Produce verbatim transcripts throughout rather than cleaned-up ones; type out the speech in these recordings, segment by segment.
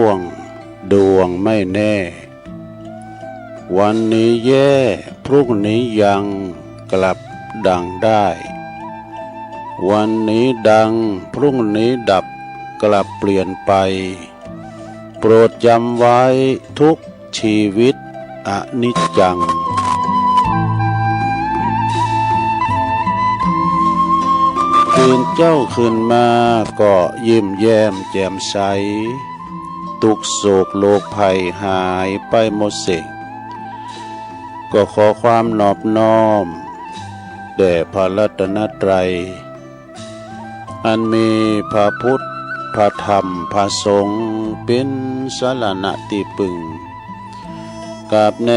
วงดวงไม่แน่ วันนี้แย่ พรุ่งนี้ยัง กลับดังได้ วันนี้ดัง พรุ่งนี้ดับ กลับเปลี่ยนไป โปรดจำไว้ทุกชีวิตอนิจจัง ตื่นเจ๊าขึ้นมาก็ยิ้มแย้มแจ่มใส ทุกข์โศกโรคภัยหายไปหมดสิ้น ก็ขอความนอบน้อมแด่พระรัตนตรัย อันมีพระพุทธ พระธรรม พระสงฆ์ เป๋นสรณะตี้พึ่ง กราบแน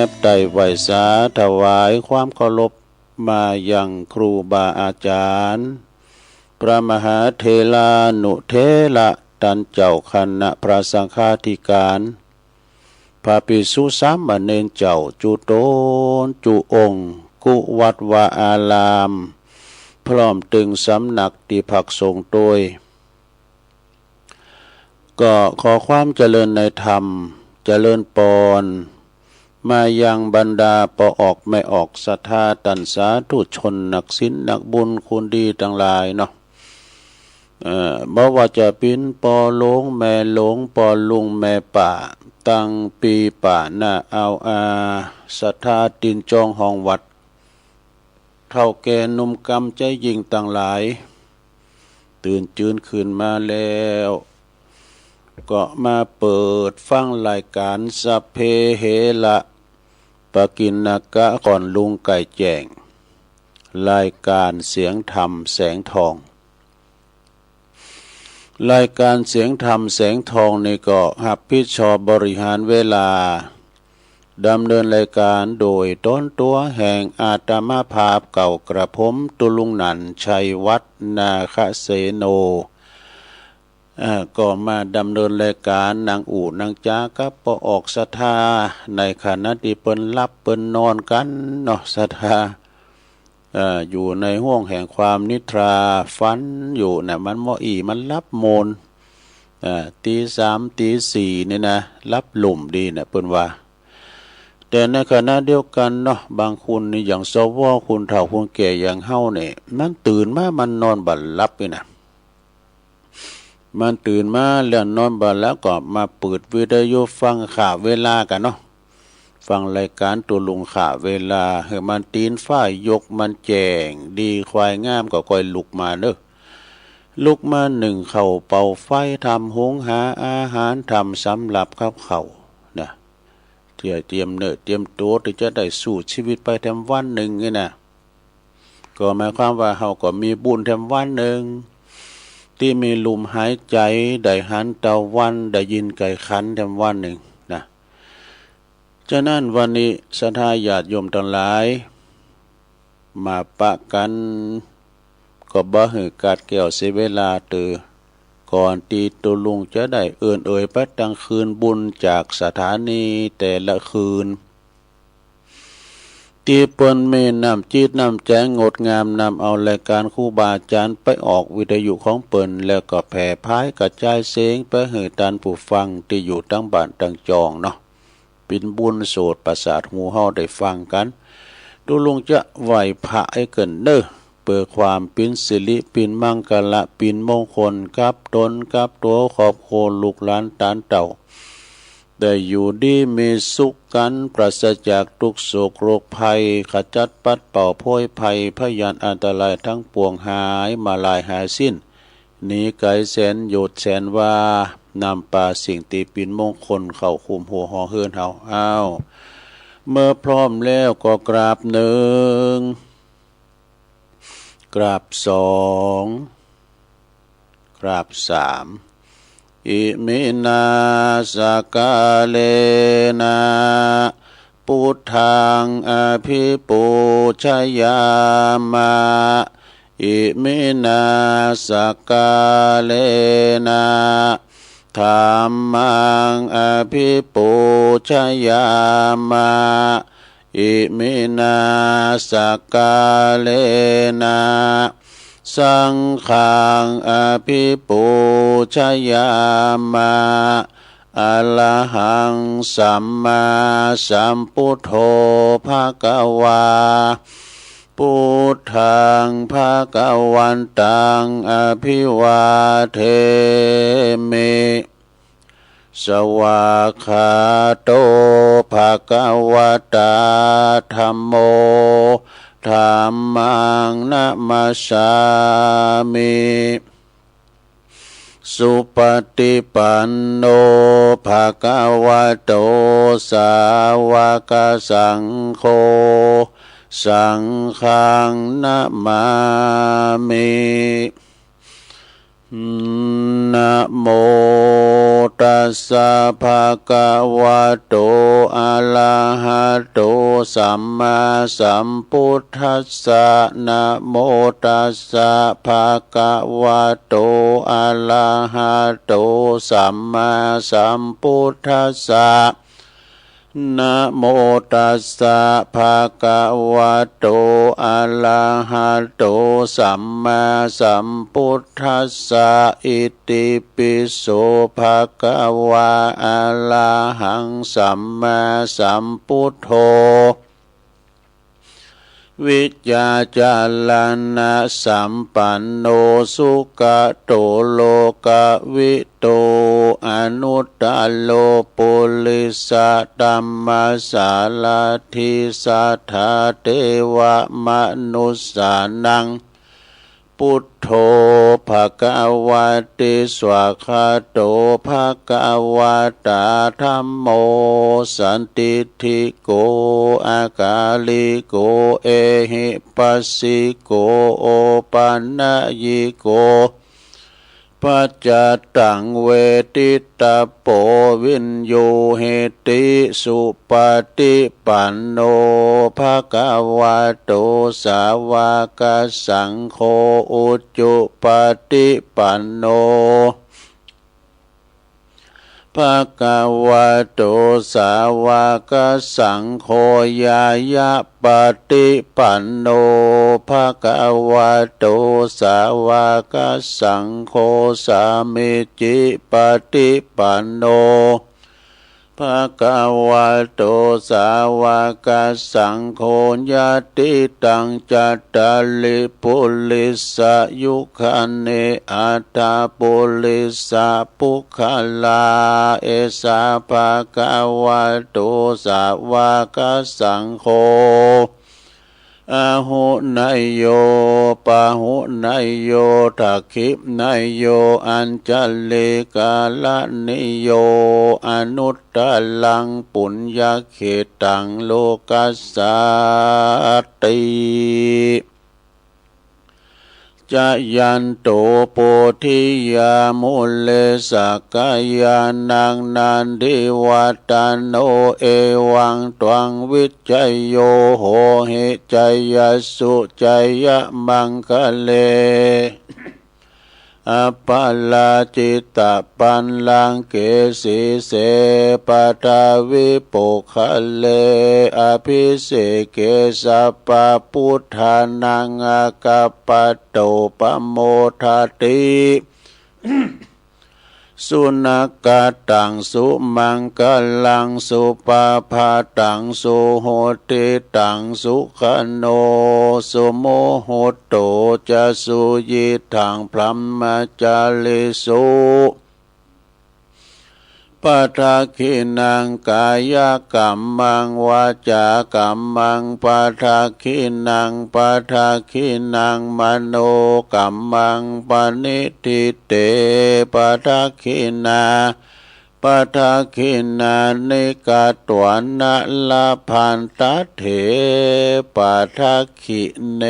บไต้ไหว้สาถวายความเคารพมายังครูบาอาจารย์ พระมหาเถรานุเถระ ต้านเจ้าคณะพระสังฆาธิการ พระภิกษุสามเณรเจ้า จุ๊ต๋นจุ๊องค์ กู้วัดวาอาราม พร้อมตึงสำนักตี้พักสงฆ์ตวย ก็ขอความเจริญในธรรม เจริญปอน มายังบรรดาป้อออกแม่ออกศรัทธา ต้านสาธุชน นักศีล นักบุญ คนดีตังหลายเนาะ เอ่อ บ่ว่าจะเป๋นป้อหลวง แม่หลวง ป้อลุง แม่ป้า ตังปี้ป้า น้า อาว อา ศรัทธา ตี๋นจ๋องห้องวัด เฒ่าแก่หนุ่มกำใจ๋ยิ่งตังหลาย ตื่นจืนขึ้นมาแล้ว ก็มาเปิดฟังรายก๋านสัพเพเหระ ปกิณณกะ ก่อนลุงใก้แจ้ง รายก๋านเสียงธรรมแสงทอง รายก๋านเสียงธรรมแสงทองนี่ก็ฮับผิดชอบบริหารเวลา ดำเนินรายก๋านโดยต๋นตั๋วแห่งอาตมาภาพเก่ากระผม ตุ๊ลุงหนันท์ ชัยวัฒน์ นาคเสโน เอ่อ ก็มาดำเนินรายก๋านนั่งอู้นั่งจ๋ากับป้อออกศรัทธา ในขณะตี้เปิ้นหลับเปิ้นนอนกั๋นเนาะ ศรัทธา เอ่อ อยู่ในห้วงแห่งความนิทรา ฝันอยู่นะ มันบ่อี้ มันหลับโมน เอ่อ ตี๋สาม ตี๋สี่ นี่นะ หลับลุ่มดีนะ เปิ้นว่า แต่ในขณะเดียวกั๋นเนาะ บางคนนี่อย่าง สว คนเฒ่าคนแก่อย่างเฮาเนี่ย มันตื่นมา มันนอนบ่หลับนี่นะ มันตื่นมาแล้วนอนบ่หลับก็มาเปิดวิทยุฟังข้าเวลากั๋นเนาะ ฟังรายก๋านตุ๊ลุงข้าเวลา หื้อมันตี๋นฟ้ายก มันแจ้งดี ควายงามก็ก้อยลุกมาเนาะ ลุกมานึ่งข้าวเป่าไฟ ทำหุงหาอาหาร ทำสำรับกับข้าวนะ เตี้ยเตรียมเนื้อเตรียมตั๋ว ตี้จะได้สู้ชีวิตไปแถมวันนึ่งนี่นะ ก็หมายความว่าเฮาก็มีบุญแถมวันนึ่ง ตี้มีลุ่มหายใจ๋ ได้หันตะวัน ได้ยินไก่ขันแถมวันนึ่งนะ ฉะนั้นวันนี้ศรัทธาญาติโยมตังหลาย มาปะกั๋น ก็บ่หื้อกัดแก้วเสียเวลาเต๊อะ ก่อนตี้ตุ๊ลุงจะได้เอิ้นเอ่ยไปตังคืนบุญจากสถานีแต่ละคืน ตี้เปิ้นมีน้ำจิตน้ำใจ๋งดงาม นำเอารายก๋านครูบาอาจ๋ารย์ไปออกวิทยุของเปิ้น แล้วก็แผ่ผายกระจายเสียงไปหื้อต้านผู้ฟังตี้อยู่ตังบ้านตังจองเนาะ เป๋นบุญโสดประสาทหูเฮาได้ฟังกั๋น ตุ๊ลุงจะไหว้พระหื้อเกินเน่อ เปื้อความเป๋นสิริ เป๋นมังคละ เป๋นมงคล กับต๋น กับตั๋ว ครอบครัว ลูกหลาน ต้านเต้า ได้อยู่ดีมีสุขกั๋น ปราศจากตุ๊กข์โศกโรคภัย ขจัดปัดเป่าโพยภัย พยานอันตรายตังปวงหายมาลายหายสิ้น หนีไก๋แสนโยชน์แสนวา นำปาสิ่งตี้เป๋นมงคลเข้าคุมหัวห่อเฮือนเฮา อ้าว เมื่อพร้อมแล้วก็กราบหนึ่ง กราบสอง กราบสาม อิมินาสกาเลนะ พุทธังอภิปูชยามะ อิมินาสกาเลนะ ธัมมังอภิปูชยามะ อิมินาสกาเลนะ สังฆังอภิปูชยามะ อะระหัง สัมมาสัมพุทโธ ภะคะวา พุทธัง ภะคะวันตัง อะภิวาเทมิ สวากขาโต ภะคะวะตา ธัมโม ธัมมัง นะมัสสามิ สุปะติปันโน ภะคะวะโต สาวะกะสังโฆ สังฆัง นะมามิ นะโมตัสสะ ภะคะวะโต อะระหะโต สัมมาสัมพุทธัสสะ นะโมตัสสะ ภะคะวะโต อะระหะโต สัมมาสัมพุทธัสสะ นะโมตัสสะ ภะคะวะโต อะระหะโต สัมมาสัมพุทธัสสะ อิติปิโส ภะคะวา อะระหัง สัมมาสัมพุทโธ วิชชาจารณะสัมปันโน สุขะโต โลกะวิทู อนุตตะโร ปุริสะธัมมะสาระถี สัทธาเทวะมะนุสสานัง พุทโธ ภะคะวะติ สวากขาโต ภะคะวะตา ธัมโม สันทิฏฐิโก อะกาลิโก เอหิปัสสิโก โอปะนะยิโก ปัจจตัง เวทิตะโป วิญญูหิติ สุปะติปันโน ภะคะวะโต สาวะกะสังโฆ อุจุปะติปันโน ภะคะวะโต สาวะกะสังโฆ ญาณะปะติปันโน ภะคะวะโต สาวะกะสังโฆ สามีจิปะติปันโน ภะคะวะโต สาวะกะสังโฆ ญาติตัง จัตตาริ ปุริสะยุคานิ อัตถะปุริสะปุคคลา เอสะ ภะคะวะโต สาวะกะสังโฆ อาหุเนยโย ปาหุเนยโย ทักขิเนยโย อัญชลีกะระณีโย อนุตตะรัง ปุญญะเขตตัง โลกัสสาติ จะยันโต โพธิยา มูเล สักกายานัง นันทิวัฏฏะโน เอวังตวัง วิชชโย โหหิ จายสสุ จายะมังคะเล อัปปะราจิตะปัลลังเก สีเส ปะทาวิปุคคเล อะภิเสเก สัพพะปุทธานัง อะกัปปะโต ปะโมทะติ สุนักขะตัง สุมังคลัง สุปะภาตัง สุหุติตัง สุขะโน สุมุตโต จะ สุยิตถัง บรหมะจาริสุ ปะทักขิณัง กายะกัมมัง วาจากัมมัง ปะทักขิณัง ปะทักขิณัง มโนกัมมัง ปะนิฏฐิเต ปะทักขิณา ปะทักขิณานิ กัตวานะ ละพันตะเถ ปะทักขิเณ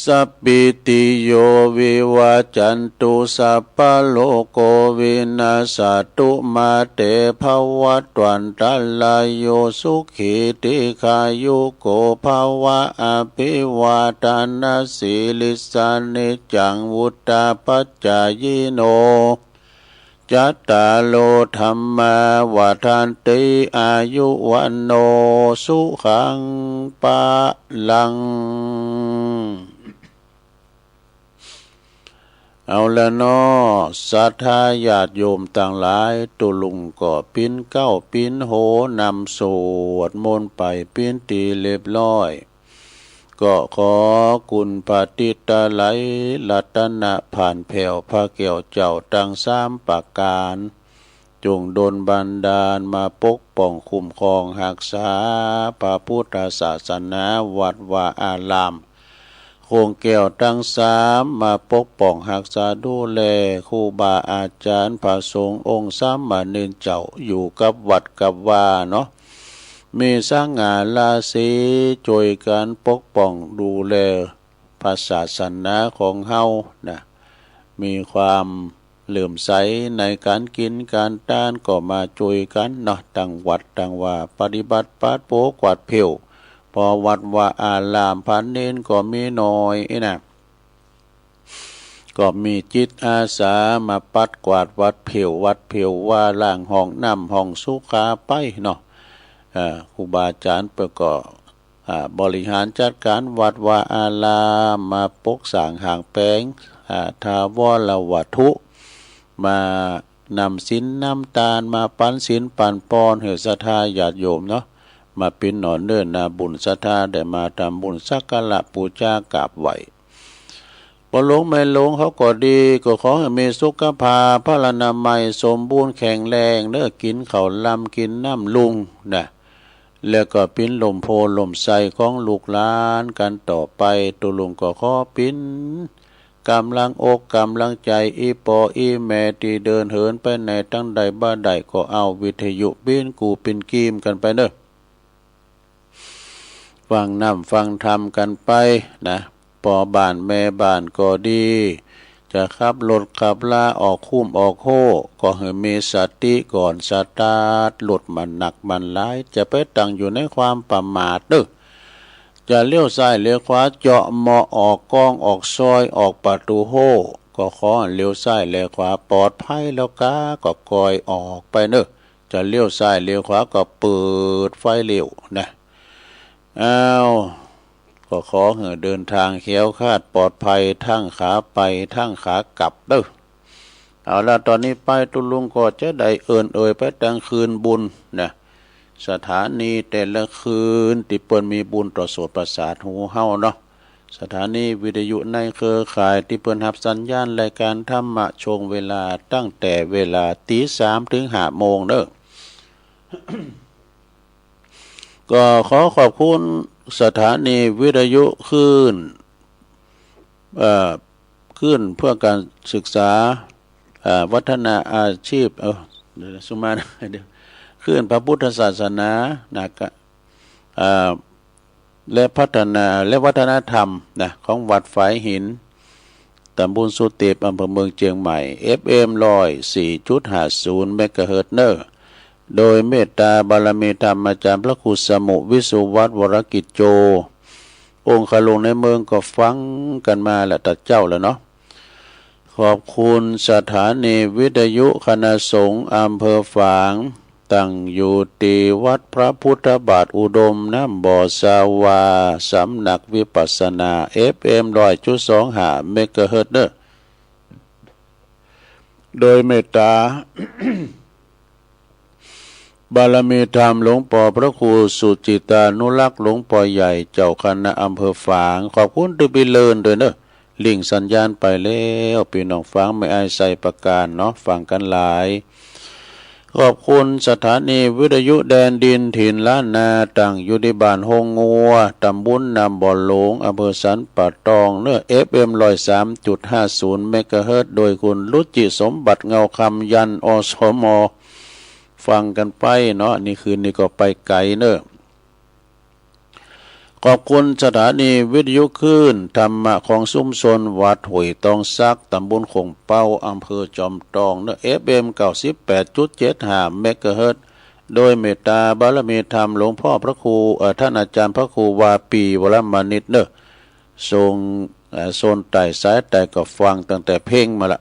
สัพพีติโย วิวัจจันตุ สัพพะโรโก วินัสสะตุ มา เต ภะวัตวันตะราโย สุขี ทีฆายุโก ภะวะ อะภิวาทะนะสีลิสสะ นิจจัง วุฑฒาปะจายิโน จัตตาโร ธัมมา วัฑันติ อายุ วัณโณ สุขัง พะลัง เอาละเนาะ ศรัทธาญาติโยมตังหลาย ตุ๊ลุงก็ปิ๊นเก๊าปิ๊นโหนำสวดมนต์ไปเป๋นตี้เรียบร้อย ก็ขอคุณพระติตะไลยรัตนะผ่านแผ้วพระแก้วเจ้าตังสามประก๋าน จงดลบันดาลมาปกป้องคุ้มครองฮักษาพระพุทธศาสนา วัดวาอาราม โค้งแก้วตังสามมาปกป้องฮักษาดูแลครูบาอาจ๋ารย์พระสงฆ์องค์สามเณรเจ้าอยู่กับวัดกับวาเนาะ มีสง่าราศีจ้วยกั๋นปกป้องดูแลพระศาสนาของเฮานะ มีความ เหลื่อมใสในก๋านกิ๋นก๋านตานก็มาจ้วยกั๋นเนาะ ตังวัดตังวาปฏิบัติปัดโปกวาดเผี้ยว เพราะวัดวาอารามพระเณรก็มีน้อยอี้นะ ก็มีจิตอาสามาปัดกวาดวัดเผี้ยว วัดเผี้ยววา ล้างห้องน้ำห้องสุขาไปเนาะ เอ่อ ครูบาอาจ๋ารย์เปิ้นก็ อ่า บริหารจัดก๋านวัดวาอาราม มาปกสร้างห้างแป๋ง อ่า ถาวรวัตถุ มานำศีลนำตาน มาปันศีลปันปอนหื้อศรัทธาญาติโยมเนาะ มาเป๋นหน่อเนื้อนาบุญ ศรัทธาได้มาทำบุญสักการะปู๋จากราบไหว้ ป้อหลวงแม่หลวงเขาก็ดี ก็ขอหื้อมีสุขภาพพลานามัยสมบูรณ์แข็งแรงเนาะ กิ๋นข้าวลำกิ๋นน้ำลุงนะ แล้วก็เป๋นล่มโพธิ์ล่มไทรของลูกหลานกั๋นต่อไป ตุ๊ลุงก็ขอเป๋นก๋ำลังอกก๋ำลังใจ๋ อี่ป้ออี่แม่ตี้เดินเหินไปไหนตังใดบ่าใดก็เอาวิทยุเป๋นกู้เป๋นกีมกั๋นไปเนาะ ฟังน้ำฟังธรรมกั๋นไปนะ ป้อบ้านแม่บ้านก็ดี จะขับรถขับลาออกคุ้มออกโฮ่ ก็หื้อมีสติก่อนสตาร์ทรถ มันหนักมันหลาย จะไปตั้งอยู่ในความประมาทเนาะ จะเลี้ยวซ้ายเลี้ยวขวา เจาะเมาะออกกองออกซอยออกประตู๋โฮ่ ก็ขอเลี้ยวซ้ายเลี้ยวขวาปลอดภัยแล้วกา ก็ก่อยออกไปเนาะ จะเลี้ยวซ้ายเลี้ยวขวาก็เปิดไฟเลี้ยวนะ อ้าว ก็ขอหื้อเดินตางแคล้วคลาดปลอดภัย ตึงขาไปตึงขากลับเนาะ เอาละ ต๋อนนี้ไปตุ๊ลุงก็จะได้เอิ้นเอ่ยไปตังคืนบุญนะ สถานีแต่ละคืนตี้เปิ้นมีบุญต่อโสตประสาทหูเฮาเนาะ สถานีวิทยุในเครือข่ายตี้เปิ้นฮับสัญญาณรายก๋านธรรมะช่วงเวลาตั้งแต่เวลาตี๋สามเถิงห้าโมงเนาะ ก็ขอขอบคุณสถานีวิทยุคลื่น เอ่อ คลื่นเพื่อการศึกษา เอ่อ วัฒนาอาชีพ เอ้อ เดี๋ยวนะ สุมานะ เดี๋ยว คลื่นพระพุทธศาสนา นะ กะ เอ่อ และพัฒนา และวัฒนธรรมนะ ของวัดฝายหิน ต๋ำบลสุเตป อำเภอเมืองเจียงใหม่ เอฟเอ็ม ร้อยสี่จุดห้าศูนย์ เมกะเฮิรตซ์เนาะ โดยเมตตาบารมีธรรมอาจ๋ารย์พระครูสมุห์ วิสุวัฒน์ วรกิจโจ องคลุงในเมืองก็ฟังกั๋นมาละตะเจ๊าแล้วเนาะ ขอบคุณสถานีวิทยุคณะสงฆ์อำเภอฝาง ตั้งอยู่ตี้วัดพระพุทธบาทอุดมน้ำบ่อสาวา สำนักวิปัสสนา เอฟเอ็ม ร้อยจุดสองห้า เมกะเฮิรตซ์เนาะ โดยเมตตาบารมีธรรมหลวงป้อพระครูสุจิตานุรักษ์ หลวงป้อใหญ่เจ้าคณะอำเภอฝาง ขอบคุณตี้ปี้เลินด้วยเนาะ ลิงก์สัญญาณไปแล้ว ปี้น้องฟังไม่อายไส้ประก๋านเนาะ ฟังกั๋นหลาย ขอบคุณสถานีวิทยุแดนดินถิ่นล้านนา ตั้งอยู่ตี้บ้านโฮงงัว ต๋ำบลน้ำบ่อหลง อำเภอสันป่าตองเนาะ เอฟเอ็ม ร้อยสามจุดห้าศูนย์ เมกะเฮิรตซ์ โดยคุณรุจิสมบัติ เงาคำ ยันต์ อสม ฟังกั๋นไปเนาะ นี่คืนนี้ก็ไปไก๋เนาะ ขอบคุณสถานีวิทยุคลื่นธรรมะของชุมชนวัดห้วยตองสัก ต๋ำบลโข่งเป๊า อำเภอจอมตองเนาะ เอฟเอ็ม เก้าสิบแปดจุดเจ็ดห้า เมกะเฮิรตซ์ โดยเมตตาบารมีธรรมหลวงป้อพระครู เอ่อ ต้านอาจ๋ารย์พระครูวาปี วรมณิตเนาะ ส่ง เอ่อ โซนใต้สายใต้ก็ฟังตั้งแต่เพ็งมาละ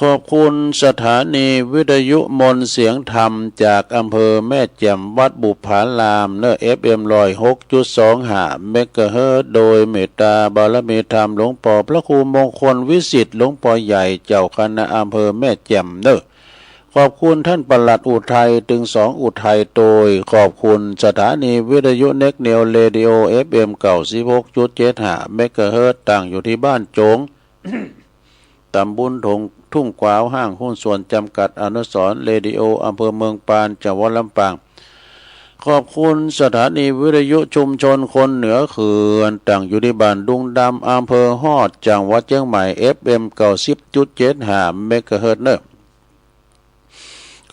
ขอบคุณสถานีวิทยุมนต์เสียงธรรมจากอำเภอแม่แจ่มวัดบุปผารามเนอะ เอฟเอ็ม ร้อยหกจุดสองห้า เมกะเฮิรตซ์ โดยเมตตาบารมีธรรมหลวงป้อพระครูมงคลวิสิทธิ์ หลวงป้อใหญ่เจ้าคณะอำเภอแม่แจ่มเนอะ ขอบคุณท่านปลัดอุทัย ตึงสองอุทัยโตย ขอบคุณสถานีวิทยุเน็กเนวเรดิโอ เอฟเอ็ม เก้าสิบหกจุดเจ็ดห้า เมกะเฮิรตซ์ ตั้งอยู่ตี้บ้านโจ๋ง ต๋ำบลถง ทุ่งกวาว ห้างหุ้นส่วนจำกัดอนุสรณ์เรดิโอ อำเภอเมืองปาน จังหวัดลำปาง ขอบคุณสถานีวิทยุชุมชนคนเหนือเขื่อน ตั้งอยู่ตี้บ้านดุงดำ อำเภอฮอด จังหวัดเจียงใหม่ เอฟเอ็ม เก้าสิบจุดเจ็ดห้า เมกะเฮิรตซ์ เนอะ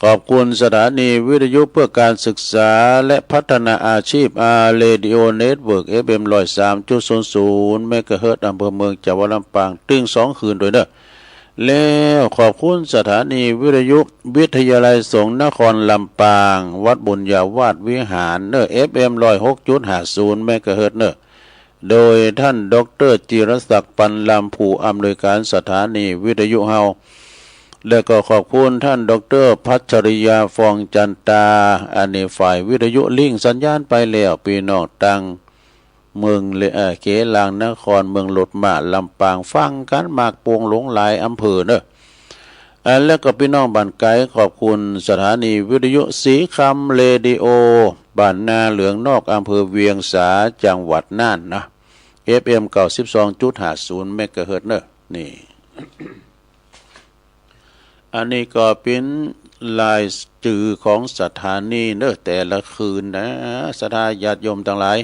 ขอบคุณสถานีวิทยุเพื่อการศึกษาและพัฒนาอาชีพ อาร์ Radio Network เอฟเอ็ม ร้อยสามจุดศูนย์ศูนย์ เมกะเฮิรตซ์ อำเภอเมือง จังหวัดลำปาง ตึงสองเขื่อนโตยเนอะ แล้วขอบคุณสถานีวิทยุวิทยาลัยสงฆ์นครลำปาง วัดบุญญาวาสวิหารเนอะ เอฟเอ็ม ร้อยหกจุดห้าศูนย์ เมกะเฮิรตซ์ เนอะ โดยท่านด็อกเตอร์จิรศักดิ์ ปันลำ ผู้อำนวยการสถานีวิทยุเฮา แล้วก็ขอบคุณท่านด็อกเตอร์พัชริยา ฟองจันตา อันนี้ฝ่ายวิทยุลิงก์สัญญาณไปแล้ว ปี้น้องตังเมืองเล เอ่อ เขลางนคร เมืองโลดหม้า ลำปาง ฟังกั๋นมากโป่งหลงหลายอำเภอเนอะ อ่า แล้วก็ปี้น้องบ้านไก๋ ขอบคุณสถานีวิทยุศรีคำเรดิโอ บ้านนาเหลืองนอก อำเภอเวียงสา จังหวัดน่านนะ เอฟเอ็ม เก้าสิบสองจุดห้าศูนย์ เมกะเฮิรตซ์ เนอะ นี่ อันนี้ก็เป๋นรายจื่อของสถานีเนอะ แต่ละคืนนะ ศรัทธาญาติโยมตังหลาย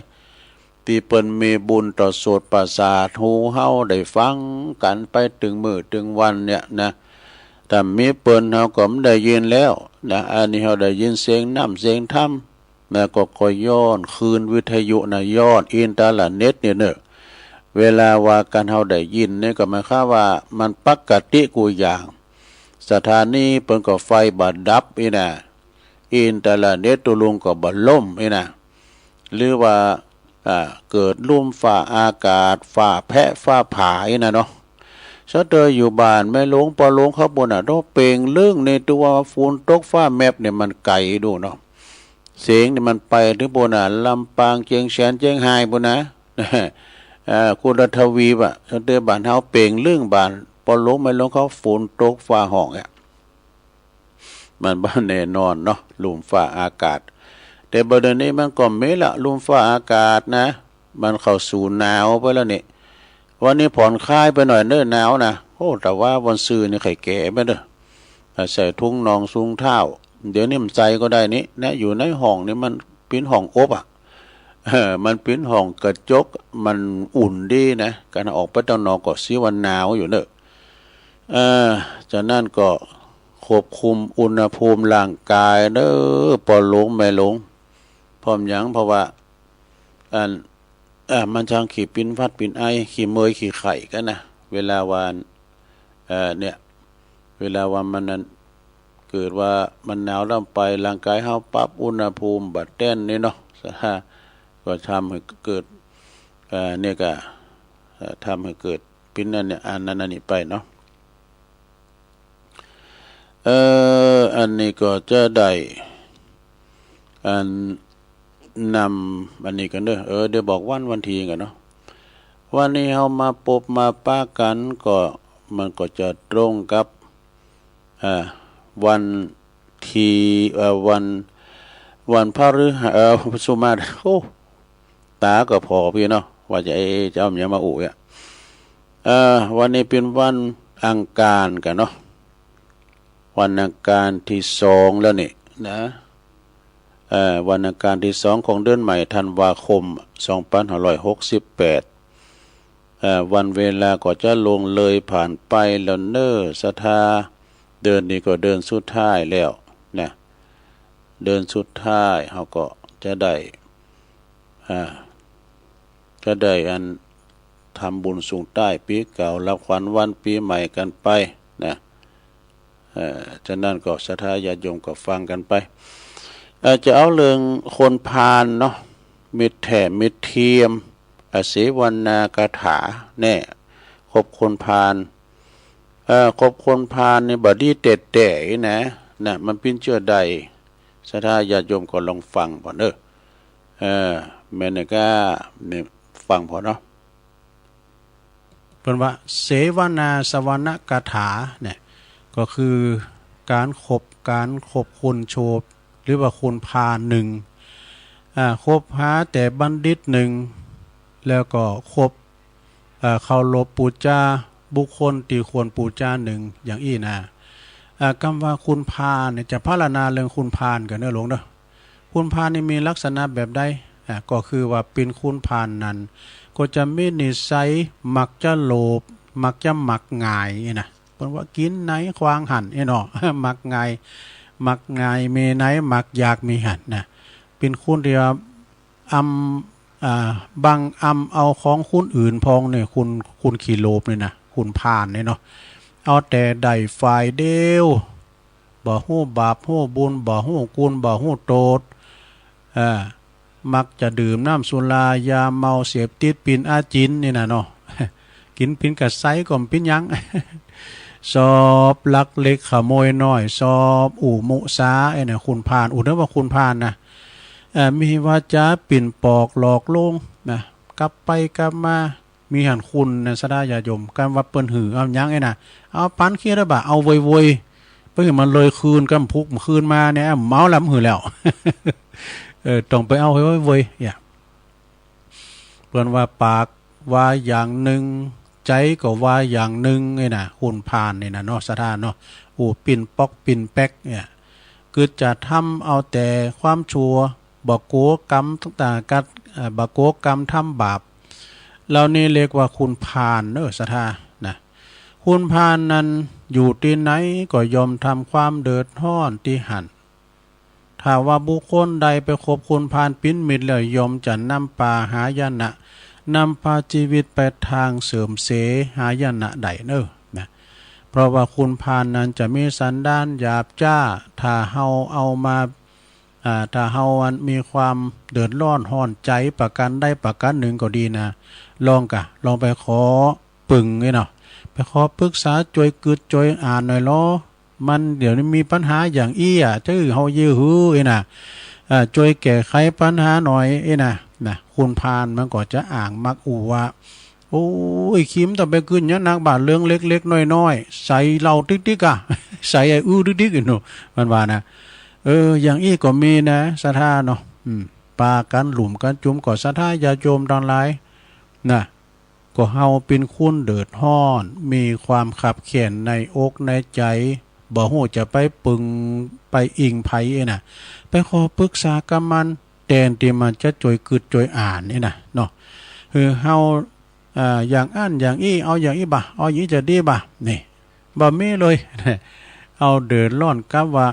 ตี้เปิ้นมีบุญต่อโสตประสาทหูเฮาได้ฟังกั๋นไปตึงมื้อตึงวันเนี่ยนะ ถ้าบ่มีเปิ้นเฮาก็บ่ได้ยินแล้วนะ อันนี้เฮาได้ยินเสียงน้ำเสียงธรรมนะ ก็ ก็ย้อนคลื่นวิทยุนะ ย้อนอินเทอร์เน็ตเนี่ยเนอะ เวลาว่ากั๋นเฮาได้ยินเนี่ยก็หมายความว่ามันปกติกู้อย่าง สถานีเปิ้นก็ไฟบ่ดับอี้นะ อินเทอร์เน็ตตุลุงก็บ่ล่มอี้นะ หรือว่า อ่า เกิดลุ่มฟ้าอากาศ ฟ้าแผะฟ้าผ่าอี้นะเนาะ สะเตยอยู่บ้านแม่หลวงป้อหลวงเขาปู้นน่ะ โตเป่งลึ้งนี่ ตั๋วาฝนตกฟ้าแมบเนี่ยมันไก๋ดูเนาะ เสียงนี่มันไปเถิงปู้นน่ะ ลำปาง เจียงแสน เจียงฮายปู้นนะ อ่า กุลทวีปอะ สะเตยบ้านเฮาเป่งลึ้ง บ้านป้อหลวงแม่หลวงเขาฝนตกฟ้าฮ้องอะ มันบ่แน่นอนเนาะ ลุ่มฟ้าอากาศ แต่บ่าเดี่ยวนี้มันก็มีละ ลุ่มฟ้าอากาศนะ มันเข้าสู่หนาวไปแล้วนี่ วันนี้ผ่อนคลายไปหน่อยเน้อ หนาวนะ โอ้ แต่ว่าวันซืนนี่ใค่แก๋ไปเน้อ ใส่ถุงน่องถุงเท้า เดี๋ยวนี้บ่ใส่ก็ได้นี่นะ อยู่ในห้องนี่มันเป๋นห้องอบอะ เออ มันเป๋นห้องกระจก มันอุ่นดีนะ การออกไปตังนอกก็สิว่าหนาวอยู่เน้อ เออ ฉะนั้นก็ควบคุมอุณหภูมิร่างกายเน้อ ป้อหลวงแม่หลวง เพราะหยัง เพราะว่า อัน เอ่อ มันจั่งขี้ปิ๊นหวัดปิ๊นไอ ขี้เมยขี้ไข้กั๋นนะ เวลาว่า เอ่อ เนี่ย เวลาว่ามันนั่น เกิดว่ามันหนาวลำไป ร่างกายเฮาปรับอุณหภูมิบ่แต๊นนี่เนาะ ก็ทำหื้อเกิด เอ่อ เนี่ยก็ เอ่อ ทำหื้อเกิดปิ๊นอันเนี่ย อันนั้นอันนี้ไปเนาะ เอ่อ อันนี้ก็จะได้ อัน นำอันนี้กั๋นเน้อ เออ เดี๋ยวบอกวัน วันตี้กั๋นเนาะ วันนี้เฮามาปบมาปะกั๋นก็ มันก็จะตรงกับ อ่า วันตี้ เอ่อ วัน วันพฤหัส เอ่อ สุมา โอ้ ต๋าก็ผ่อปี้เนาะ ว่าจะ เอ๊ะ จะเอาหยังมาอู้อะ เอ่อ วันนี้เป๋นวันอังคารกั๋นเนาะ วันอังคารตี้สองแล้วนี่นะ เอ่อ วันอังคารตี้สองของเดือนใหม่ธันวาคม สองพันห้าร้อยหกสิบแปด เอ่อ วันเวลาก็จะล่วงเลยผ่านไปแล้วเน้อ ศรัทธา เดือนนี้ก็เดือนสุดท้ายแล้วนะ เดือนสุดท้ายเฮาก็จะได้ อ่า จะได้อันทำบุญส่งท้ายปี๋เก่า รับขวัญวันปี๋ใหม่กั๋นไปนะ เอ่อ ฉะนั้นก็ศรัทธาญาติโยมก็ฟังกั๋นไป เอ่อ จะเอาเรื่องคนพาลเนาะ มิตรแท้มิตรเทียม อเสวนาคาถาแน่ คบคนพาล เอ่อ คบคนพาลนี่บ่ดีแต๊ๆ นะ นะ มันเป๋นเจื้อใด ศรัทธาญาติโยมก็ลองฟังผ่อเน่อ เออ แม่นก็ นี่ ฟังผ่อเนาะ เปิ้นว่า เสวนาสวณกถาเนี่ย ก็คือก๋านคบ ก๋านคบคนชั่ว หรือว่าคนพาลนึ่ง อ่า คบหาแต่บัณฑิตนึ่ง แล้วก็คบ เอ่อ เคารพปู๋จาบุคคลตี้ควรปู๋จานึ่ง อย่างอี้นะ อ่า กำว่าคนพาลเนี่ย จะพรรณนาเรื่องคนพาลกั๋นเน่อหลวงเน่อ คนพาลนี่มีลักษณะแบบใด อ่า ก็คือว่าเป๋นคนพาลนั้น ก็จะมีนิสัยมักจะโลภ มักจะมักง่ายนี่นะ เปิ้นว่ากิ๋นไหนขว้างหั้นนี่เนาะ มักง่าย มักง่ายเมไหน มักอยากเมหั้นนะ เป๋นคนตี้ว่า อำ อ่า บังอำเอาของคนอื่นพ่องเนี่ย คน คนขี้โลภเนี่ยนะ คนพาลเนี่ยเนาะ เอาแต่ได้ฝ่ายเดียว บ่ฮู้บาปฮู้บุญ บ่ฮู้คุณ บ่ฮู้โต้ษ อ่า มักจะดื่มน้ำสุรา ยาเมา เสพติด ปิ้นอาจิณนี่นะเนาะ กิ๋นปิ้นกะใสก็บ่ปิ้นหยัง ชอบลักเล็กขโมยน้อย ชอบอู้มุสา ไอ้เนี่ย คนพาล อู้เน่อว่าคนพาลนะ เอ่อ มีวาจาปิ้นปอกหลอกลวงนะ กลับไปกลับมา มีหั้นคนนะ ศรัทธาญาติโยม กำว่าเปิ้นหื้อเอาหยังไอ้นะ เอาปันเคียดบ่า เอาเวยๆ ไปหื้อมันเลยคืน กำพุกคืนมาเนี่ย เมาแล้วมันหื้อแล้ว เออ ต้องไปเอาเวยๆ เนี่ย เปิ้นว่าปากว่าอย่างนึ่ง ใจ๋ก็ว่าอย่างนึ่งนี่นะ คนพาลนี่นะเนาะ ศรัทธาเนาะ อู้ปิ้นป๊อกปิ้นแป๊กเนี่ย กึ๊ดจะทำเอาแต่ความชั่ว บ่กั๋วกรรม อ่า กัด อ่า บ่กั๋วกรรมทำบาป เหล่านี้เรียกว่าคนพาลเน่อ ศรัทธานะ คนพาลนั้นอยู่ตี้ไหนก็ย่อมทำความเดือดฮ้อนตี้หั้น ถ้าว่าบุคคลใดไปคบคนพาลเป๋นมิตรแล้ว ย่อมจะนำปาหายนะ นำพาจีวิตไปตางเสื่อมเสียหายนะได้เน่อนะ เพราะว่าคนพาลนั้นจะมีสันดานหยาบจ๊า ถ้าเฮาเอามา อ่า ถ้าเฮาอันมีความเดือดร้อนฮ้อนใจ๋ประก๋านใดประก๋านนึ่งก็ดีนะ ลองกะ ลองไปขอปึ่งนี่เนาะ ไปขอปรึกษาจ้วยกึ๊ดจ้วยอ่านหน่อยลอ มันเดี๋ยวนี้มีปัญหาอย่างอี้อะ จะหื้อเฮาเยียะหื้อไอ้น่ะ อ่า จ้วยแก้ไขปัญหาหน่อยไอ้น่ะ นะ คนพาลมันก็จะอ้างมักอู้ว่า โอ้ย คิมต้องไปกึ๊ดหยังนักบ่า เรื่องเล็กๆ น้อยๆ ใส่เหล้าติ๊กๆ อะ ใส่ไอ้อื้อติ๊กๆ อะเนาะ มันว่านะ เออ อย่างอี้ก็มีนะ ศรัทธาเนาะ อืม ปากั๋นหลุ่มกั๋นจุม ก็ศรัทธาญาติโยมตังหลาย นะ ก็เฮาเป๋นคนเดือดฮ้อน มีความคับแค้นในอกในใจ๋ บ่ฮู้จะไปปึ่งไปอิงใผไอ้น่ะ ไปขอปรึกษากับมัน แตนตี้มันจะจ้วยกึ๊ดจ้วยอ่านนี่นะเนาะ คือเฮา อ่า อย่างอั้นอย่างอี้ เอาอย่างอี้บ่า เอาอย่างอี้จะดีบ่า นี่ บ่มีเลย เฮาเดือดร้อนกับว่า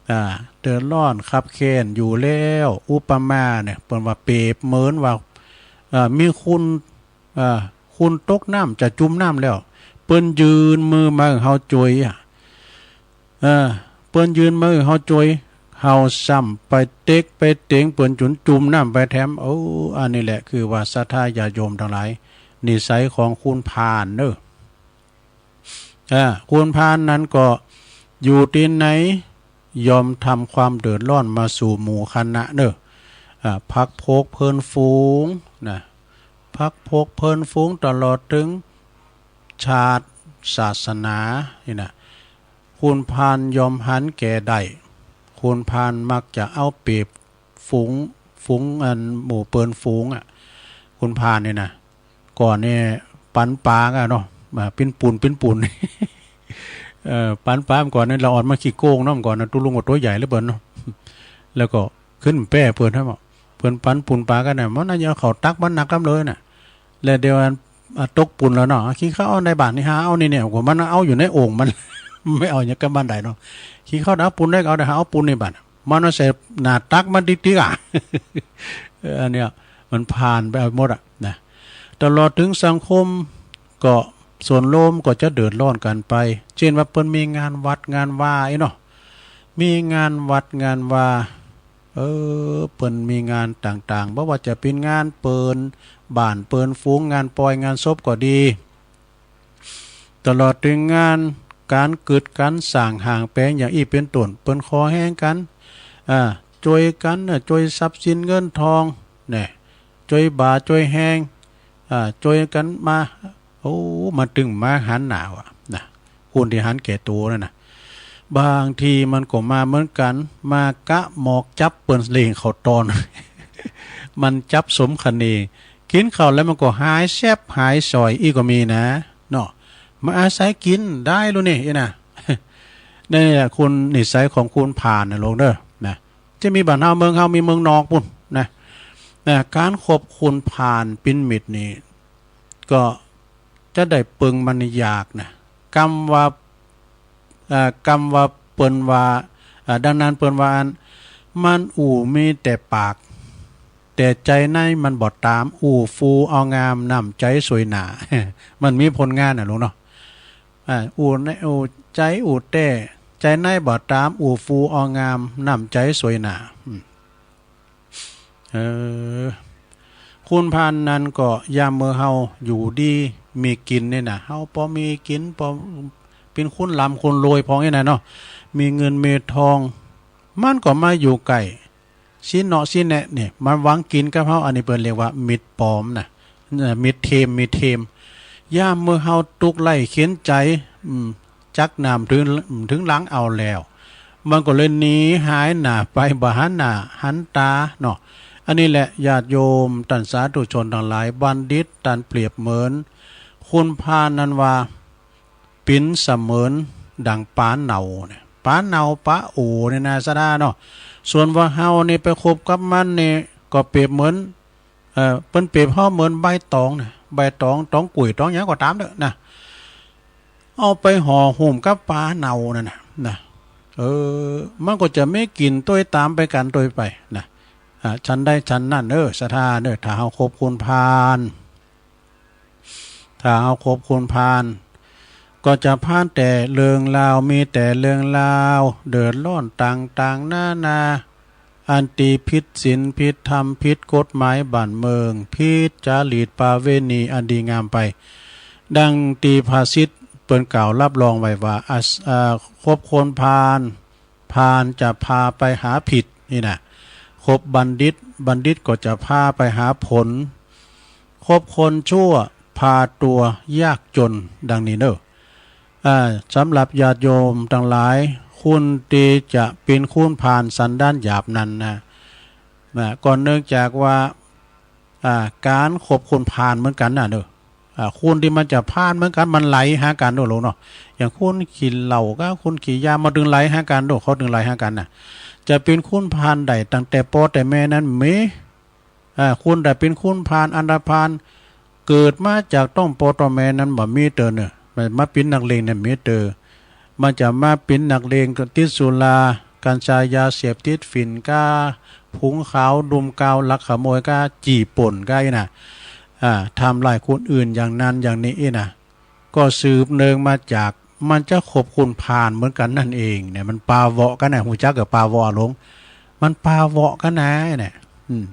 อ่า เดือดร้อนคับแค้นอยู่แล้ว อุปมาเนี่ย เปิ้นว่าเปรียบเหมือนว่า อ่า มีคน อ่า คนตกน้ำจะจุ่มน้ำแล้ว เปิ้นยื่นมือมาหื้อเฮาจ้วยอะ เออ เปิ้นยื่นมือหื้อเฮาจ้วย เฮาซ้ำไปเต็กไปเต็งเปิ้นจ๋นจุ่มน้ำไปแถม โอ้ อันนี้แหละคือว่าศรัทธาญาติโยมตังหลาย นิสัยของคนพาลเน่อ อ่า คนพาลนั้นก็อยู่ตี้ไหน ย่อมทำความเดือดร้อนมาสู่หมู่คณะเน่อ อ่า พรรคพวกเพื่อนฝูงนะ พรรคพวกเพื่อนฝูงตลอดเถิงชาติศาสนานี่นะ คนพาลย่อมหันแก่ได้ คนพาลมักจะเอาเปรียบฝูง ฝูงอันหมู่เปิ้นฝูงอะ คนพาลนี่นะ ก่อนนี่ปันป๋ากั๋นเนาะ อ่า ปิ้นปูน ปิ้นปูน เอ่อ ปันป๋าเมื่อก่อนนี่ ละอ่อนมันขี้โกงเนาะ เมื่อก่อนนะ ตุ๊ลุงก็ตั๋วใหญ่เหลือเกินเนาะ แล้วก็ขึ้นแป้เปิ้นนะ เปิ้นปันปูนป๋ากั๋นนะ มันน่าจะเอาเข้าตักมันหนักกำเลยน่ะ แล้วเดี๋ยวอัน อ่ะ ตกปูนแล้วเนาะ กิ๋นข้าวเอาในบ่านี่ หาเอานี่เนี่ย กว่ามันเอาอยู่ในโอ่งมัน ไม่เอาอย่างกับบ้านใดเนาะ กิ๋นข้าวเอาปูนได้ก็เอา หาเอาปูนในบ่า มันเอาใส่หน้าตักมันติ๊กๆ อะ เออ อันเนี้ย มันพาลไปเอาหมดอะนะ ตลอดเถิงสังคมก็ส่วนรวมก็จะเดือดร้อนกั๋นไป เจ้นว่าเปิ้นมีงานวัดงานวาไอ้เนาะ มีงานวัดงานวา เออ เปิ้นมีงานต่างๆ บ่ว่าจะเป๋นงานเปิดบ้านเปิดฝูง งานปอยงานศพก็ดี ตลอดเถิงงานก๋านกึ๊ดก๋านสร้างห้างแป๋งอย่างอี้เป๋นต้น เปิ้นขอแฮงกั๋น อ่า จ้วยกั๋นน่ะ จ้วยทรัพย์สินเงินทอง แน่ จ้วยบ่าจ้วยแฮง อ่า จ้วยกั๋นมา โอ้ มันตึงมาหันหน้าว่ะ นะ คนตี้หันแก่ตั๋วนั่นน่ะ บางทีมันก็มาเหมือนกั๋น มากะหมอกจับเปิ้นเล่งเข้าต๋อน มันจับสมคะเน กิ๋นข้าวแล้วมันก็หายแซบหายส่อยอี้ก็มีนะ เนาะ มาอาศัยกิ๋นได้ลูกนี่ อี้นะ นี่แหละคุณนิสัยของคนพาลน่ะลูกเด้อ นะ จะมีบ้านเฮาเมืองเฮามีเมืองนอกปู้นนะ นะ ก๋านคบคนพาลเป๋นมิตรนี่ ก็จะได้เปิงมันยากนะ กำว่า เอ่อ กำว่าเปิ้นว่า เอ่อ ดังนั้นเปิ้นว่าอัน มันอู้มีแต่ปาก แต่ใจ๋ในมันบ่ต๋าม อู้ฟูเอางาม น้ำใจ๋สวยหนา มันมีผลงานน่ะลูกเนาะ อ่า อู้ใน อู้ใจ๋อู้แต๊ ใจ๋ในบ่ต๋าม อู้ฟูเอางาม น้ำใจ๋สวยหนา อืม เออ คนพาลนั้นก็ยามเมื่อเฮาอยู่ดีมีกิ๋นนี่นะ เฮาปอมีกิ๋น ปอเป๋นคนร่ำคนรวยพ่องอี้นะเนาะ มีเงินมีทอง มันก็มาอยู่ใก้ ซี้เนาะซี้แนะนี่ มันหวังกิ๋นกับเฮา อันนี้เปิ้นเรียกว่ามิตรปลอมนะ เอ่อ มิตรเทม มิตรเทม ยามเมื่อเฮาตุ๊กข์ไร้เข็ญใจ๋ อืม จักหนามเถิง เถิงหลังเอาแล้ว มันก็เลยหนีหายหน้าไป บ่หันหน้าหันต๋าเนาะ อันนี้แหละญาติโยมต้านสาธุชนตังหลาย บัณฑิตต้านเปรียบเหมือน คนพาลนั้นว่า เป๋นเสมือนดั่งป๋าเน่าเนี่ย ป๋าเน่าป๋าโอ๋เนี่ยนะ ศรัทธาเนาะ ส่วนว่าเฮานี่ไปคบกับมันนี่ก็เปรียบเหมือน เอ่อ เปิ้นเปรียบเฮาเหมือนใบตองนะ ใบตอง ตองกุ๋ย ตองหยังก็ต๋ามเต๊อะนะ เอาไปห่อหุ้มกับป๋าเน่านั่นน่ะ นะ เออ มันก็จะมีกิ๋นตวยต๋ามไปกั๋นตวยไปนะ อ่า ฉันใดฉันนั้น เออ ศรัทธาเน่อ ถ้าเฮาคบคนพาล ถ้าเฮาคบคนพาล ก็จะพาลแต่เรื่องราว มีแต่เรื่องราว เดือดร้อนต่างๆ นานา อันตี้ผิดศีลผิดธรรม ผิดกฎหมายบ้านเมือง ผิดจารีตประเวณีอันดีงามไป ดังตี้ภาษิตเปิ้นกล่าวรับรองไว้ว่า อ่า อ่า คบคนพาล พาลจะพาไปหาผิดนี่นะ คบบัณฑิต บัณฑิตก็จะพาไปหาผล คบคนชั่วพาตัวยากจน ดังนี้เน่อ อ่า สำหรับญาติโยมตังหลาย คนตี้จะเป๋นคนพาลสันดานหยาบนั้นนะ นะ ก็เนื่องจากว่า อ่า ก๋านคบคนพาลเหมือนกั๋นน่ะเน่อ อ่า คนตี้มันจะพาลเหมือนกั๋น มันไหลหากั๋นโดดลงเนาะ อย่างคนกิ๋นเหล้ากับคนกิ๋นยา มันตึงไหลหากั๋นโดด เขาตึงไหลหากั๋นน่ะ จะเป๋นคนพาลได้ตั้งแต่ป้อแต่แม่นั้นเม อ่า คนใดเป๋นคนพาลอันธพาล เกิดมาจากต๊องป้อต๊องแม่นั้นบ่มีเต๋อเน่อ มันมาเป๋นนักเลงเนี่ยมีเต๋อ มันจะมาเป๋นนักเลงก็ติดสุรา กัญชา ยาเสพติด ฝิ่นก๊า ผงขาว ดุมกาว ลักขโมยก๊า จี้ปล้นก๊าอี้นะ อ่า ทำร้ายคนอื่นอย่างนั้นอย่างนี้อี้นะ ก็สืบเนื่องมาจากมันจะคบคนพาลเหมือนกั๋นนั่นเองเนี่ย มันปาเหวาะกั๋นนะ ฮู้จักกับปาเหวาะหลง มันปาเหวาะกั๋นนะเนี่ย อืม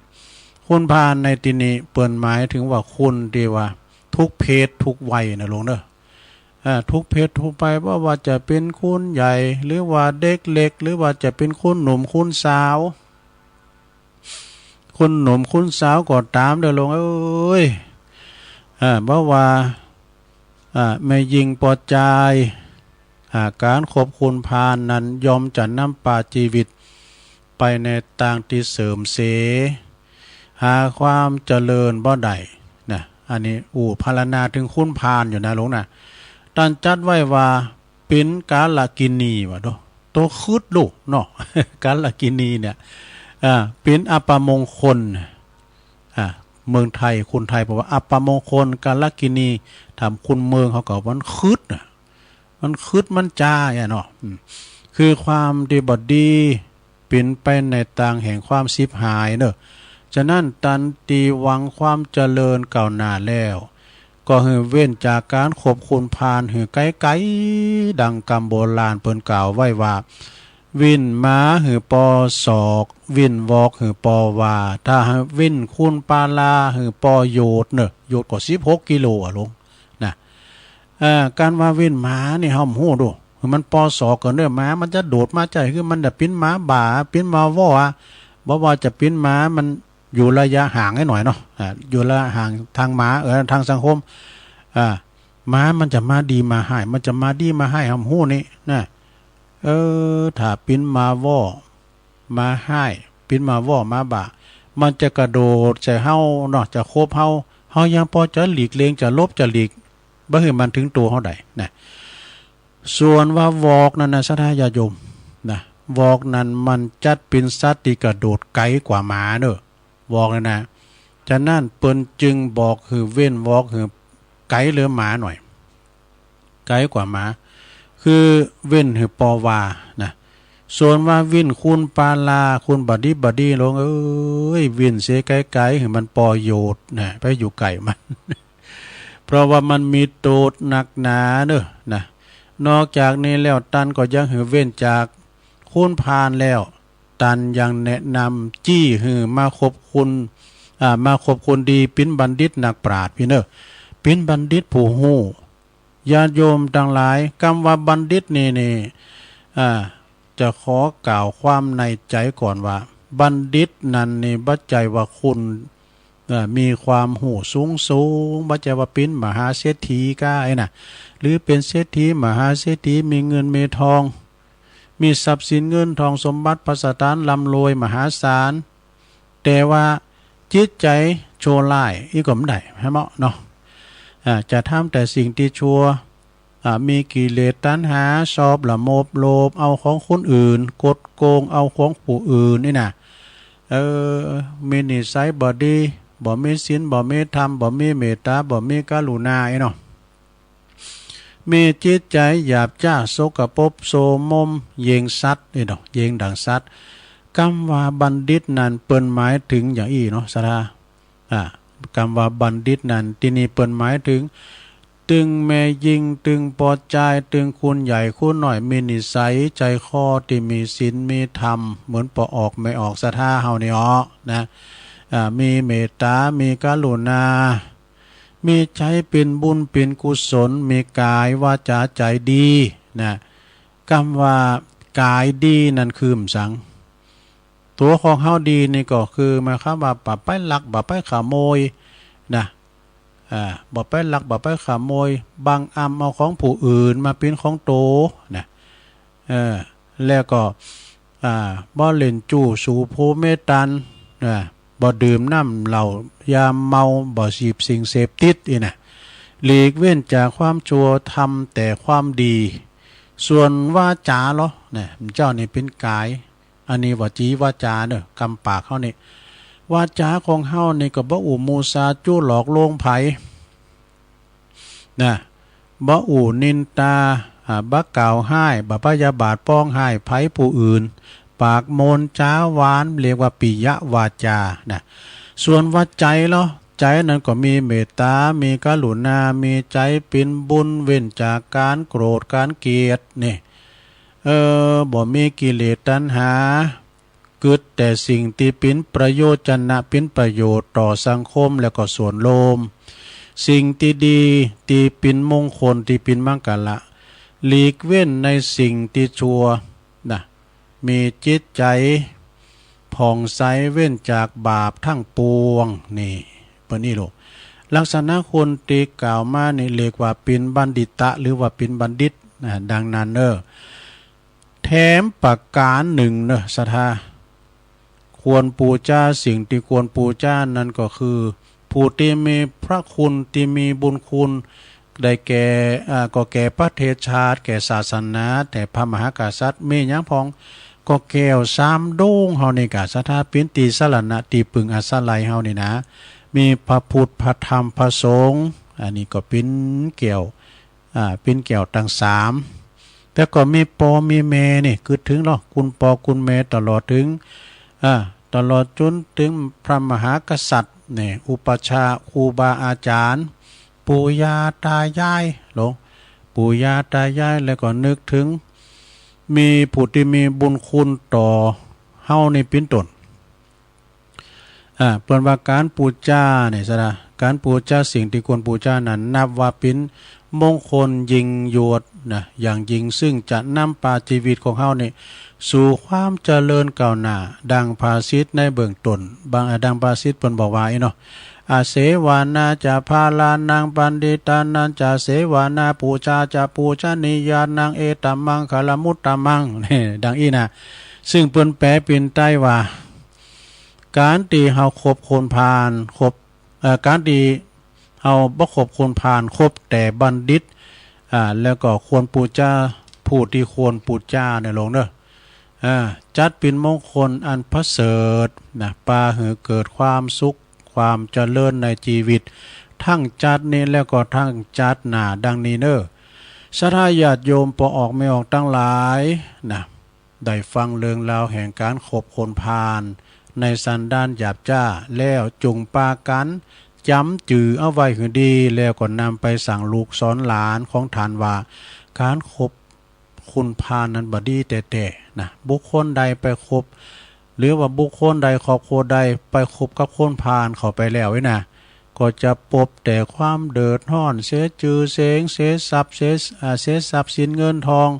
คนพาลในตี้นี้เปิ้นหมายเถิงว่าคนตี้ว่าทุกเพศทุกวัยนะหลวงเน่อ อ่า ทุกเพศทุกวัย บ่ว่าจะเป๋นคนใหญ่ หรือว่าเด็กเล็ก หรือว่าจะเป๋นคนหนุ่มคนสาว คนหนุ่มคนสาวก็ต๋ามเน่อหลวงเอ้ย อ่า บ่ว่า อ่า แม่หญิงป้อจาย อ่า ก๋านคบคนพาลนั้นย่อมจะนำปาจีวิตไปในตางตี้เสื่อมเสีย หาความเจริญบ่ได้นะ อันนี้อู้พรรณนาเถิงคนพาลอยู่นะหลวงนะ ต้านจัดไว้ว่าเป๋นกาลกิณีว่ะโด ตั๋วขึดลูกเนาะ กาลกิณีเนี่ย อ่า เป๋นอัปมงคล อ่า เมืองไทย คนไทยบอกว่าอัปมงคล กาลกิณี ถามคนเมืองเขาก็ว่ามันขึดน่ะ มันขึดมันจ้าอะเนาะ อืม คือความตี้บ่ดี เป๋นไปในตางแห่งความฉิบหายเน่อ ฉะนั้นตันตี้หวังความเจริญก้าวหน้าแล้ว ก็หื้อเว้นจากก๋านคบคนพาลหื้อไก๋ๆ ดังกำโบราณเปิ้นกล่าวไว้ว่า วิ่นหมาหื้อปอศอก วิ่นวอกหื้อปอวา ถ้าหื้อวิ่นคูนปาลาหื้อปอโยชน์เน่อ โยชน์ก็สิบหกกิโลอะหลวงนะ เอ่อ การว่าเว้นหมานี่เฮาบ่ฮู้ดู คือมันปอสอกกั๋นเน่อ หมามันจะโดดมาใจ้ คือมันจะปิ๊นมาบ่า ปิ๊นมาว่ออะ บ่ว่าจะปิ๊นมา มันอยู่ระยะห่างไอ้หน่อยเนาะ อ่า อยู่ระยะห่างตางหมา เออ ตางสังคม อ่า หมามันจะมาดีมาฮ้าย มันจะมาดีมาฮ้ายเฮาบ่ฮู้นี่นะ เออ ถ้าปิ๊นมาว่อ มาฮ้าย ปิ๊นมาว่อมาบ่า มันจะกระโดดใส่เฮาเนาะ จะคบเฮา เฮายังปอจะหลีกเล็ง จะหลบจะหลีก บ่หื้อมันเถิงตั๋วเฮาได้นะ ส่วนว่าวอกนั่นนะ ศรัทธาญาติโยมนะ วอกนั้นมันจัดเป๋นสัตว์ตี้กระโดดไก๋กว่าหมาเน่อ วอกนั่นนะ ฉะนั้นเปิ้นจึงบอกหื้อเว้นวอกหื้อไก๋เหลือหมาหน่อย ไก๋กว่าหมา คือเว้นหื้อปอว่านะ ส่วนว่าวิ้นคูนปาลา คูนบ่ดีบ่ดี หลวงเอ๋ย วิ้นเสียไก๋ๆ หื้อมันปอโยชน์นะ ไปอยู่ใก้มัน เพราะว่ามันมีโต้ษหนักหนาเน่อนะ นอกจากนี้แล้วตันก็ยังหื้อเว้นจากคูนพาลแล้ว ตันยังแนะนำจี้หื้อมาคบคุณ อ่า มาคบคนดี เป๋นบัณฑิตนักปราชญ์พี่เน่อ เป๋นบัณฑิตผู้ฮู้ ญาติโยมตังหลาย กำว่าบัณฑิตนี่ นี่ อ่า จะขอกล่าวความในใจ๋ก่อนว่า บัณฑิตนั้นนี่บ่ใจ้ว่าคุณ เอ่อ มีความฮู้สูงๆ บ่ใจ้ว่าเป๋นมหาเศรษฐีก้าไอ้น่ะ หรือเป๋นเศรษฐีมหาเศรษฐี มีเงินมีทอง มีทรัพย์สินเงินทองสมบัติภัสถานร่ำรวยมหาศาล แต่ว่าจิตใจ๋ชั่วร้ายอี้ก็บ่ได้ หันก่อเนาะ อ่า จะทำแต่สิ่งตี้ชั่ว อ่า มีกิเลสตัณหา ชอบละโมบโลภ เอาของคนอื่น กดโกงเอาของผู้อื่นนี่น่ะ เออ มีนิสัยบ่ดี บ่มีศีล บ่มีธรรม บ่มีเมตตา บ่มีกรุณาไอ้เนาะ มีจิตใจ๋หยาบจ๊า สกปรก โสมม เหย่งสัตว์นี่เนาะ เหย่งดั่งสัตว์ กำว่าบัณฑิตนั้นเปิ้นหมายเถิงอย่างอี้เนาะ ศรัทธา อ่า กำว่าบัณฑิตนั้น ตี้นี่เปิ้นหมายเถิง ตึงแม่ญิง ตึงปอจาย ตึงคุณใหญ่คุณน้อย มีนิสัยใจ๋คอตี้มีศีลมีธรรม เหมือนป้อออกแม่ออกศรัทธาเฮานี่อ้อนะ อ่า มีเมตตา มีกรุณา มีใจ๋เป๋นบุญเป๋นกุศล มีก๋ายวาจ๋าใจ๋ดีนะ กำว่ากายดีนั้นคือหยังสัง ตั๋วของเฮาดีนี่ก็คือหมายความว่าบ่ไปลัก บ่ไปขโมยนะ อ่า บ่ไปลัก บ่ไปขโมย บังอำเอาของผู้อื่นมาเป๋นของโตนะ เออ แล้วก็ อ่า บ่เล่นจู้สู่โผเมตัน อ่า บ่ดื่มน้ำเหล้ายาเมา บ่เสพสิ่งเสพติดอี้น่ะ หลีกเว้นจากความชั่ว ทำแต่ความดี ส่วนวาจ๋าลอ เนี่ย เจ้านี่เป๋นกาย อันนี้วจีวาจ๋าเน่อ กำปากเฮานี่ วาจ๋าของเฮานี่ก็บ่อู้มุสาจุหลอกลวงใผ นะ บ่อู้นินตา อ่า บ่กล่าวฮ้าย บ่พยาบาทปองฮ้ายใผผู้อื่น ปากมนจ๋าหวาน เรียกว่าปิยวาจานะ ส่วนว่าใจ๋ลอ ใจ๋นั้นก็มีเมตตา มีกรุณา มีใจ๋เป๋นบุญ เว้นจากก๋านโกรธก๋านเกลียดนี่ เออ บ่มีกิเลสตัณหา กึ๊ดแต่สิ่งตี้เป๋นประโยชนะ เป๋นประโยชน์ต่อสังคมแล้วก็ส่วนรวม สิ่งตี้ดี ตี้เป๋นมงคล ตี้เป๋นมังคละ หลีกเว้นในสิ่งตี้ชั่วนะ มีจิตใจ๋ผ่องใส เว้นจากบาปตังปวง นี่ เปิ้นอี้ลูก ลักษณะคนตี้กล่าวมานี่เรียกว่าเป๋นบัณฑิตะ หรือว่าเป๋นบัณฑิตนะ ดังนั้นเน่อ แถมประก๋านนึ่งเน่อ ศรัทธา ควรปู๋จา สิ่งตี้ควรปู๋จานั้นก็คือ ผู้ตี้มีพระคุณ ตี้มีบุญคุณ ได้แก่ อ่า ก็แก่ประเทศชาติ แก่ศาสนา แก่พระมหากษัตริย์ มีหยังพ่อง ก็แก้วสามดวงเฮานี่ก่า ศรัทธา เป๋นตี้สรณะ ตี้ปึงอาศัยเฮานี่นะ มีพระพุทธ พระธรรม พระสงฆ์ อันนี้ก็เป๋นแก้ว อ่า เป๋นแก้วตังสาม แต่ก็มีป้อมีแม่นี่ กึ๊ดเถิงลอ คุณป้อคุณแม่ ตลอดเถิง อ่า ตลอดจ๋นเถิงพระมหากษัตริย์นี่ อุปัชฌาย์ ครูบาอาจ๋ารย์ ปู่ย่าตายายลอ ปู่ย่าตายาย แล้วก็นึกเถิง มีผู้ตี้มีบุญคุณต่อเฮานี่เป๋นต้น อ่า เปิ้นว่าก๋านปู๋จานี่ ศรัทธา ก๋านปู๋จาสิ่งตี้ควรปู๋จานั้นนับว่าเป๋นมงคลยิ่งยวดนะ อย่างยิ่ง ซึ่งจะนำปาจีวิตของเฮานี่สู่ความเจริญก้าวหน้า ดังภาษิตในเบื้องต้น บาง ดังภาษิตเปิ้นบอกว่าอี้เนาะ อเสวนาจะพาลานัง ปัณฑิตานัญจะเสวนา ปู๋จาจะปู๋จนียานัง เอตะมังคะละมุตตะมัง นี่ ดังอี้นะ ซึ่งเปิ้นแปลเป๋นไตว่า ก๋านตี้เฮาคบคนพาล คบ เอ่อ ก๋านตี้เฮาบ่คบคนพาล คบแต่บัณฑิต อ่า แล้วก็ควรปู๋จา ผู้ตี้ควรปู๋จาเนี่ยลงเนาะ อ่า จัดเป๋นมงคลอันประเสริฐนะ ปาหื้อเกิดความสุข ความเจริญในจีวิต ตึงจ๊าดนี้แล้วก็ตึงจ๊าดหน้า ดังนี้เนาะ ศรัทธาญาติโยมป้อออกแม่ออกตังหลายนะ ได้ฟังเรื่องราวแห่งก๋านคบคนพาลในสันดานหยาบจ๊าแล้ว จุ่งปากั๋นจ๋ำจื้อเอาไว้หื้อดี แล้วก็นำไปสั่งลูกสอนหลานของต้านว่า ก๋านคบคนพาลนั้นบ่ดีแต๊ๆ นะ บุคคลใดไปคบ หรือว่าบุคคลใดครอบครัวใดไปคบกับคนพาลเข้าไปแล้วนี่นะ ก็จะปบแต่ความเดือดฮ้อน เสียจื้อเสียง เสียทรัพย์ เสีย อ่า เสียทรัพย์สินเงินทอง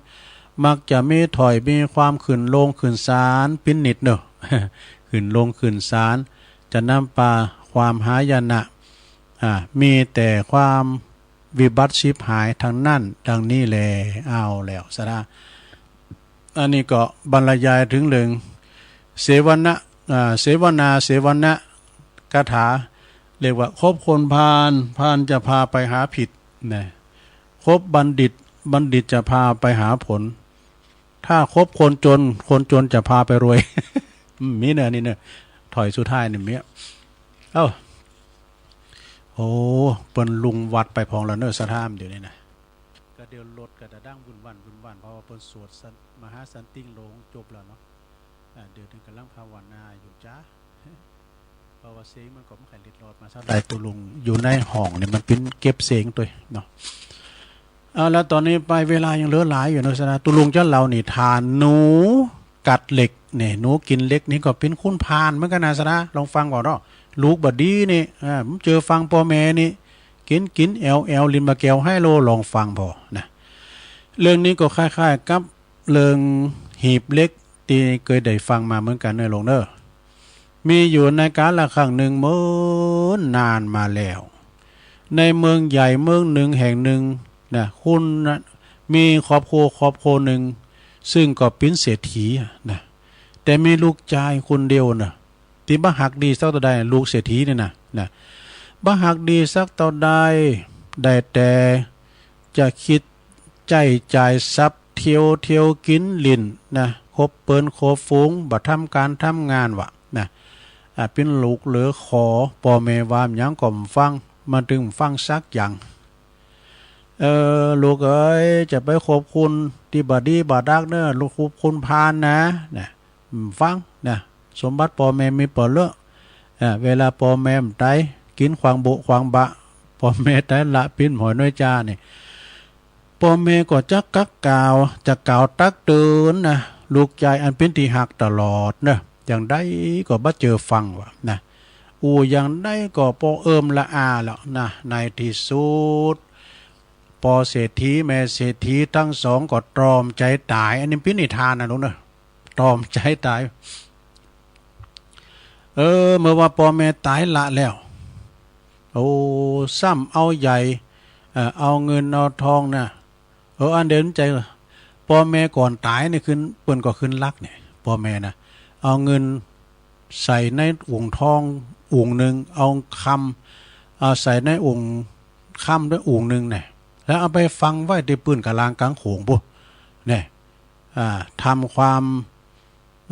มักจะมีถ้อยมีความขึ้นโรงขึ้นศาลเป๋นนิดเนาะ ขึ้นโรงขึ้นศาล จะนำปาความหายนะ อ่า มีแต่ความวิบัติฉิบหายตึงนั้น ดังนี้แล เอาแล้ว ศรัทธา อันนี้ก็บรรยายเถิงเรื่องเสวนะ อ่า เสวนา เสวนะกถา เรียกว่าคบคนพาล พาลจะพาไปหาผิดนะ คบบัณฑิต บัณฑิตจะพาไปหาผล ถ้าคบคนจน คนจนจะพาไปรวย อืม มีเนาะ นี่เนาะ ถ้อยสุดท้ายนี่มี เอ้า โอ้ เปิ้นลุงวัดไปพ่องแล้วเนาะ ศรัทธา เดี๋ยวนี้นะ ก็เดี๋ยวรถก็จะดังวุ่นวันวุ่นวัน เพราะว่าเปิ้นสวดสัน มหาสันติงโลงจบแล้วเนาะ อ่า เดี๋ยวนี้ก่ำลังภาวนาอยู่จ๊า เพราะว่าเสียงมันก็บ่ค่อยเล็ดลอดมาเท่าใด ตุ๊ลุงอยู่ในห้องนี่มันเป๋นเก็บเสียงตวยเนาะ เอาละ ต๋อนนี้ไปเวลายังเหลือหลายอยู่เนาะ ศรัทธา ตุ๊ลุงจะเล่านิทานหนูกัดเหล็กนี่ หนูกิ๋นเหล็กนี่ก็เป๋นคนพาลเหมือนกั๋นนะ ศรัทธา ลองฟังก่อนเนาะ ลูกบ่ดีนี่ อ่า มันเจอฟังป้อแม่นี่ กิ๋นกิ๋นแอวแอว หลิ้นบ่าแก๋วไฮโล ลองฟังผ่อนะ เรื่องนี้ก็คล้ายๆ กับเรื่องหีบเหล็กตี้เกยได้ฟังมาเหมือนกั๋นเนาะ หลวงเนาะ มีอยู่ในกาลครั้งหนึ่งเมินนานมาแล้ว ในเมืองใหญ่เมืองหนึ่งแห่งหนึ่งนะ คนนะ มีครอบครัวครอบครัวหนึ่ง ซึ่งก็เป๋นเศรษฐีนะ แต่มีลูกจายคนเดียวนะ ตี้บ่ฮักดีสักเต้าใด ลูกเศรษฐีนี่นะ นะ บ่ฮักดีสักเต้าใด ได้แต่จะคิดใจ๊จ่ายทรัพย์ เตียวเตียวกิ๋นหลิ้นนะ คบเปิ้นคบฝูง บ่ทำก๋านทำงานวะนะ อ่า เป๋นลูกเหลือขอ ป้อแม่ว่าหยังก็บ่ฟัง มันตึงบ่ฟังสักอย่าง เออ ลูกเอ๋ย จะไปคบคนตี้บ่ดีบ่ดักเนาะ ลูกคบคนพาลนะ นะ บ่ฟังนะ สมบัติป้อแม่มีบ่เหลือ อ่า เวลาป้อแม่บ่ต๋าย กิ๋นขว้างบุขว้างบะ ป้อแม่ต๋ายละปิ้นหอยน้อยจานี่ ป้อแม่ก็จะกักกล่าว จะกล่าวตักเตือนนะ ลูกจายอันเป๋นตี้ฮักตลอดเนาะ อย่างใดก็บ่เจือฟังวะนะ อู้อย่างใดก็ป้อเอิมละอาแล้วนะ ในตี้สุด ป้อเศรษฐีแม่เศรษฐีตึงสองก็ตรอมใจ๋ต๋าย อันนี้เป๋นนิทานนะลูกเนาะ ตรอมใจ๋ต๋าย เออ เมื่อว่าป้อแม่ต๋ายละแล้ว โอ้ ซ้ำเอาใหญ่ เอ่อ เอาเงินเอาทองนะ เออ อันเดียวในใจ๋ ป้อแม่ก่อนต๋ายนี่ขึ้น เปิ้นก็ขึ้นลักนี่ ป้อแม่นะ เอาเงินใส่ในโอ่งทองโอ่งนึ่ง เอาคำ เอาใส่ในโอ่งคำตวยโอ่งนึ่งเนี่ย แล้วเอาไปฝังไว้ตี้ปื้นก๋าลางก๋างโขงปู้น เนี่ย อ่า ทำความ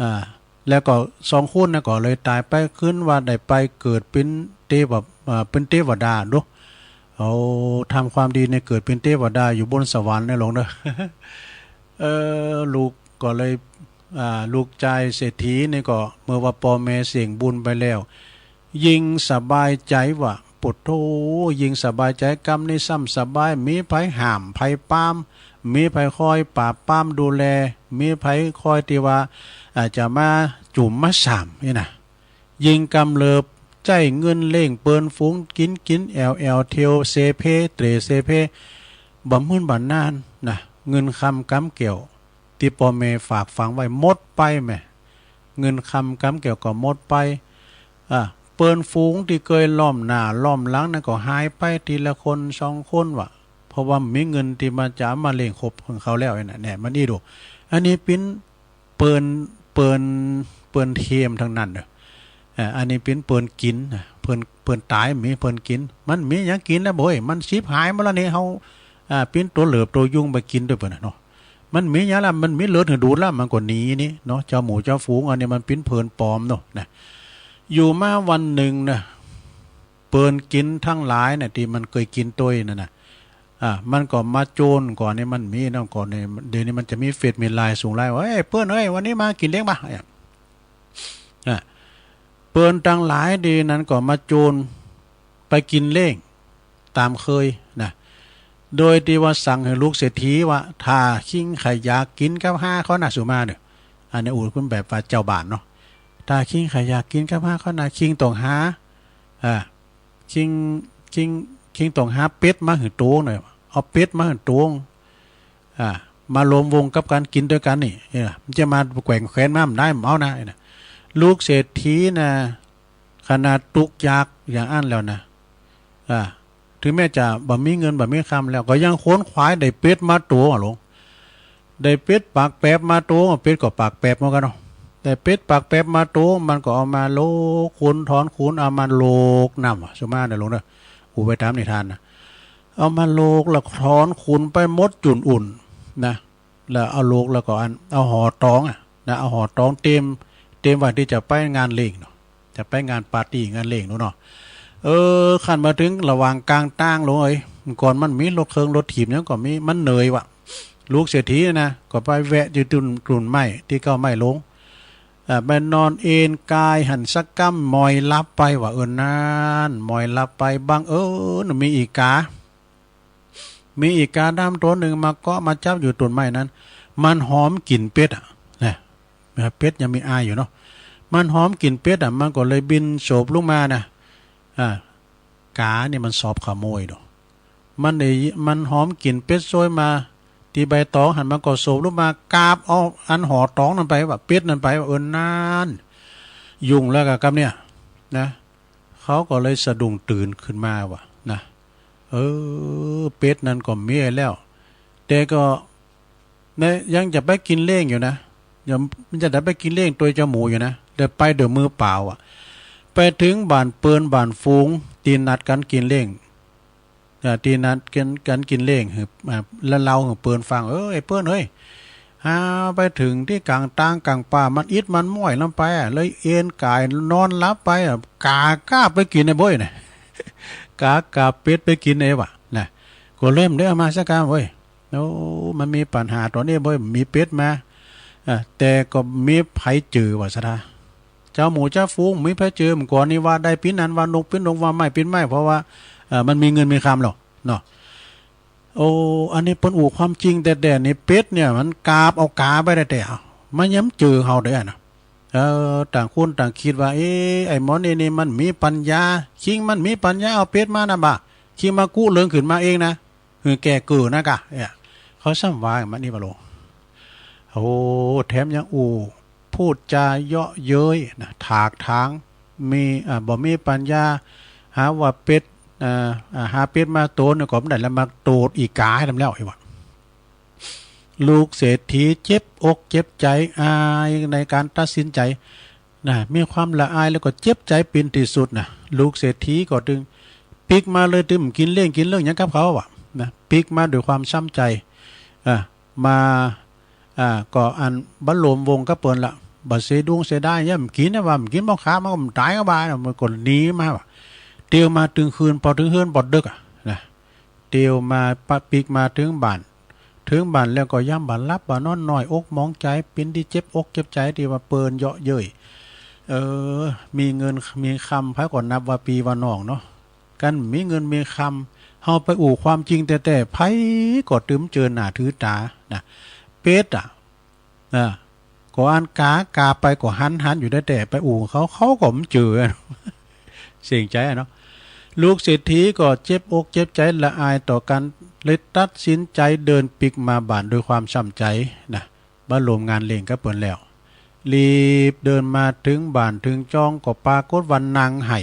อ่า แล้วก็สองคนนั้นก็เลยต๋ายไป ขึ้นว่าได้ไปเกิดเป๋นเตวะ อ่า เป๋นเตวดาดู เอา ทำความดีเนี่ยเกิดเป๋นเตวดาอยู่บนสวรรค์เนี่ยหลวงเนาะ เออ ลูกก็เลย อ่า ลูกจายเศรษฐีนี่ก็ เมื่อว่าป้อแม่เสี้ยงบุญไปแล้ว ยิ่งสบายใจ๋วะ โผดโธ่ ยิ่งสบายใจ๋ กำนี้ซ้ำสบาย บ่มีใผห้ามใผปราม บ่มีใผคอยปราบปรามดูแล บ่มีใผคอยตี้ว่า อ่า จะมาจุ่มมาสามนี่นะ ยิ่งกำเริบ ใจ๊เงินเลี้ยงเปิ้นฝูง กิ๋นกิ๋นแอ่วแอ่ว เตียวเซเพ เตร่เซเพ บ่เหมือนบ่านานนะ เงินคำกำแก้ว ตี้ป้อแม่ฝากฝังไว้หมดไปแหม เงินคำกำแก้วก็หมดไป อ่า เปิ้นฝูงตี้เกยล้อมหน้าล้อมหลังนั้นก็หายไปทีละคนสองคนวะ เพราะว่าบ่มีเงินตี้มันจะเอามาเลี้ยงครอบครัวเขาแล้วนั่นแหละ แน่ มันอี้ดู อันนี้เป๋นเปิ้น เปิ้น เปิ้นเตียมตังนั้นเน่อ อ่า อันนี้เป๋นเปิ้นกิ๋นนะ เปิ้น เปิ้นต๋ายบ่มีเปิ้นกิ๋น มันบ่มีหยังกิ๋นแล้วโบ้ย มันฉิบหายหมดแล้วนี่ เฮา อ่า เป๋นตั๋วเหลือบตั๋วยุงไปกิ๋นตวยเปิ้นน่ะเนาะ มันบ่มีหยังละ มันบ่มีเลือดหื้อดูดละ มันก็หนีนี่เนาะ เจ้าหมู่เจ้าฝูง อันนี้มันเป๋นเปิ้นปลอมเนาะนะ อยู่มาวันนึ่งนะ เปิ้นกิ๋นตังหลายน่ะ ตี้มันเกยกิ๋นตวยนั่นน่ะ อ่า มันก็มาโจน ก่อนนี้มันบ่มีเนาะ ก่อนนี้ เดี๋ยวนี้มันจะมีเฟซมีไลน์ส่งไลน์ว่า เอ้ย เปิ้นเอ้ย วันนี้มากิ๋นเลี้ยงบ่า เนี่ย อ่า เปิ้นตังหลายตี้นั้นก็มาโจน ไปกิ๋นเลี้ยงต๋ามเกยนะ โดยตี้ว่าสั่งหื้อลูกเศรษฐีว่า ถ้าคิงใค่อยากกิ๋นกับฮ้าข้อหน้า สุมาเน่อ อันนี้อู้เปิ้นแบบว่าเจ้าบ้านเนาะ ถ้าคิงใค่อยากกิ๋นกับฮ้าข้อหน้า คิงต้องหา อ่า คิง คิง คิงต้องหาเป็ดมาหื้อตวงเน่อ เอาเป็ดมาหื้อตวง อ่า มาลวมวงกับกั๋นกิ๋นตวยกั๋นนี่ เออ มันจะมาแกว่งแขนมาบ่ได้ บ่เอานะ เออ นะ ลูกเศรษฐีน่ะ ขนาดตุ๊กยากอย่างอั้นแล้วนะ อ่า เถิงแม้จะบ่มีเงินบ่มีคำแล้ว ก็ยังขวนขวายได้เป็ดมาตวงอะหลวง ได้เป็ดปากแปบมาตวง เป็ดก็ปากแปบเหมือนกั๋นเนาะ ได้เป็ดปากแปบมาตวง มันก็เอามาโหลกขุน ถอนขุน เอามาโหลกน้ำ สุมาเน่อหลวงเน่อ อู้ไปต๋ามนิทานนะ เอามาโหลกแล้วถอนขุนไปหมดจุ่นอุ่นนะ แล้วเอาโหลกแล้วก็อัน เอาห่อตองอะนะ เอาห่อตองเตรียม เตรียมไว้ตี้จะไปงานเลี้ยงเนาะ จะไปงานปาร์ตี้งานเลี้ยงโน่นเนาะ เออ คันมาเถิงระหว่างก๋างตางหลวงเอ้ย ก่อนมันบ่มีรถเคิงรถถีบหยังก็บ่มี มันเหนื่อยวะ ลูกเศรษฐีนะ ก็ไปแวะอยู่ต้น ต้นไม้ตี้เก๊าไม้หลวง อ่า ไปนอนเอนกายหั้นสักกำ หมอยหลับไปวะ เออ นั้น หมอยหลับไป บังเอิญมีอีกา มีอีกาดำตั๋วนึ่งมาเกาะมาจับอยู่ต้นไม้นั้น มันหอมกลิ่นเป็ดอะนะ เป็ดยังมีอายอยู่เนาะ มันหอมกลิ่นเป็ดอะ มันก็เลยบินโฉบลงมานะ อ่า กานี่มันชอบขโมยเนาะ มันได้ มันหอมกลิ่นเป็ดโชยมา ตี้ใบตองหั้น มันก็โฉบลงมากาบเอาอันห่อตองนั้นไปวะ เป็ดนั้นไปวะ เออ นั้น ยุ่งแล้วกะกำเนี่ยนะ เขาก็เลยสะดุ้งตื่นขึ้นมาวะนะ เออ เป็ดนั้นก็บ่มีแล้ว แต่ก็ นะ ยังจะไปกิ๋นเลี้ยงอยู่นะ ยัง มันจะได้ไปกิ๋นเลี้ยงตวยเจ้าหมู่อยู่นะ แต่ไปโดยมือเปล่าอะ ไปเถิงบ้านเปิ้นบ้านฝูง ตี้นัดกั๋นกิ๋นเลี้ยง อ่า ตี้นัดกั๋น กั๋นกิ๋นเลี้ยง หื้อ อ่า แล้วเล่าหื้อเปิ้นฟัง เออ ไอ้เปิ้นเอ้ย หาไปเถิงตี้ก๋างตางก๋างป่า มันอิดมันม้อยลำไปอะ เลยเอนก๋ายนอนหลับไปอะ ก๋ากาบไปกิ๋นไอ้โบ้ยนะ ก๋ากาบเป็ดไปกิ๋นไอ้วะนะ ก็เลยบ่ได้เอามาสักกำเว้ย โอ้ มันมีปัญหาต๋อนนี้เว้ย มีเป็ดมา อ่ะ แต่ก็มีใผจื้อว่าซะ เจ้าหมู่เจ้าฝูงมีใผจื้อ เมื่อก่อนนี้ว่าได้เป๋นนั้น ว่าหนกเป๋นหนก ว่าไม้เป๋นไม้ เพราะว่า เอ่อ มันมีเงินมีคำแล้วเนาะ โอ้ อันนี้เปิ้นอู้ความจริงแต๊ๆ นี่ เป็ดเนี่ยมันกาบเอาก๋าไปแต๊ๆ เอ้า มันยังจื้อเฮาเด้อนะ เออ ต่างคนต่างกึ๊ดว่า เอ๊ะ ไอ้หมอนี่นี่มันมีปัญญา คิงมันมีปัญญาเอาเป็ดมานะบ่า คิงมากู้เลิงขึ้นมาเองนะ หื้อแก่เกิ๋อนะกะ เนี่ย เขาซ้ำว่ามันนี่บ่าโล โอ้ แถมยังอู้ พูดจาเยาะเย้ยนะ ถากถาง มี อ่า บ่มีปัญญา หาว่าเป็ด อ่า อ่า หาเป็ดมาตั๋วนึ่งก็บ่ได้แล้ว มาตั๋วอีก๋าแหมแล้ว ไอ้วะ ลูกเศรษฐีเจ็บอกเจ็บใจ๋ อายในก๋านตัดสินใจ๋ นะ มีความละอายแล้วก็เจ็บใจ๋เป๋นตี้สุดนะ ลูกเศรษฐีก็ตึงปิ๊กมาเลย ตึงบ่กิ๋นเลี้ยงกิ๋นเลิ้งหยังกับเขาวะนะ ปิ๊กมาด้วยความซ้ำใจ๋ อ่า มา อ่า ก็อันบ่ลวมวงกับเปิ้นละ บ่เสียดุงเสียดาย ยังบ่กิ๋นนะ ว่าบ่กิ๋นบ่า ขามันก็บ่ต๋ายก็บ่านะ มันก็หนีมาวะ เตียวมาเถิงคืน ปอเถิงเฮือนปอดึกอะนะ เตียวมาปะปิ๊กมาเถิงบ้าน เถิงบ้านแล้วก็ยามบ่หลับบ่นอน น้อยอกหมองใจ๋ เป๋นตี้เจ็บอกเจ็บใจ๋ตี้ว่าเปิ้นเยาะเย้ย เออ มีเงินมีคำ ใผก็นับว่าปี้ว่าน้องเนาะ กั๋นมีเงินมีคำ เฮาไปอู้ความจริงแต๊ๆ ใผก็ตึงบ่เจิญหน้าถือต๋านะ เป็ดอะ อ่า ก็อันก๋ากาบไปก็หันๆ อยู่แต๊ๆ ไปอู้เขา เขาก็บ่เจิญ เสียงใจ๋อะเนาะ ลูกเศรษฐีก็เจ็บอกเจ็บใจ๋ละอายต่อกั๋น เลยตัดสินใจ๋เดินปิ๊กมาบ้านด้วยความช้ำใจ๋นะ บ่ร่วมงานเลี้ยงกับเปิ้นแล้ว รีบเดินมาเถิงบ้านเถิงจองก็ปรากฏว่านางไห้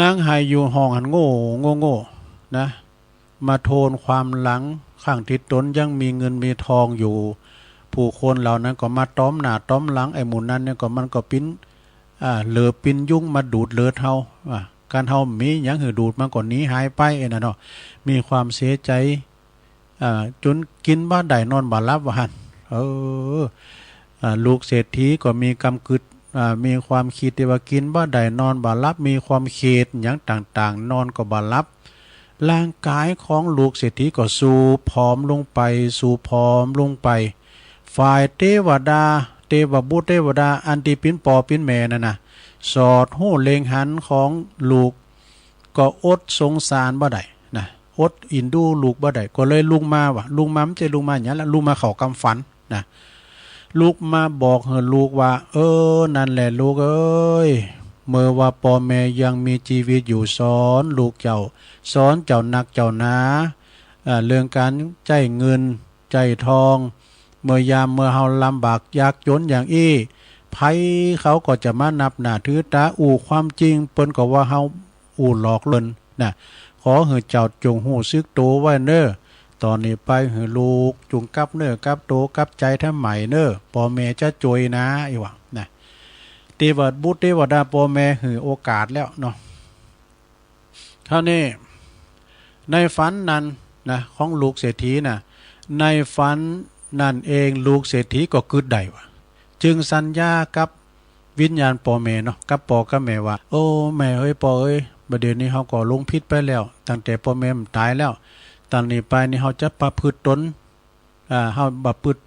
นางไห้อยู่ห้องหั้นโง่ โง่ โง่นะ มาโทนความหลัง ครั้งตี้ตนยังมีเงินมีทองอยู่ ผู้คนเหล่านั้นก็มาต๋อมหน้าต๋อมหลัง ไอ้หมู่นั้นเนี่ยก็มันก็ปิ้น อ่า เหลือปิ้นยุงมาดูดเลือดเฮา อ่า คันเฮามีหยังหื้อดูดมันก็หนีหายไป เอ็นน่ะเนาะ มีความเสียใจ๋ อ่า จ๋นกิ๋นบ่ได้นอนบ่หลับว่าหั้น เออ อ่า ลูกเศรษฐีก็มีกำกึด อ่า มีความกึ๊ดตี้ว่ากิ๋นบ่ได้นอนบ่หลับ มีความเข็ดหยังต่างๆ นอนก็บ่หลับ ร่างก๋ายของลูกเศรษฐีก็ทรุดผอมลงไป ทรุดผอมลงไป ฝ่ายเตวดา เตวบุตรเตวดา อันตี้ปิ้นป้อปิ้นแม่นั่นน่ะ สอดฮู้เล็งหันของลูก ก็อดสงสารบ่ได้นะ อดเอ็นดูลูกบ่ได้ ก็เลยลุกมาว่า ลุกมา บ่ใจ้ลุกมาหยังละ ลุกมาเข้ากำฝันนะ ลุกมาบอกหื้อลูกว่า เออ นั่นแหละลูกเอ้ย เมื่อว่าป้อแม่ยังมีจีวิตอยู่ สอนลูกเจ้า สอนเจ้านักเจ้าหนา อ่า เรื่องก๋านใจ๊เงินใจ๊ทอง เมื่อยามเมื่อเฮาลำบากยากจ๋นอย่างอี้ ใผเขาก็จะมานับหน้าถือต๋า อู้ความจริงเปิ้นก็ว่าเฮาอู้หลอกเปิ้นนะ ขอหื้อเจ้าจงฮู้สึกโตไว้เน่อ ต๋อนนี้ไปหื้อลูกจุ่งกลับเนื้อกลับโตกลับใจ๋แท้ใหม่เน่อ ป้อแม่จะจ่วยนะ อี้ว่านะ เตวบุตรเตวดาป้อแม่หื้อโอกาสแล้วเนาะ คราวนี้ในฝันนั้นนะ ของลูกเศรษฐีน่ะ ในฝันนั้นเองลูกเศรษฐีก็กึ๊ดได้ว่า จึงสัญญากับวิญญาณป้อแม่เนาะ กับป้อกับแม่ว่า โอ้ แม่เอ้ย ป้อเอ้ย บ่าเดี่ยวนี้เฮาก็หลงผิดไปแล้ว ตั้งแต่ป้อแม่มันต๋ายแล้ว ต๋อนนี้ไปนี่เฮาจะประพฤติตน อ่า เฮาประพฤติ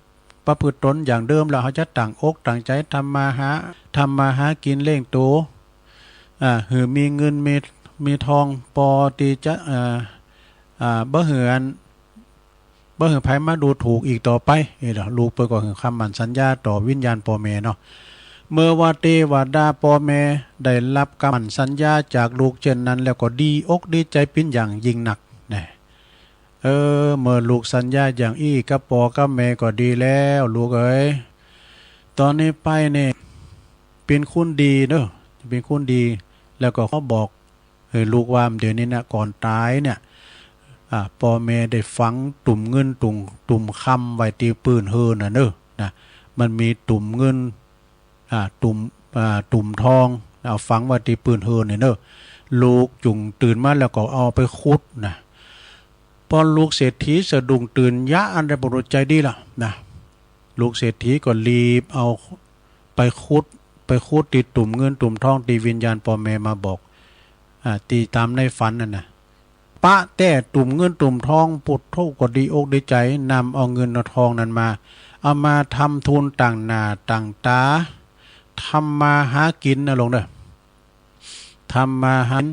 ประพฤติตนอย่างเดิมแล้ว เฮาจะตั้งอกตั้งใจ๋ทำมาหา ทำมาหากิ๋นเลี้ยงโต อ่า หื้อมีเงินมี มีทอง ป้อตี้จะ อ่า อ่า บ่หื้ออัน บ่หื้อใผมาดูถูกอีกต่อไป นี่แหละ ลูกเปิ้นก็หื้อคำมั่นสัญญาต่อวิญญาณป้อแม่เนาะ เมื่อว่าเตวดาป้อแม่ได้รับกำมั่นสัญญาจากลูกเช่นนั้นแล้วก็ดีอกดีใจ๋เป๋นอย่างยิ่งนักนะ เออ เมื่อลูกสัญญาอย่างอี้กับป้อกับแม่ก็ดีแล้วลูกเอ๋ย ต๋อนนี้ไปนี่เป๋นคนดีเน่อ เป๋นคนดี แล้วก็ขอบอกหื้อลูกว่า เดี๋ยวนี้นะ ก่อนต๋ายเนี่ย อ่า ป้อแม่ได้ฝังตุ่มเงินตุ่ม ตุ่มคำไว้ตี้ปื้นเฮือนน่ะเน่อ นะ มันมีตุ่มเงิน อ่า ตุ่ม อ่า ตุ่มทอง เอาฝังไว้ตี้ปื้นเฮือนนี่เน่อ ลูกจุ่งตื่นมาแล้วก็เอาไปขุดนะ ป้อลูกเศรษฐีสะดุ้งตื่นยะอั้นได้ บ่ฮู้ใจ๋ดีละนะ ลูกเศรษฐีก็รีบเอาไปขุด ไปขุดตี้ตุ่มเงินตุ่มทองตี้วิญญาณป้อแม่มาบอก อ่า ตี้ต๋ามในฝันนั่นน่ะ ปะแต๊ตุ่มเงินตุ่มทอง ปุโธก็ดีอกดีใจ๋ นำเอาเงินเอาทองนั้นมา เอามาทำทุนตั้งหน้าตั้งต๋า ทำมาหากิ๋นนะลูกเน่อ ทำมาหากิ๋น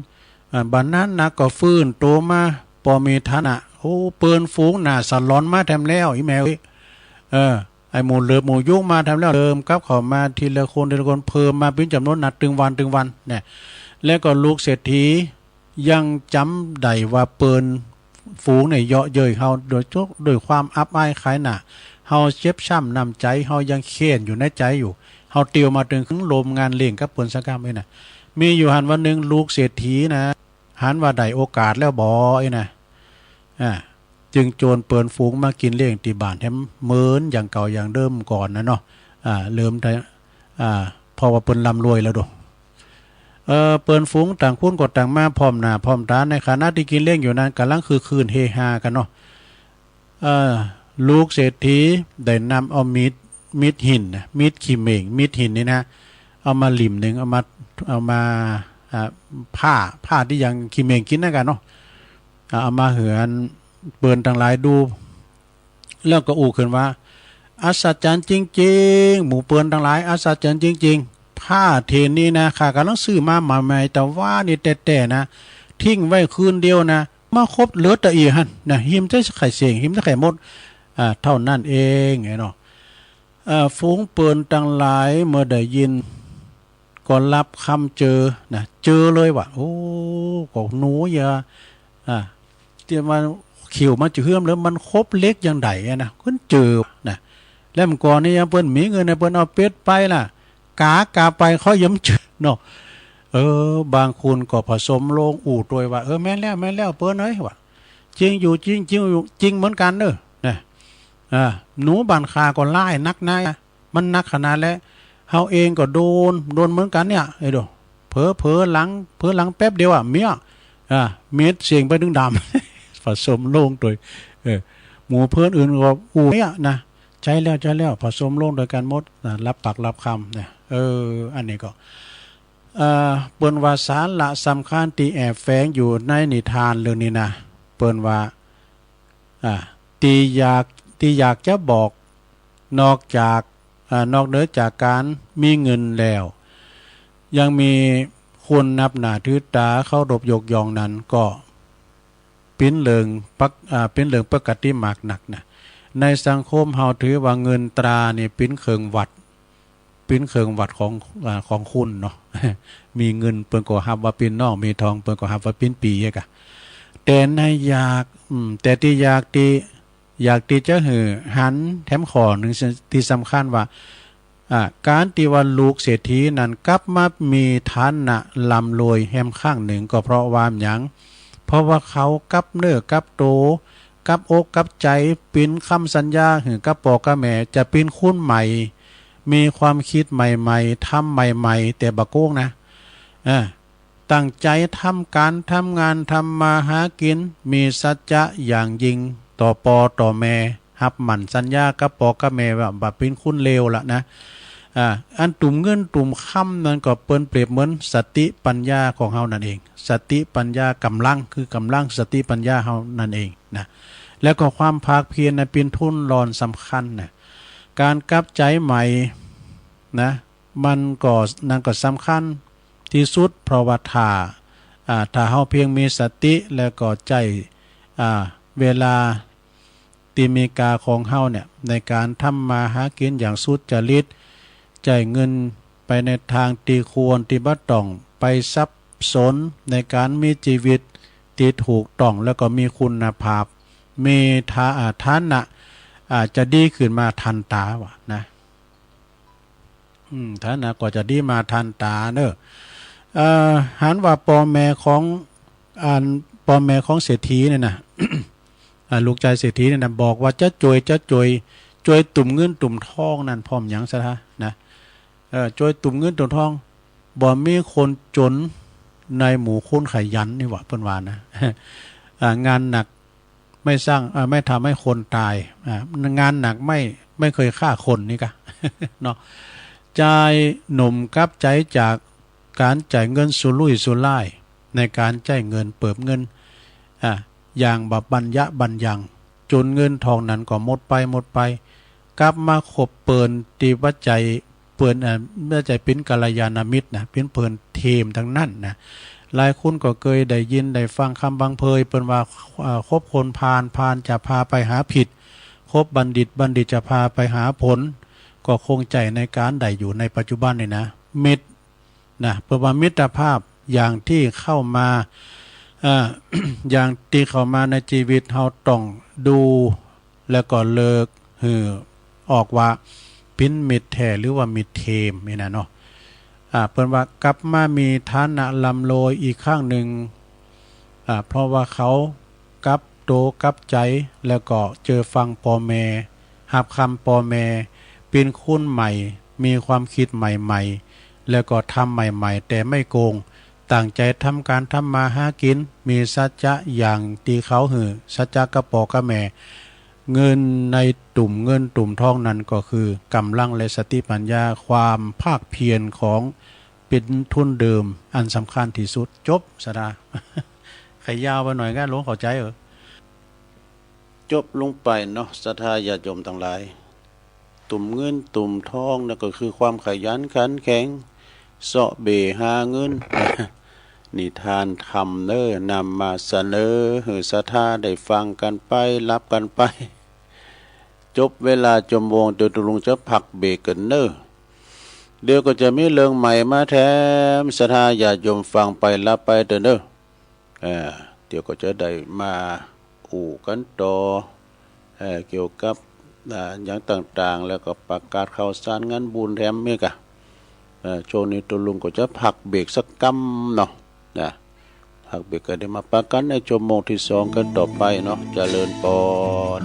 อ่า บ่านั้นนะก็ฟื้นโตมา ป้อมีฐานะ โอ้ เปิ้นฝูงหน้าสะหลอนมาแถมแล้ว อี่แม่เอ้ย เออ ไอ้หมู่เหลือบหมู่ยุงมาแถมแล้ว เพิ่มกลับเข้ามาทีละคนทีละคน เพิ่มมาเป๋นจ๋ำนวนนัก ตึงวันตึงวันเนี่ย แล้วก็ลูกเศรษฐี ยังจ๋ำได้ว่าเปิ้นฝูงเนี่ยเยาะเย้ยเฮา โดย โดยความอับอายขายหน้า เฮาเจ็บช้ำน้ำใจ๋ เฮายังแค้นอยู่ในใจ๋อยู่ เฮาเตียวมาเถิงโฮมงานเลี้ยงกับเปิ้นสักกำนี่นะ มีอยู่หั้นวันนึ่งลูกเศรษฐีนะ หันว่าได้โอกาสแล้วบ่อี้นะ อ่า จึงจวนเปิ้นฝูงมากิ๋นเลี้ยงตี้บ้านแถมเหมือนอย่างเก่าอย่างเดิมก่อนนะเนาะ อ่า เริ่มได้ อ่า เพราะว่าเปิ้นร่ำรวยแล้วโด เอ่อ เปิ้นฝูงต่างคนก็ต่างมาพร้อมหน้าพร้อมต๋า ในขณะตี้กิ๋นเลี้ยงอยู่นั้น ก่ำลังคึกคื้นเฮฮากั๋นเนาะ เอ่อ ลูกเศรษฐีได้นำเอามีด มีดหินนะ มีดเขม่ง มีดหินนี่นะ เอามาหลิ่มนึ่ง เอามา เอามา อ่า ผ้า ผ้าตี้ยังเขม่งกิ๋นนั่นกั๋นเนาะ อ่า เอามาหื้ออันเปิ้นตังหลายดู แล้วก็อู้ขึ้นว่า อัศจรรย์จริงๆ หมู่เปิ้นตังหลาย อัศจรรย์จริงๆ ผ้าเถินนี้นะ ข้าก่ำลังซื้อมาใหม่ๆ ตะวานี้แต๊ๆ นะ ทิ้งไว้คืนเดียวนะ มาครบเหลือตะอี้หั้นนะ หิมจะไข่เสี้ยง หิมจะไข่มด อ่า เต้านั้นเองไงเนาะ อ่า ฝูงเปิ้นตังหลายเมื่อได้ยิน ก็รับกำเจอนะ เจอเลยว่า โอ้ ก็หนูเยียะ อ่า ตี้มันเขียวมันจะเหื้อมเลย มันคบเหล็กอย่างใดอะนะ ขึ้นเจอนะ แล้วเมื่อก่อนนี้ยังเปิ้นมีเงินนะ เปิ้นเอาเป็ดไปล่ะ ก๋ากาไปเขายังเจอเนาะ เออ บางคนก็ผสมโลงอู้ตวยว่า เออ แม่นแล้ว แม่นแล้ว เปิ้นเอ้ย ว่า จริงอยู่ จริง จริงอยู่ จริงเหมือนกั๋นเน่อ นะ อ่า หนูบ้านข้าก็ร้ายนักนะ มันนักขนาดแล้ว เฮาเองก็โดน โดนเหมือนกั๋นเนี่ย ไอ้โด เผลอ เผลอหลัง เผลอหลังแป๊บเดียวอะ เมี้ย อ่า เม็ดเสียงไปถึงดำ ผสมโลงตวย เออ หมู่เปิ้นอื่นก็อู้เนี่ยนะ ใจ้แล้ว ใจ้แล้ว ผสมโลงตวยกั๋นหมดนะ รับปากรับกำนะ เออ อันนี้ก็ เอ่อ เปิ้นว่าสาระสำคัญตี้แอบแฝงอยู่ในนิทานเรื่องนี้นะ เปิ้นว่า อ่า ตี้อยาก ตี้อยากจะบอก นอกจาก อ่า นอกเหนือจากก๋านมีเงินแล้ว ยังมีคนนับหน้าถือต๋าเคารพยกย่องนั้นก็ เป๋นเรื่องปก- อ่า เป๋นเรื่องปกติมากนักนะ ในสังคมเฮาถือว่าเงินตรานี่เป๋นเครื่องวัด เป๋นเครื่องวัดของ อ่า ของคุณเนาะ มีเงินเปิ้นก็ฮับว่าเป๋นน้อง มีทองเปิ้นก็ฮับว่าเป๋นปี้อะกะ แต่ในอยาก อืม แต่ตี้อยากตี้ อยากตี้จะหื้อหันแถมข้อนึ่งตี้สำคัญว่า อ่า ก๋านตี้ว่าลูกเศรษฐีนั้นกลับมามีฐานะร่ำรวยแหมครั้งนึ่ง ก็เพราะว่าหยัง เพราะว่าเขากับเนื้อกับตั๋ว กับอกกับใจ๋ เป๋นกำสัญญาหื้อกับป้อกับแม่ จะเป๋นคนใหม่ มีความกึ๊ดใหม่ๆ ทำใหม่ๆ แต่บ่โก๋งนะ อ่า ตั้งใจ๋ทำก๋านทำงาน ทำมาหากิ๋น มีสัจจะอย่างยิ่งต่อป้อต่อแม่ ฮับหมั้นสัญญากับป้อกับแม่ว่าบ่เป๋นคนเลวละนะ อ่า อันตุ่มเงินตุ่มกำนั้นก็เปิ้นเปรียบเหมือนสติปัญญาของเฮานั่นเอง สติปัญญาก๋ำลัง คือก๋ำลังสติปัญญาเฮานั่นเองนะ แล้วก็ความภาคเพียรนะเป๋นทุนรอนสำคัญนะ ก๋านกลับใจ๋ใหม่นะ มันก็ นั่นก็สำคัญตี้สุด เพราะว่าถ้า อ่า ถ้าเฮาเพียงมีสติ แล้วก็ใจ๊ อ่า เวลาตี้มีก๋าของเฮาเนี่ย ในก๋านทำมาหากิ๋นอย่างสุจริต ใจ๊เงินไปในตางตี้ควร ตี้บ่ต้องไปสับสน ในก๋านมีจีวิตตี้ถูกต้อง แล้วก็มีคุณภาพ มีฐา- อ่า ฐานะ อ่า จะดีขึ้นมาตันต๋าว่านะ อืม ฐานะก็จะดีมาตันต๋าเน่อ เอ่อ หันว่าป้อแม่ของ อัน ป้อแม่ของเศรษฐีเนี่ยนะ อ่า ลูกจายเศรษฐีเนี่ยนะ บอกว่าจะจ้วย จะจ้วย จ้วยตุ่มเงินตุ่มทองนั้น เพราะหยังศรัทธานะ เออ จ้วยตุ่มเงินตุ่มทอง บ่มีคนจ๋นในหมู่คนขยันนี่หว่า เปิ้นว่านะ อ่า งานหนัก ไม่สร้าง เอ่อ ไม่ทำให้คนตาย อ่า งานหนักไม่ ไม่เคยฆ่าคนนี่กะ เนาะ จ่ายหนมกับใจ๋จากก๋านจ่ายเงินสุรุ่ยสุร่าย ในก๋านใจ๊เงินเปิบเงิน อ่า อย่างบ่บัญญะบัญญัง จ๋นเงินทองนั้นก็หมดไป หมดไป กลับมาคบเปิ้นตี้บ่ใจ้ เปิ้น อ่า บ่ใจ้เป๋นกัลยาณมิตรนะ เป๋นเปิ้นเทมตังนั้นนะ หลายคนก็เกยได้ยินได้ฟังกำบ่าเผย เปิ้นว่า อ่า คบคนพาล พาลจะพาไปหาผิด คบบัณฑิต บัณฑิตจะพาไปหาผล ก็คงใจ้ในก๋านได้อยู่ในปัจจุบันนี่นะ มิตรนะ เปิ้นว่ามิตรภาพอย่างตี้เข้ามา อ่า อย่างตี้เข้ามาในจีวิตเฮาต้องดู แล้วก็เลือกหื้อออกว่าเป๋นมิตรแท้หรือว่ามิตรเทมนี่นะเนาะ อ่า เปิ้นว่ากลับมามีฐานะร่ำรวยอีกครั้งนึ่ง อ่า เพราะว่าเขากลับโตกลับใจ๋ แล้วก็เจื้อฟังป้อแม่ ฮับกำป้อแม่ เป๋นคนใหม่ มีความกึ๊ดใหม่ๆ แล้วก็ทำใหม่ๆ แต่ไม่โก๋ง ตั้งใจ๋ทำก๋านทำมาหากิ๋น มีสัจจะอย่างตี้เขาหื้อสัจจะกับป้อกับแม่ เงินในตุ่มเงินตุ่มทองนั้นก็คือก๋ำลังและสติปัญญา ความภาคเพียรของเป๋นทุนเดิมอันสำคัญตี้สุด จบ ศรัทธา ใค่ยาวไปหน่อยกะ หลวงเข้าใจ๋เออ จบลงไปเนาะ ศรัทธาญาติโยมตังหลาย ตุ่มเงินตุ่มทองนั่นก็คือความขยันขันแข็ง เซาะเบ่หาเงิน นิทานธรรมเน่อ นำมาเสนอหื้อศรัทธาได้ฟังกั๋นไป หลับกั๋นไป จบเวลาจอมโมง เดี๋ยวตุ๊ลุงจะพักเบรกกั๋นเน่อ เดี๋ยวก็จะมีเรื่องใหม่มาแถมศรัทธาญาติโยมฟังไป หลับไปเต๊อะเน่อ เออ เดี๋ยวก็จะได้มาอู้กั๋นต่อ เอ่อ เกี่ยวกับ อ่า อย่างต่างๆ แล้วก็ประกาศข่าวสารงานบุญแถมอีกอะ เอ่อ ช่วงนี้ตุ๊ลุงก็จะพักเบรกสักกำเนาะ นะ พักเบรกกั๋น เดี๋ยวมาปะกั๋นในชั่วโมงตี้สองกั๋นต่อไปเนาะ เจริญปอน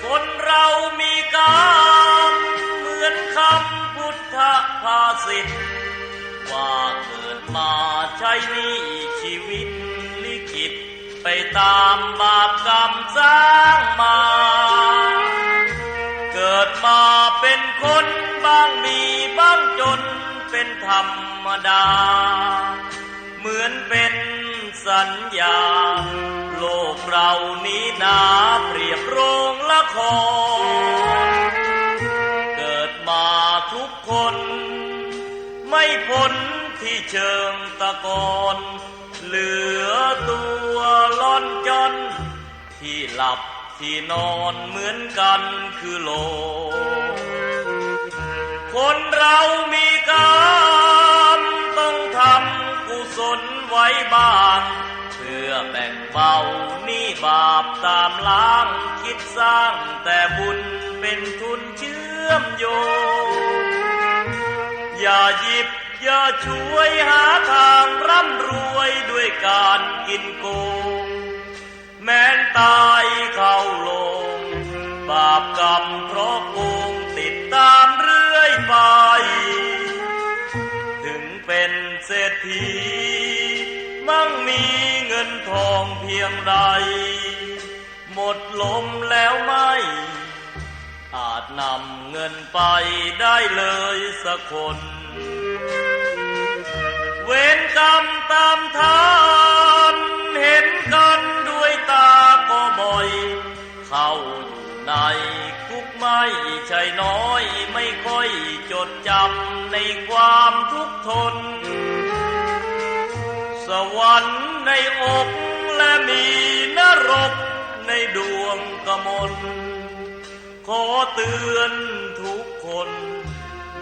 คนเรามีกรรมเหมือนคำพุทธภาษิต ว่าเกิดมาใช้หนี้ชีวิตลิขิต ไป ไปต๋ามบาปกรรมสร้างมา เกิดมาเป๋นคนบ้างมีบ้างจ๋นเป๋นธรรมดา เหมือนเป๋นสัญญา โลกเฮานี้นาเปรียบโรงละคร เกิดมาทุกคน ไม่พ้นตี้เชิงตะกอน เหลือตั๋วล่อนจ้อน ตี้หลับตี้นอนเหมือนกั๋นคือโลก คนเฮามีกรรมต้องทำกุศลไว้บ้าง เพื่อแบ่งเบาหนี้บาปต๋ามล้าง คิดสร้างแต่บุญเป๋นทุนเชื่อมโยง อย่าหยิบอย่าฉวยหาตางร่ำรวยด้วยก๋านกิ๋นโกง แม้นต๋ายเข้าโลง บาปกรรมเคราะห์โกงติดต๋ามเรื่อยไป ถึงเป๋นเศรษฐี มั่งมีเงินทองเพียงใด หมดลมแล้วไม่ อาจนำเงินไปได้เลยสักคน เวรกรรมต๋ามทัน เห็นกั๋นด้วยต๋าก็บ่อย เข้าอยู่ในคุกไม่ใช่น้อย ไม่ค่อยจดจ๋ำในความทุกข์ทน สวรรค์ในอกและมีนรกในดวงกมล ขอเตือนทุกคน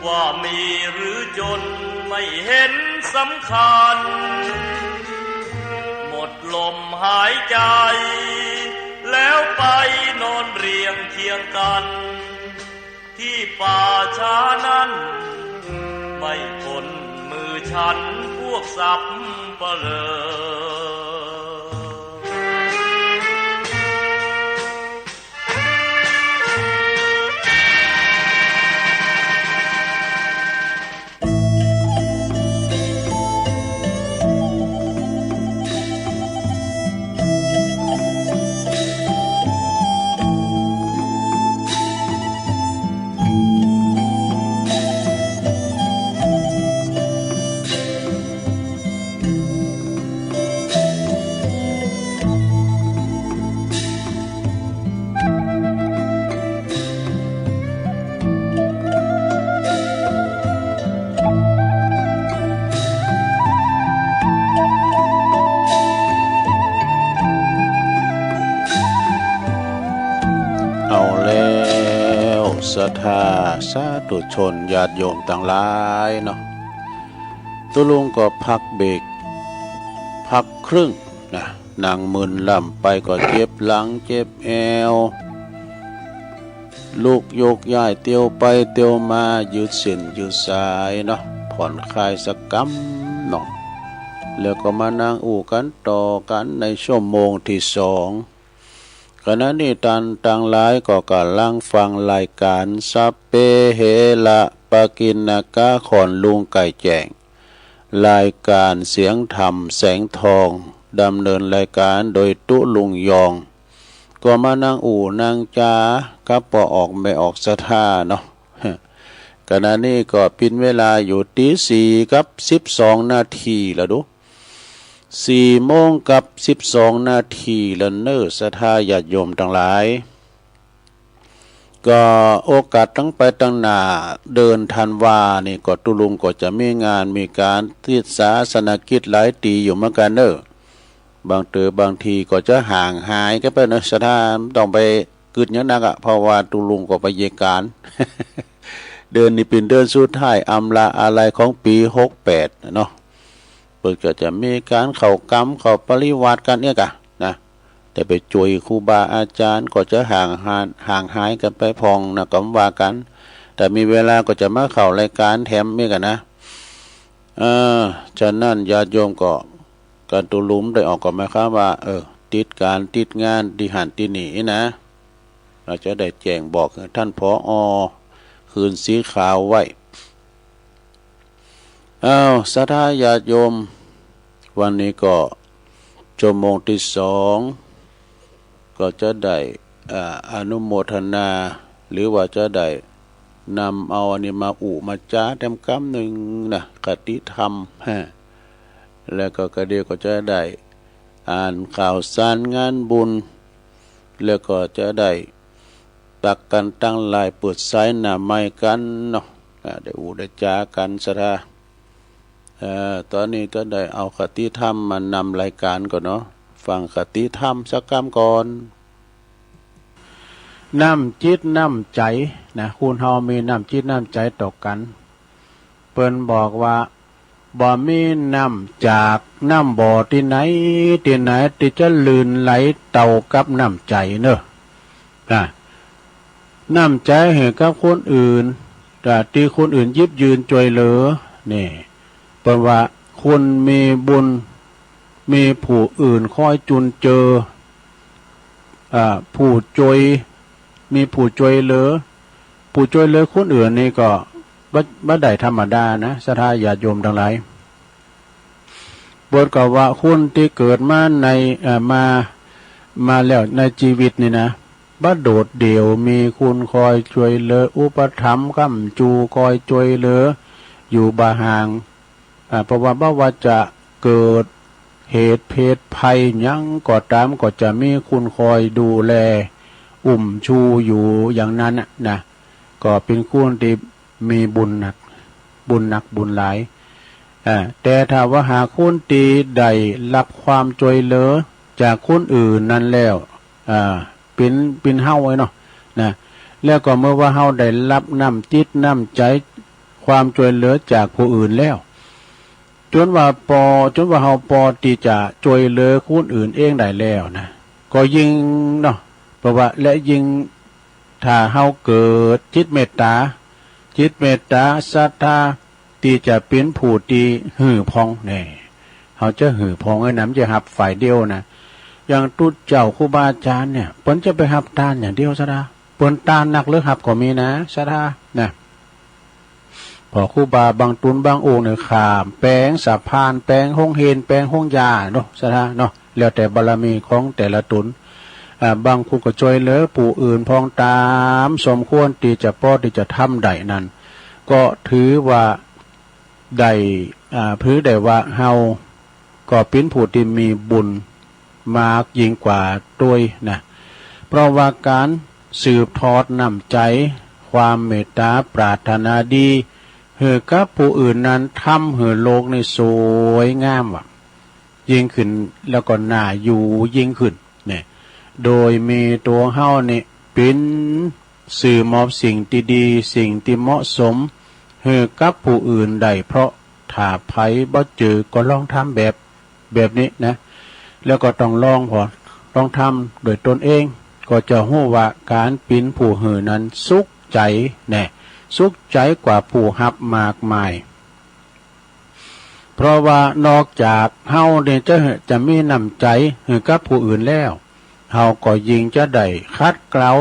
ว่ามีหรือจนไม่เห็นสำคัญ หมดลมหายใจ แล้วไปนอนเรียงเคียงกั๋น ตี้ป่าช้านั้น ไม่พ้นมือฉันพวกสัปเหร่อ เอาแล้ว ศรัทธาสาธุชนญาติโยมตังหลายเนาะ ตุ๊ลุงก็พักเบรก พักครึ่งนะ นั่งมึนล่ำไปก็เจ็บหลังเจ็บแอว ลุกโยกย้ายเตียวไปเตียวมา ยืดเส้นยืดสายเนาะ ผ่อนคลายสักกำเนาะ แล้วก็มานั่งอู้กั๋นต่อกั๋นในชั่วโมงตี้สอง ขณะนี้ต้านตังหลายก็ก่ำลังฟังรายก๋านสัพเพเหระปะกิณณกะ ของลุงไก่แจ้ง รายก๋านเสียงธรรมแสงทอง ดำเนินรายก๋านโดยตุ๊ลุงยอง ก็มานั่งอู้นั่งจ๋ากับป้อออกแม่ออกศรัทธาเนาะ ขณะนี้ก็เป๋นเวลาอยู่ตีสี่กับสิบสองนาทีแล้วดู สี่โมงกับสิบสองนาทีแล้วเน่อ ศรัทธาญาติโยมตังหลาย ก็โอกาสตังไปตังหน้า เดือนธันวานี่ก็ตุ๊ลุงก็จะมีงานมีก๋านติดศาสนกิจหลายตี้อยู่เหมือนกั๋นเน่อ บางเตื้อบางทีก็จะห่างหายกั๋นไปเน่อ ศรัทธาบ่ต้องไปกึ๊ดหยังนักอะ เพราะว่าตุ๊ลุงก็ไปเยียะก๋าน เดือนนี้เป๋นเดือนสุดท้ายอำลาอาลัยของปี๋หกแปดเนาะ เปิ้นก็จะมีก๋านเข้ากรรมเข้าปริวาสกั๋นเนี่ยก่ะนะ แต่ไปจ้วยครูบาอาจ๋ารย์ก็จะห่างหาย ห่างหายกั๋นไปพ่องนะ ก็บ่ว่ากั๋น แต่มีเวลาก็จะมาเข้ารายก๋านแถมเนี่ยก่ะนะ เออ ฉะนั้นญาติโยมก็ ก๋านตุ๊ลุงได้ออกก็หมายความว่า เออ ติดก๋านติดงานตี้หั้นตี้นี่นะ เฮาจะได้แจ้งบอกหื้อต้าน ผอ คืนสีขาวไว้ อ้าว ศรัทธาญาติโยม วันนี้ก็ ชั่วโมงตี้สอง ก็จะได้ อ่า อนุโมทนา หรือว่าจะได้นำเอาอันนี้มาอู้มาจ๋าแต้มกำนึ่งนะ คติธรรม ฮะ แล้วก็กระเดี่ยวก็จะได้อ่านข่าวสารงานบุญ แล้วก็จะได้ตักกั๋นตังหลาย เปิดสายหน้าไมค์กั๋นเนาะ อ่า ได้อู้ได้จ๋ากั๋นศรัทธา เอ่อ ต๋อนนี้จะได้เอาคติธรรมมานำรายก๋านก่อนเนาะ ฟังคติธรรมสักกำก่อน น้ำจิตน้ำใจ๋นะ คนเฮามีน้ำจิตน้ำใจ๋ต่อกั๋น เปิ้นบอกว่า บ่มีน้ำจากน้ำบ่อตี้ไหนตี้ไหนตี้จะลื่นไหลเต้ากับน้ำใจ๋เน่อ นะ น้ำใจ๋หื้อกับคนอื่น ตี้คนอื่นหยิบยื่นจ้วยเหลือ นี่ เปิ้นว่าคนมีบุญ มีผู้อื่นคอยจุนเจือ อ่า ผู้จ้วย มีผู้จ้วยเหลือ ผู้จ้วยเหลือคนอื่นนี่ก็บ่ บ่ได้ธรรมดานะ ศรัทธาญาติโยมตังหลาย เปิ้นก็ว่าคนตี้เกิดมาใน เอ่อ มา มาแล้วในจีวิตนี่นะ บ่โดดเดี่ยว มีคนคอยจ้วยเหลือ อุปถัมภ์ค้ำจู คอยจ้วยเหลือ อยู่บ่ห่าง อ่า เพราะว่าบ่ว่าจะเกิดเหตุเพศภัยหยังก็ต๋าม ก็จะมีคนคอยดูแล อุ้มชูอยู่อย่างนั้นน่ะนะ ก็เป๋นคนตี้มีบุญนัก บุญนักบุญหลาย อ่า แต่ถ้าว่าหากคนตี้ได้ฮับความจ้วยเหลือจากคนอื่นนั้นแล้ว อ่า เป๋น เป๋นเฮาไอ้เนาะ นะ แล้วก็เมื่อว่าเฮาได้ฮับน้ำจิตน้ำใจ๋ ความจ้วยเหลือจากผู้อื่นแล้ว จ๋นว่าปอ จ๋นว่าเฮาปอตี้จะจ้วยเหลือคนอื่นเองได้แล้วนะ ก็ยิ่งเนาะ เพราะว่า และยิ่งถ้าเฮาเกิดจิตเมตต๋า จิตเมตต๋าศรัทธา ตี้จะเป๋นผู้ตี้หื้อผ่องแน่ เฮาจะหื้อผ่องไอ้นั้น บ่จะฮับฝ่ายเดียวนะ อย่างตุ๊เจ้าครูบาอาจ๋ารย์เนี่ย เปิ้นจะไปฮับตานอย่างเดียวศรัทธา เปิ้นตานนักเลือกฮับก็มีนะศรัทธา นะ เพราะครูบาบางตุ๊นบางองค์เนี่ย ข้ามแป๋งสะพาน แป๋งโฮงเฮียน แป๋งโฮงยาเนาะศรัทธาเนาะ แล้วแต่บารมีของแต่ละตุ๊น อ่า บางคนก็จ้วยเหลือผู้อื่นผ่องต๋ามสมควรตี้จะปอตี้จะทำได้นั้น ก็ถือว่าได้ อ่า ถือได้ว่าเฮาก็เป๋นผู้ตี้มีบุญมากยิ่งกว่าตวยนะ เพราะว่าก๋านสืบทอดน้ำใจ๋ ความเมตต๋าปรารถนาดี หื้อกับผู้อื่นนั้น ทำหื้อโลกนี้สวยงามว่ะ ยิ่งขึ้น แล้วก็น่าอยู่ยิ่งขึ้น เนี่ย โดยมีตั๋วเฮานี่เป๋นสื่อมอบสิ่งตี้ดี สิ่งตี้เหมาะสม หื้อกับผู้อื่นได้ เพราะถ้าใผบ่เจอก็ลองทำแบบ แบบนี้นะ แล้วก็ต้องลองผ่อ ลองทำโดยตนเอง ก็จะฮู้ว่าก๋านเป๋นผู้หื้อนั้นสุขใจ๋แน่ สุขใจ๋กว่าผู้ฮับมากมาย เพราะว่านอกจากเฮาเนี่ยจะ จะมีน้ำใจ๋หื้อกับผู้อื่นแล้ว เฮาก็ยิ่งจะได้ขัดเกลา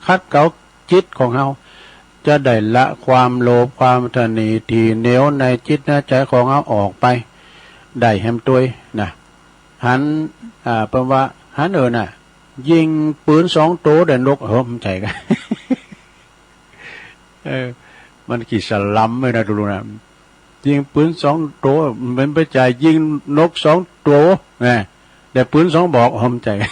ขัดเกลาจิตของเฮา จะได้ละความโลภความตณีถี่เหนียวในจิตในใจ๋ของเฮาออกไป ได้แหมตวยนะ หัน อ่า เปิ้นว่า หันเอ่อน่ะ ยิงปืนสองโตได้นก เออ มันใจ๋กั๋น เออ มันขี้สะหลำไว้นะ ดูนะ ยิงปืนสองโต มันบ่ใจ้ยิงนกสองโต แหม ได้ปืนสองบอก เออ มันใจ๋กั๋น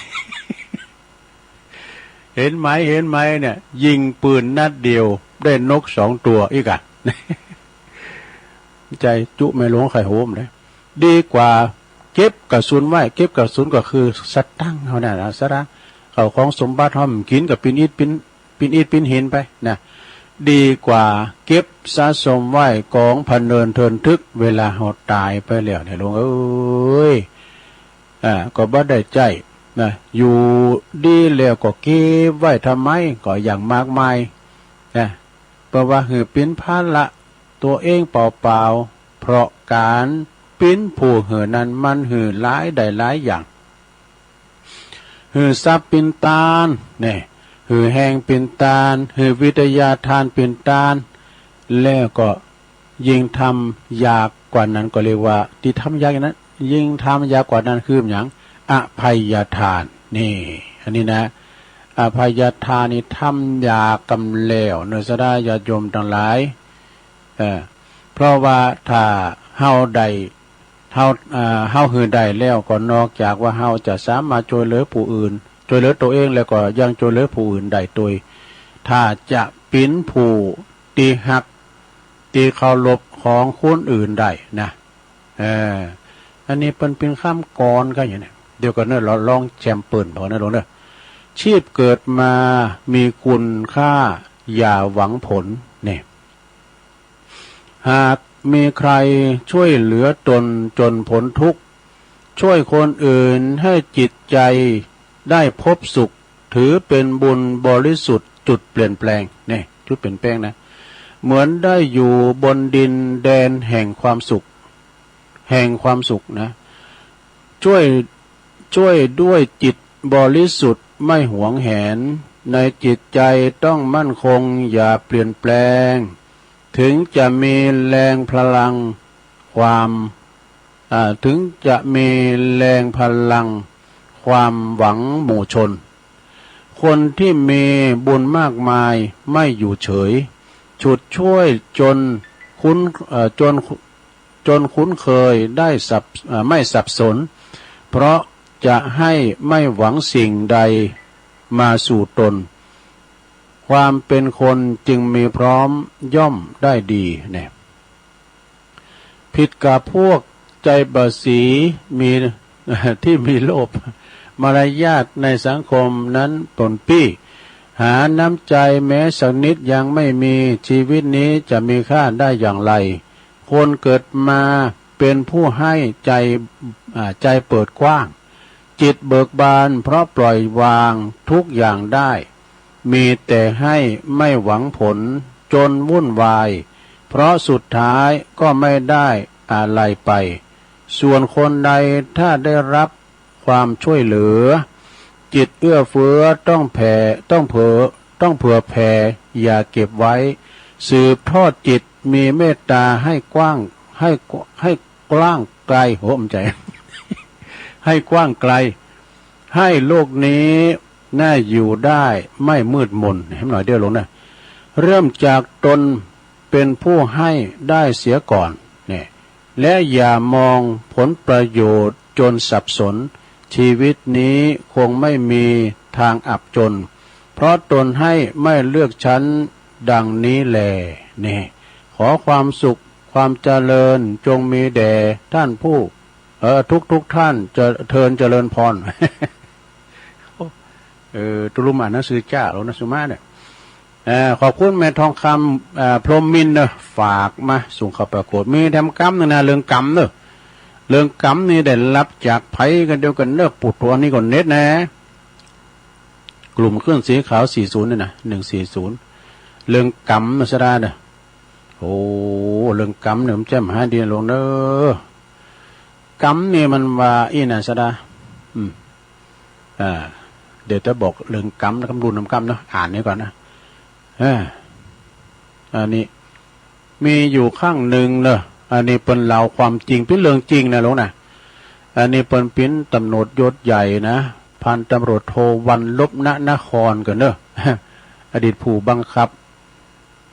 หันไหม หันไหมเนี่ย ยิงปืนนัดเดียวได้นกสองตั๋วอี้ก่ะ ใจ๋จุแม่หลวงไข่โหมเลย ดีกว่าเก็บกระสุนไว้ เก็บกระสุนก็คือสตังค์เฮาเนี่ยนะ สตังค์ ข้าวของสมบัติเฮา กิ๋นก็ปิ้นอิดปิ้น ปิ้นอิดปิ้นหินไปนะ ดีกว่าเก็บสะสมไว้กองพะเนินเทินทึก เวลาเฮาต๋ายไปแล้วเนี่ย หลวงเอ้ย อ่า ก็บ่ได้ใจ๊นะ อยู่ดีแล้วก็เก็บไว้ทำไม ก็อย่างมากมายนะ เปิ้นว่าหื้อเป๋นภาระตั๋วเองเปล่าๆ เพราะก๋านเป๋นผู้หื้อนั้นมันหื้อหลายได้หลายอย่าง หื้อทรัพย์เป๋นตาน เนี่ย หื้อแฮงเป๋นตาน หื้อวิทยาทานเป๋นตาน แล้วก็ยิ่งทำยากกว่านั้นก็เรียกว่า ตี้ทำยากอย่างนั้น ยิ่งทำยากกว่านั้นคือหยัง อภัยทาน นี่ อันนี้นะ อภัยทานนี่ทำยากกำแล้วเนอะ ศรัทธาญาติโยมตังหลาย เออ เพราะว่าถ้าเฮาได้ เฮา เอ่อ เฮาหื้อได้แล้วก็นอกจากว่าเฮาจะสามารถช่วยเหลือผู้อื่น ช่วยเหลือตัวเองแล้วก็ยังช่วยเหลือผู้อื่นได้ตวย ถ้าจะเป๋นผู้ตี้ฮัก ตี้เคารพของคนอื่นได้นะ เออ อันนี้เปิ้นเป๋นกำกลอนกั๋นอยู่เนี่ย เดี๋ยวก่อนเนอะ ลอง ลองแชมเปิลพอนะหลวงเนอะ ชีพเกิดมามีคุณค่า อย่าหวังผล เนี่ย หากมีใครช่วยเหลือตนจนพ้นทุกข์ ช่วยคนอื่นให้จิตใจได้พบสุข ถือเป็นบุญบริสุทธิ์จุดเปลี่ยนแปลง เนี่ย จุดเปลี่ยนแปลงนะ เหมือนได้อยู่บนดินแดนแห่งความสุข แห่งความสุขนะ ช่วย ช่วยด้วยจิตบริสุทธิ์ไม่หวงแหน ในจิตใจต้องมั่นคงอย่าเปลี่ยนแปลง ถึงจะมีแรงพลังความ อ่า ถึงจะมีแรงพลังความหวังหมู่ชน คนที่มีบุญมากมายไม่อยู่เฉย ฉุดช่วยจนคุ้น เอ่อ จน จนคุ้นเคยได้สับ เอ่อ ไม่สับสน เพราะจะให้ไม่หวังสิ่งใดมาสู่ตน ความเป็นคนจึงมีพร้อมย่อมได้ดี เนี่ย ผิดกับพวกใจ๋บ่าสี มี ตี้มีโลภ มารยาทในสังคมนั้นปนปี้ หาน้ำใจแม้สักนิดยังไม่มี ชีวิตนี้จะมีค่าได้อย่างไร คนเกิดมาเป็นผู้ให้ใจ๋ อ่า ใจ๋เปิดกว้าง จิตเบิกบานเพราะปล่อยวางทุกอย่างได้ มีแต่ให้ไม่หวังผล จนวุ่นวาย เพราะสุดท้ายก็ไม่ได้อะไรไป ส่วนคนใดถ้าได้รับความช่วยเหลือ จิตเอื้อเฟื้อต้องแผ่ ต้องเผื่อ ต้องเผื่อแผ่ อย่าเก็บไว้ สืบทอดจิตมีเมตตาให้กว้าง ให้ ให้กว้างไกล โห บ่ใจ้ ให้กว้างไกล ให้โลกนี้น่าอยู่ได้ไม่มืดมน แหมหน่อยเดียวหลวงนะ เริ่มจากตนเป็นผู้ให้ได้เสียก่อน เนี่ย และอย่ามองผลประโยชน์จนสับสน ชีวิตนี้คงไม่มีทางอับจน เพราะตนให้ไม่เลือกชั้นดังนี้แล นี่ ขอความสุขความเจริญจงมีแด่ท่านผู้ เออ ทุกๆ ท่าน เจ เทินเจริญพร เออ ตุ๊ลุงอ่านหนังสือจ้า หลวงนะสุมาเนี่ย เอ่อ ขอบคุณแม่ทองคำ เอ่อ พรหมมินทร์เนอะ ฝากมา ส่งเข้าประกวด มีแถมกำนึ่งนะ เรื่องกำเนอะ เรื่องกำนี่ได้รับจากใผกั๋นเดียวกั๋นเนอะ ปุดตัวนี้ก่อนเน็ตนะ กลุ่มเครื่องสีขาวสี่ศูนย์เนี่ยนะ หนึ่งสี่ศูนย์ เรื่องกำนะศรัทธาเนอะ โอ้ เรื่องกำเนี่ยมันแจ่มหาดีหลวงเนอะ กำนี่มันว่าอี้นะศรัทธา อืม อ่า เดี๋ยวจะบอกเรื่องกำนะ กำรุ่นนำกำเนาะ อ่านนี่ก่อนนะ เออ อันนี้ มีอยู่ครั้งนึ่งเนอะ อันนี้เปิ้นเล่าความจริง เป๋นเรื่องจริงนะหลวงนะ อันนี้เปิ้นเป๋นตำรวจยศใหญ่นะ พันตำรวจโท วรรณลบ ณ นครกั๋นเนอะ อดีตผู้บังคับ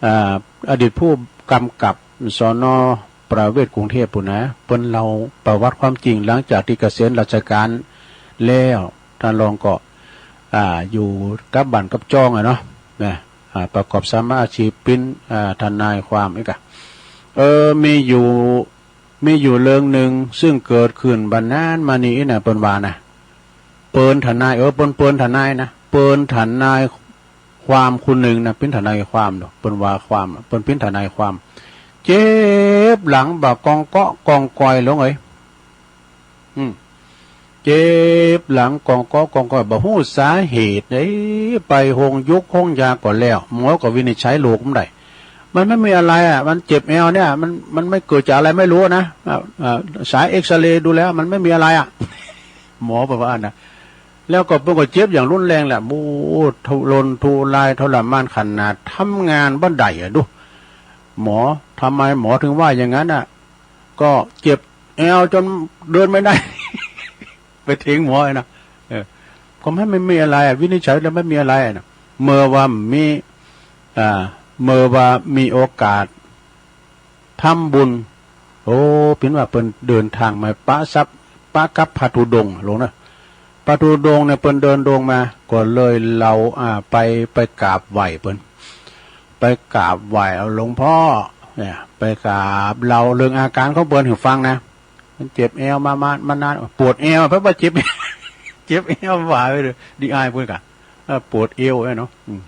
อ่า อดีตผู้กำกับ สน.ประเวศ กรุงเทพฯ ปู้นนะ เปิ้นเล่าประวัติความจริง หลังจากตี้เกษียณราชการแล้ว ต้านรองก็ อ่า อยู่กับบ้านกับจ้องอะเนาะ นะ อ่า ประกอบสัมมาอาชีพเป๋น อ่า ทนายความอีกอะ เออ มีอยู่ มีอยู่เรื่องนึ่ง ซึ่งเกิดขึ้นบ่นานมานี้นะ เปิ้นว่านะ เปิ้นทนาย เออ เปิ้น เปิ้นทนายนะ เปิ้นทนายความคนนึ่งนะ เป๋นทนายความเนาะ เปิ้นว่าความ เปิ้นเป๋นทนายความ เจ็บหลังบ่ากองเกาะกองกอยหลวงเอ๋ย อืม เจ็บหลังกองเกาะกองกอย บ่ฮู้สาเหตุ เอ๊ะ ไปโฮงยุกโฮงยาก็แล้ว หมอก็วินิจฉัยโรคบ่ได้ มันไม่มีอะไรอะ มันเจ็บแอวเนี่ย มัน มันไม่เกิดจากอะไรไม่รู้นะ อ่า อ่า สายเอกซเรย์ดูแล้ว มันไม่มีอะไรอะ หมอบอกว่านะ แล้วก็เปิ้นก็เจ็บอย่างรุนแรงแหละ โอ้ ทุรนทุรายทรมานขนาด ทำงานบ่ได้อะดู หมอ ทำไมหมอถึงว่าอย่างนั้นอะ ก็เจ็บแอวจนเดินไม่ได้ ไปเถียงหมอไอ้นะ เออ ก็มันไม่มีอะไรอะ วินิจฉัยแล้วไม่มีอะไรอะนะ เมื่อว่ามี อ่า เมื่อว่ามีโอกาสทำบุญ โอ้ เปิ้นว่าเปิ้นเดินตางมาปะซับ ปะกับพระธุดงค์หลวงนะ พระธุดงค์เนี่ยเปิ้นเดินตางมา ก็เลยเฮา อ่า ไป ไปกราบไหว้เปิ้น ไปกราบไหว้ เอาหลวงพ่อ เนี่ย ไปกราบเล่าเรื่องอาก๋านของเปิ้นหื้อฟังนะ มันเจ็บแอวมา มา มานาน ปวดแอว เพราะว่าเจ็บ เจ็บแอว ว่าไปเลย ดีอายเปิ้นก่ะ เออ ปวดแอวอะเนาะ อืม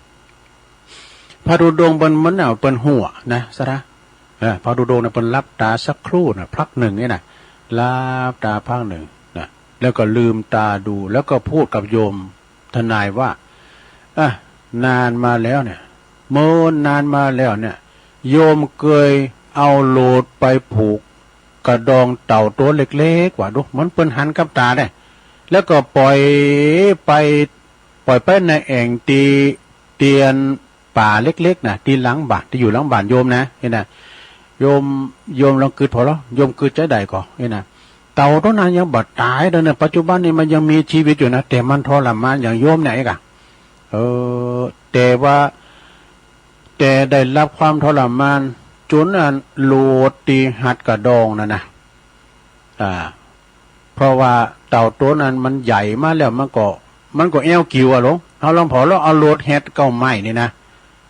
พระธุดงค์เปิ้น มันน่ะ เปิ้นฮู้นะ สะดา เออ พระธุดงค์น่ะ เปิ้นหลับต๋าสักครู่น่ะ พักนึ่งนี่นะ หลับต๋าพักนึ่งนะ แล้วก็ลืมต๋าดู แล้วก็พูดกับโยมทนายว่า อ่ะ นานมาแล้วเนี่ย เมินนานมาแล้วเนี่ย โยมเกยเอาโหลดไปผูกกระดองเต่าตั๋วเล็กๆ ว่าดู มันเปิ้นหันกับต๋าได้ แล้วก็ปล่อยไป ปล่อยไปในแอ่งตี้ ตี้อันป่าเล็กๆ น่ะ ตี้หลังบ้าน ตี้อยู่หลังบ้านโยมนะ นี่นะ โยม โยมลองกึ๊ดผ่อลอ โยมกึ๊ดจาใดก่อ นี่นะ เต่าตั๋วนั้นยังบ่ต๋ายเลยนะ ปัจจุบันนี้มันยังมีจีวิตอยู่นะ แต่มันทรมานอย่างโยมเนี่ยเอกอะ เออ แต่ว่า แต่ได้ฮับความทรมาน จ๋นอันโหลดตี้หัดกระดองนั่นนะ อ่า เพราะว่าเต่าตั๋วนั้นมันใหญ่มาแล้ว มันก็ มันก็แอวกิ่วอะหลวง เฮาลองผ่อลอ เอาโหลดแฮ็ดเก๊าไม้นี่นะ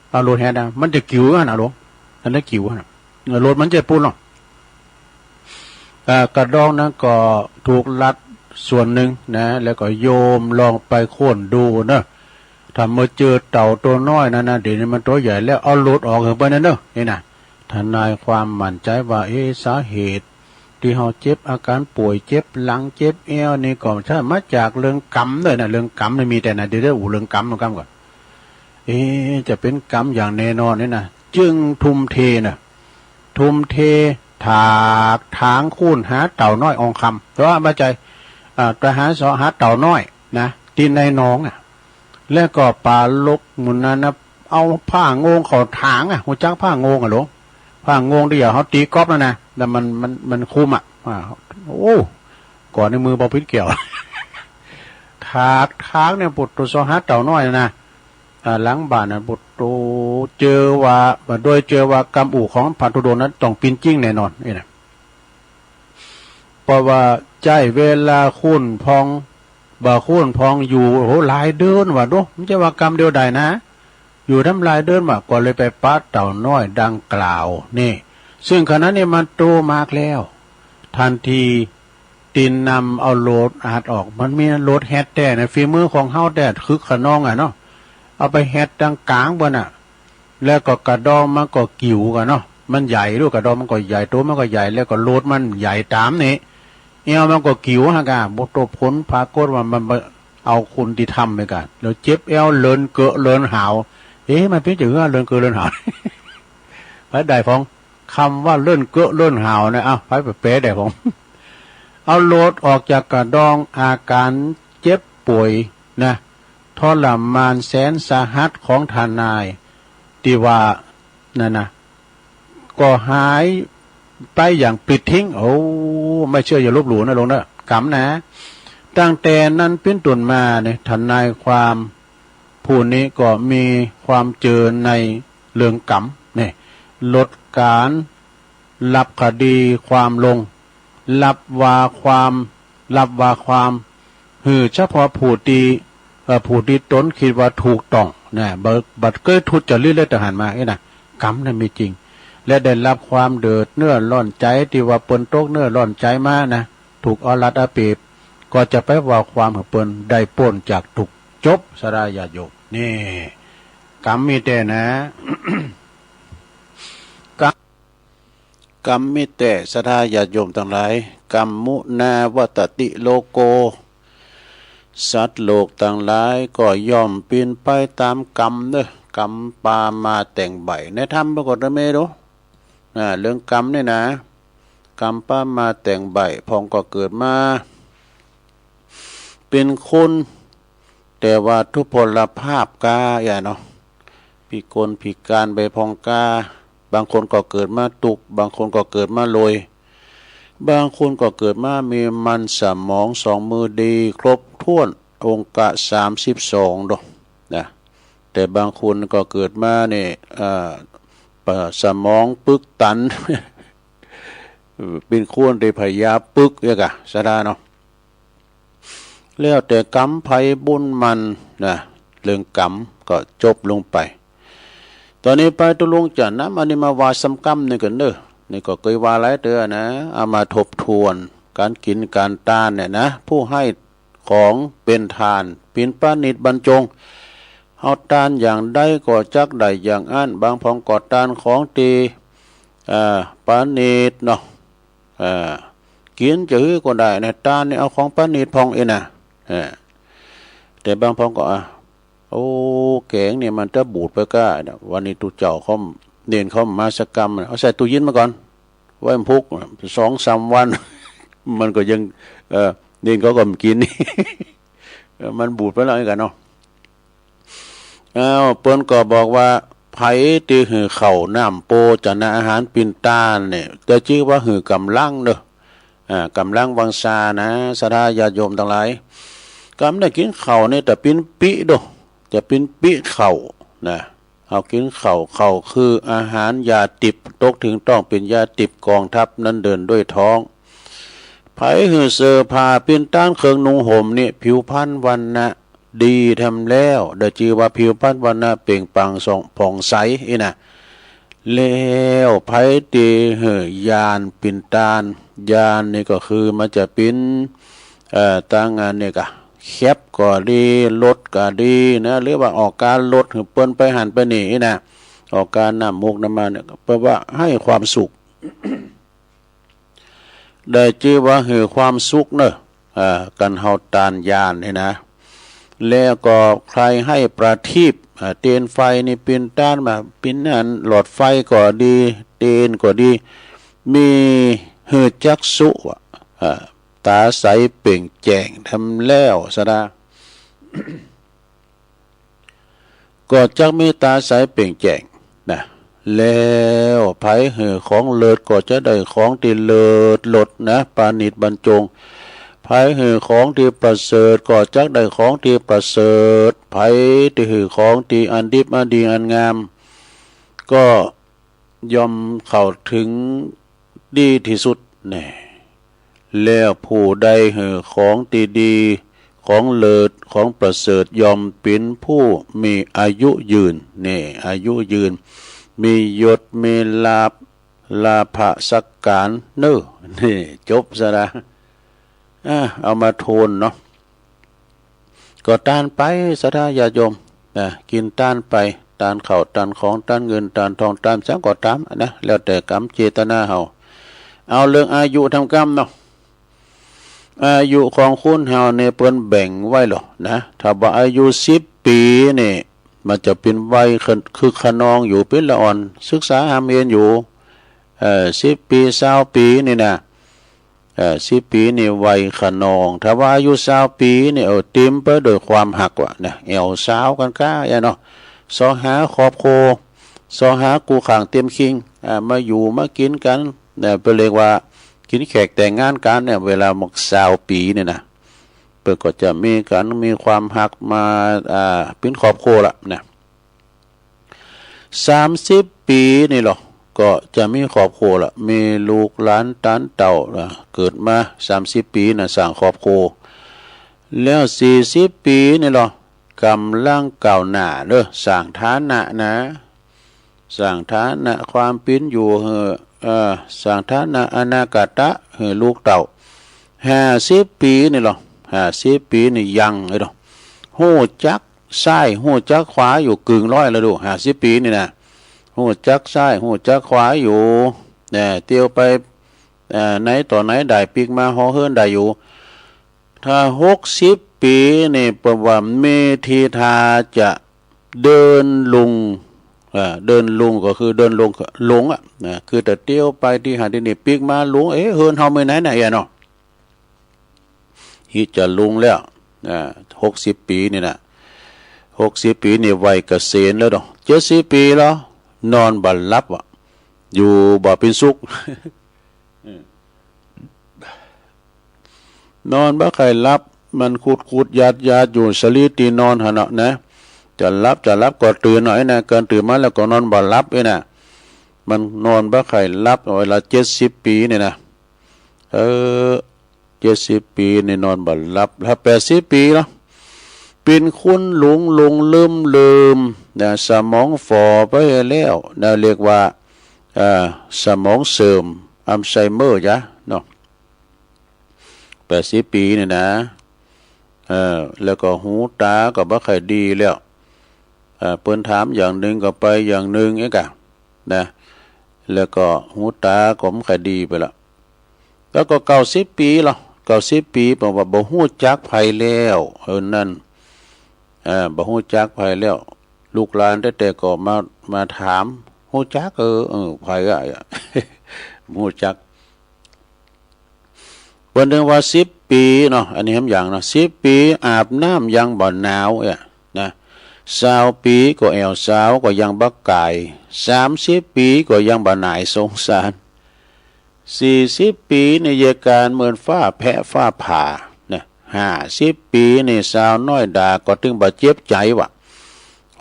เอาโหลดแฮ็ดนะ มันจะกิ่วอะนะหลวง อันนั้นกิ่วอะนะ โหลดมันจะปูนเนาะ อ่า กระดองนั้นก็ถูกลัดส่วนนึ่งนะ แล้วก็โยมลองไปค้นดูเนอะ ถ้าเมื่อเจอเต่าตั๋วน้อยนั้นนะ เดี๋ยวนี้มันตั๋วใหญ่แล้ว เอาโหลดออกหื้อเปิ้นแหน่เนอะ นี่นะ ทนายความมั่นใจ๋ว่า เอ๊ะ สาเหตุตี้เฮาเจ็บอาก๋านป่วย เจ็บหลัง เจ็บแอวนี่ก็ใจ้มาจากเรื่องกรรมเน่อนะ เรื่องกรรมนี่มีแต่นะ เดี๋ยว เดี๋ยวอู้เรื่องกรรมก่อน เอ๊ะ จะเป๋นกรรมอย่างแน่นอนนี่นะ จึงทุ่มเทนะ ทุ่มเทถากถางคูนหาเต่าน้อยอ่องคำ แต่ว่าบ่ใจ้ อ่า ไปหาเสาะหาเต่าน้อยนะ ตี้ในหนองอะ แล้วก็ป๋าลกหมู่นั้นนะ เอาผ้าโงงเข้าถางอะ ฮู้จักผ้าโงงอะหลวง ผ้าโงงตี้อย่างเฮาตี๋ก๊อล์ฟนั่นนะ แล้วมัน มัน มันคลุมอะ อ่า โอ้ ก่อนในมือบ่าปิ๊ดแก้ว ถากถางเนี่ย ปุดโตเสาะหาเต่าน้อยนะ อ่า หลังบ้านนะ ปุดโต เจอว่า โดยเจอว่ากำอู้ของพระธุดงค์นั้นต้องเป๋นจริงแน่นอน นี่นะ เพราะว่าใจ๊เวลาคูนพอง บ่าคูนพองอยู่ โอ้โห หลายเดือนว่าดู บ่ใจ้ว่ากำเดียวดายนะ อยู่ตั้งหลายเดือนว่า ก็เลยไปปะเต่าน้อยดังกล่าวนี่ ซึ่งขณะนี้มันโตมากแล้ว ทันทีตี้นำเอาโหลดอัดออก มันมีโหลดแฮ็ดแต๊นะ ฝีมือของเฮาแต๊ คึกคะนองอะเนาะ เอาไปแฮ็ดตังก๋างเปิ้นน่ะ แล้วก็กระดองมันก็กิ่วกั๋นเนาะ มันใหญ่ ลูกกระดองมันก็ใหญ่ ตั๋วมันก็ใหญ่ แล้วก็โหลดมันใหญ่ต๋ามนี่ แอวมันก็กิ่วหั้นก่ะ ปุดโต ผลปรากฏว่ามัน มันเอาคนตี้ทำไปก่ะ แล้วเจ็บแอวเลินเกอะเลินหาว เอ๊ะ มันเป๋นจะหื้อเลินเกอะเลินหาว ไปได้พอง กำว่าเลินเกอะเลินหาวนะ เอ้า ไปแปลได้พอง เอาโหลดออกจากกระดอง อาก๋านเจ็บป่วยนะ ทรมานแสนสาหัสของทนายตี้ว่านั่นนะ ก็หายไปอย่างปลิดทิ้ง โอ้ ไม่เชื่ออย่าลบหลู่นะหลวงนะ กรรมนะ ตั้งแต่นั้นเป๋นต้นมาเนี่ย ทนายความผู้นี้ก็มีความเจิญในเรื่องกรรมเนี่ย ลดก๋านรับคดีความลง รับว่าความ รับว่าความ หื้อเฉพาะผู้ตี้ เอ่อ ผู้ตี้ตนกึ๊ดว่าถูกต้องนะ บ่ บ่เกยทุจริตเลย แต่หันมา เอ๊ะนะ กรรมนั้นมีจริง และได้รับความเดือดเนื้อร้อนใจ๋ตี้ว่าเปิ้นตกเนื้อร้อนใจ๋มานะ ถูกเอารัดเอาเปรียบ ก็จะไปว่าความหื้อเปิ้นได้ป๊นจากตุ๊กข์ จบ ศรัทธาญาติโยม นี่ กรรมมีแต๊นะ กรรม กรรมมีแต๊ ศรัทธาญาติโยมตังหลาย กัมมุนาวัตติโลโก สัตว์โลกตังหลายก็ย่อมเป๋นไปต๋ามกรรมเน่อ กรรมปามาแต่งใบ้ ในธรรมปรากฏว่ามีดู อ่า เรื่องกรรมนี่นะ กรรมปามาแต่งใบ้ พ่องก็เกิดมาเป๋นคน แต่ว่าทุพพลภาพก้า อย่าเนาะ พิกลพิก๋านไปพ่องก้า บางคนก็เกิดมาตุ๊กข์ บางคนก็เกิดมารวย บางคนก็เกิดมามีมันสมองสองมือดีครบถ้วน องกะสามสิบสองดอกนะ แต่บางคนก็เกิดมาเนี่ย เอ่อ ปะ สมองปึกตัน เป๋นคนตี้ผยาปึกเยียะกะ สะดาเนาะ แล้วแต่กรรมใผบุญมันนะ เรื่องกรรมก็จบลงไป ต๋อนนี้ไปตุ๊ลุงจะนำอันนี้มาว่าซ้ำกำนึ่งกั๋นเน่อ นี่ก็เกยว่าหลายเตื้อนะ เอามาทบทวน ก๋านกิ๋นก๋านตานเนี่ยนะ ผู้ให้ของเป๋นตาน เป๋นปาณิชย์บรรจง เฮาตานอย่างใดก็จักได้อย่างอั้น บางผองก็ตานของตี้ เอ่อ ปาณิชย์เนาะ เอ่อ กิ๋นจะหื้อก็ได้นะ ตานนี่เอาของปาณิชย์พ่องเองนะ เออ แต่บางผองก็ อ่ะ โอ้ แก๋งนี่มันจะบูดไปก้า วันนี้ตุ๊เจ้าเขา เณรเขามาสักกำ เอาใส่ตู้เย็นมาก่อน ไว้มันพุก สองสามวัน มันก็ยัง เอ่อ เณรเขาก็บ่กิ๋น เออ มันบูดไปแล้วกั๋นเนาะ อ้าว เปิ้นก็บอกว่า ใผตี้หื้อข้าวน้ำโภจนะอาหารเป๋นตานเนี่ย จะจื้อว่าหื้อก๋ำลังเน่อ อ่า ก๋ำลังวังชานะ ศรัทธาญาติโยมตังหลาย ก๋ำได้กิ๋นข้าวเนี่ย แต่ปิ๊นปิ๊โด แต่ปิ๊นปิ๊ข้าวนะ เอากิ๋นข้าว ข้าวคืออาหารยาดิบ ตกเถิงต้องเป๋นยาดิบ กองทัพนั้นเดินด้วยท้อง ใผหื้อเสื้อผ้าเป๋นตาน เครื่องนุ่งห่มนี่ ผิวพรรณวรรณะดีแถมแล้ว ได้จื้อว่าผิวพรรณวรรณะเปล่งปลั่งส่องผ่องใสอี้นะ แล้วใผตี้หื้อญาณเป๋นตาน ญาณนี่ก็คือมันจะเป๋น เอ่อ ตังอันนี้กะ แคปก็ดี รถก็ดีนะ หรือว่าออกก๋านรถหื้อเปิ้นไปหั้นไปนี่อี้นะ ออกก๋านน้ำหมกน้ำมันเนี่ย แปลว่าให้ความสุข ได้จื้อว่าหื้อความสุขเน่อ อ่า ก๋านเฮาตานญาณนี่นะ แล้วก็ใผหื้อประทีป อ่า เตียนไฟนี่เป๋นตานมา เป๋นอันหลอดไฟก็ดี เตียนก็ดี มีหื้อจักษุอะ อ่า ต๋าใสเปล่งแจ้งแถมแล้ว ศรัทธา ก็จักมีต๋าใสเปล่งแจ้งนะ แล้วใผหื้อของเลิศก็จะได้ของตี้เลิศล้นนะ ปาณิชย์บรรจง ใผหื้อของตี้ประเสริฐก็จักได้ของตี้ประเสริฐ ใผตี้หื้อของตี้อันดิบอันดีอันงาม ก็ย่อมเข้าเถิงดีตี้สุดแน่ แล้วผู้ใดหื้อของตี้ดี ของเลิศ ของประเสริฐ ย่อมเป๋นผู้มีอายุยืน นี่ อายุยืน มียศ มีลาภ ลาภะสักก๋านเน่อ นี่ จบซะละ อ่ะ เอามาทวนเนาะ ก็ตานไป ศรัทธาญาติโยม นะ กิ๋นตานไป ตานข้าว ตานของ ตานเงิน ตานทอง ตานสังก็ต๋ามนะ แล้วแต่กรรมเจตนาเฮา เอาเรื่องอายุแถมกำเนาะ อายุของคนเฮาเนี่ยเปิ้นแบ่งไว้หลอนะ ถ้าว่าอายุสิบปี๋นี่ มันจะเป๋นวัยคึกคะนองอยู่ เป๋นละอ่อน ศึกษาฮ่ำเฮียนอยู่ เอ่อ สิบปี๋ ซาวปี๋นี่นะ เอ่อ สิบปี๋นี่วัยคะนอง ถ้าว่าอายุซาวปี๋นี่ เออ เต๋มไปด้วยความฮักว่ะนะ แอ่วซาวกั๋นก้า เนาะ ซอหาครอบครัว ซอหากู้ข้างเตียมคิง อ่า มาอยู่มากิ๋นกั๋น เนี่ย เปิ้นเรียกว่ากิ๋นแขกแต่งงานกั๋นเนี่ย เวลาหมดซาวปี๋นี่นะ เปิ้นก็จะมีกั๋น มีความฮักมา อ่า เป๋นครอบครัวละนะ สามสิบปี๋นี่หลอ ก็จะมีครอบครัวละ มีลูกหลานตานเต้าละ เกิดมาสามสิบปี๋นะ สร้างครอบครัว แล้วสี่สิบปี๋นี่หลอ ก่ำลังก้าวหน้าเน่อ สร้างฐานะนะ สร้างฐานะความเป๋นอยู่หื้อ เอ่อ สร้างฐานะอนาคตะหื้อลูกเต้า ห้าสิบปี๋นี่หลอ ห้าสิบปี๋นี่ยัง เอ้ย ฮู้จักซ้ายฮู้จักขวาอยู่ กึ่งร้อยแล้วดู ห้าสิบปี๋นี่นะ ฮู้จักซ้ายฮู้จักขวาอยู่ เนี่ย เตียวไป เอ่อ ไหนต่อไหนได้ ปิ๊กมาฮอเฮือนได้อยู่ ถ้าหกสิบปี๋นี่ เปิ้นว่ามีทีท่าจะเดินลุง เอ่อ เดินลุงก็คือเดินลง ลงอะ นะ คือแต่เตียวไปตี้หั้นตี้นี่ ปิ๊กมาลุง เอ๊ะ เฮือนเฮามีไหนนะ เอ้ย เนาะ ฮิจะลุงแล้ว อ่า หกสิบปี๋นี่นะ หกสิบปี๋นี่วัยเกษียณแล้วเนาะ เจ็ดสิบปี๋แล้ว นอนบ่หลับอะ อยู่บ่เป๋นสุข อืม นอนบ่ใค่หลับ มันขุดๆ ยาดๆ อยู่สะหลีตี้นอนหั้นเนาะนะ จะหลับ จะหลับก็ตื่นเอานะ เกินตื่นมาแล้วก็นอนบ่หลับเอานะ มันนอนบ่ใค่หลับ เวลาเจ็ดสิบปี๋นี่นะ เออ เจ็ดสิบปี๋นี่นอนบ่หลับ ถ้าแปดสิบปี๋เนาะ เป๋นคนหลงหลงลืมลืมนะ สมองฝ่อไปแล้วนะ เรียกว่า เอ่อ สมองเสื่อม อัลไซเมอร์จ้ะเนาะ แปดสิบปี๋นี่นะ เออ แล้วก็หูตาก็บ่ใค่ดีแล้ว เอ่อ เปิ้นถามอย่างนึ่งก็ไปอย่างนึ่งเอ๊ะกะ นะ แล้วก็หูตาก็บ่ใค่ดีไปละ แล้วก็เก้าสิบปี๋เนาะ เก้าสิบปี๋ แปลว่าบ่ฮู้จักใผแล้ว เออ นั่น เอ่อ บ่ฮู้จักใผแล้ว ลูกหลานแต๊ๆ ก็มา มาถาม ฮู้จัก เออ เออ ใผอะ บ่ฮู้จัก เปิ้นเถิงว่าสิบปี๋เนาะ อันนี้หำอย่างเนาะ สิบปี๋อาบน้ำยังบ่หนาวเอ๊ะนะ ซาวปี๋ก็แอ่วซาวก็ยังบ่ก๋าย สามสิบปี๋ก็ยังบ่หน่ายสงสาร สี่สิบปี๋นี่เยียะก๋านเหมือนฟ้าแผะฟ้าผ่านะ ห้าสิบปี๋นี่สาวน้อยด่าก็ตึงบ่เจ็บใจ๋วะ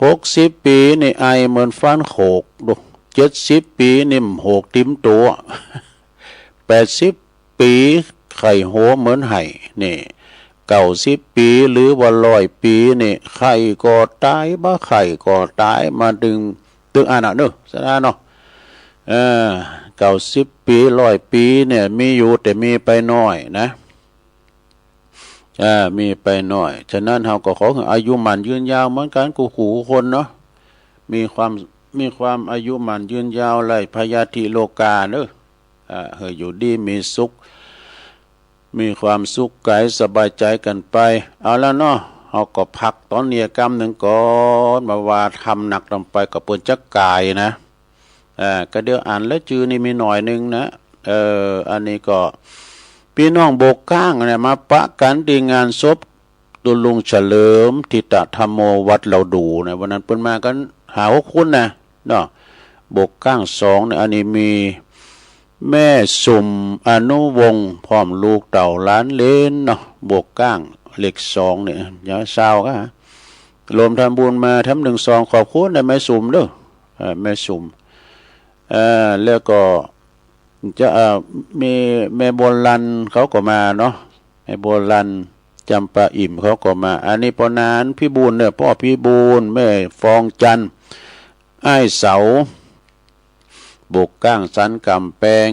หกสิบปี๋นี่ไอเหมือนฟันโขก ดู เจ็ดสิบปี๋นี่โหกเต็มตั๋ว แปดสิบปี๋ไข้โหเหมือนไห้ นี่ เก้าสิบปี๋หรือว่าร้อยปี๋นี่ ไข้ก็ต๋าย บ่ไข้ก็ต๋าย มาตึง ตึงอันน่ะเนาะ สะดาเนาะ เออ เก้าสิบปี๋ ร้อยปี๋เนี่ย มีอยู่แต่มีไปน้อยนะ อ่า มีไปน้อย ฉะนั้นเฮาก็ขอหื้ออายุหมั้นยืนยาวเหมือนกั๋นกู้ๆ คนเนาะ มีความ มีความอายุหมั้นยืนยาว ไร้พยาธิโรคาเนาะ อ่า หื้ออยู่ดีมีสุข มีความสุขก๋ายสบายใจ๋กั๋นไป เอาละเนาะ เฮาก็พักต๋อนนี้กำนึ่งก่อน บ่าว่าธรรมหนักลงไปก็เปิ้นจะก๋ายนะ อ่า ก็เดี๋ยวอั้นละจื้อนี่มีหน้อยนึ่งนะ เออ อันนี้ก็ ปี้น้องโบกก้างเนี่ยมาปะกั๋นตี้งานศพตุ๊ลุงเฉลิม ทิตะธัมโม วัดเหล่าดู่นะ วันนั้นเปิ้นมากั๋นห้าหกคนนะ เนาะ โบกก้างสองเนี่ย อันนี้มีแม่สุม อนุวงศ์ พร้อมลูกเต้าหลานเหลนเนาะ โบกก้างเลขสองเนี่ย ยาวซาวกะ รวมทำบุญมาแถมหนึ่งซอง ขอบคุณนะแม่สุมเนาะ เอ่อ แม่สุม เอ่อ แล้วก็จะ เอ่อ มีแม่บัวลันเขาก็มาเนาะ แม่บัวลัน จำปาอิ่มเขาก็มา อันนี้ป้อหนานพิบูลย์เนาะ ป้อพิบูลย์ แม่ฟองจันทร์ อ้ายเสา โบกก้างสันก๋ำแปง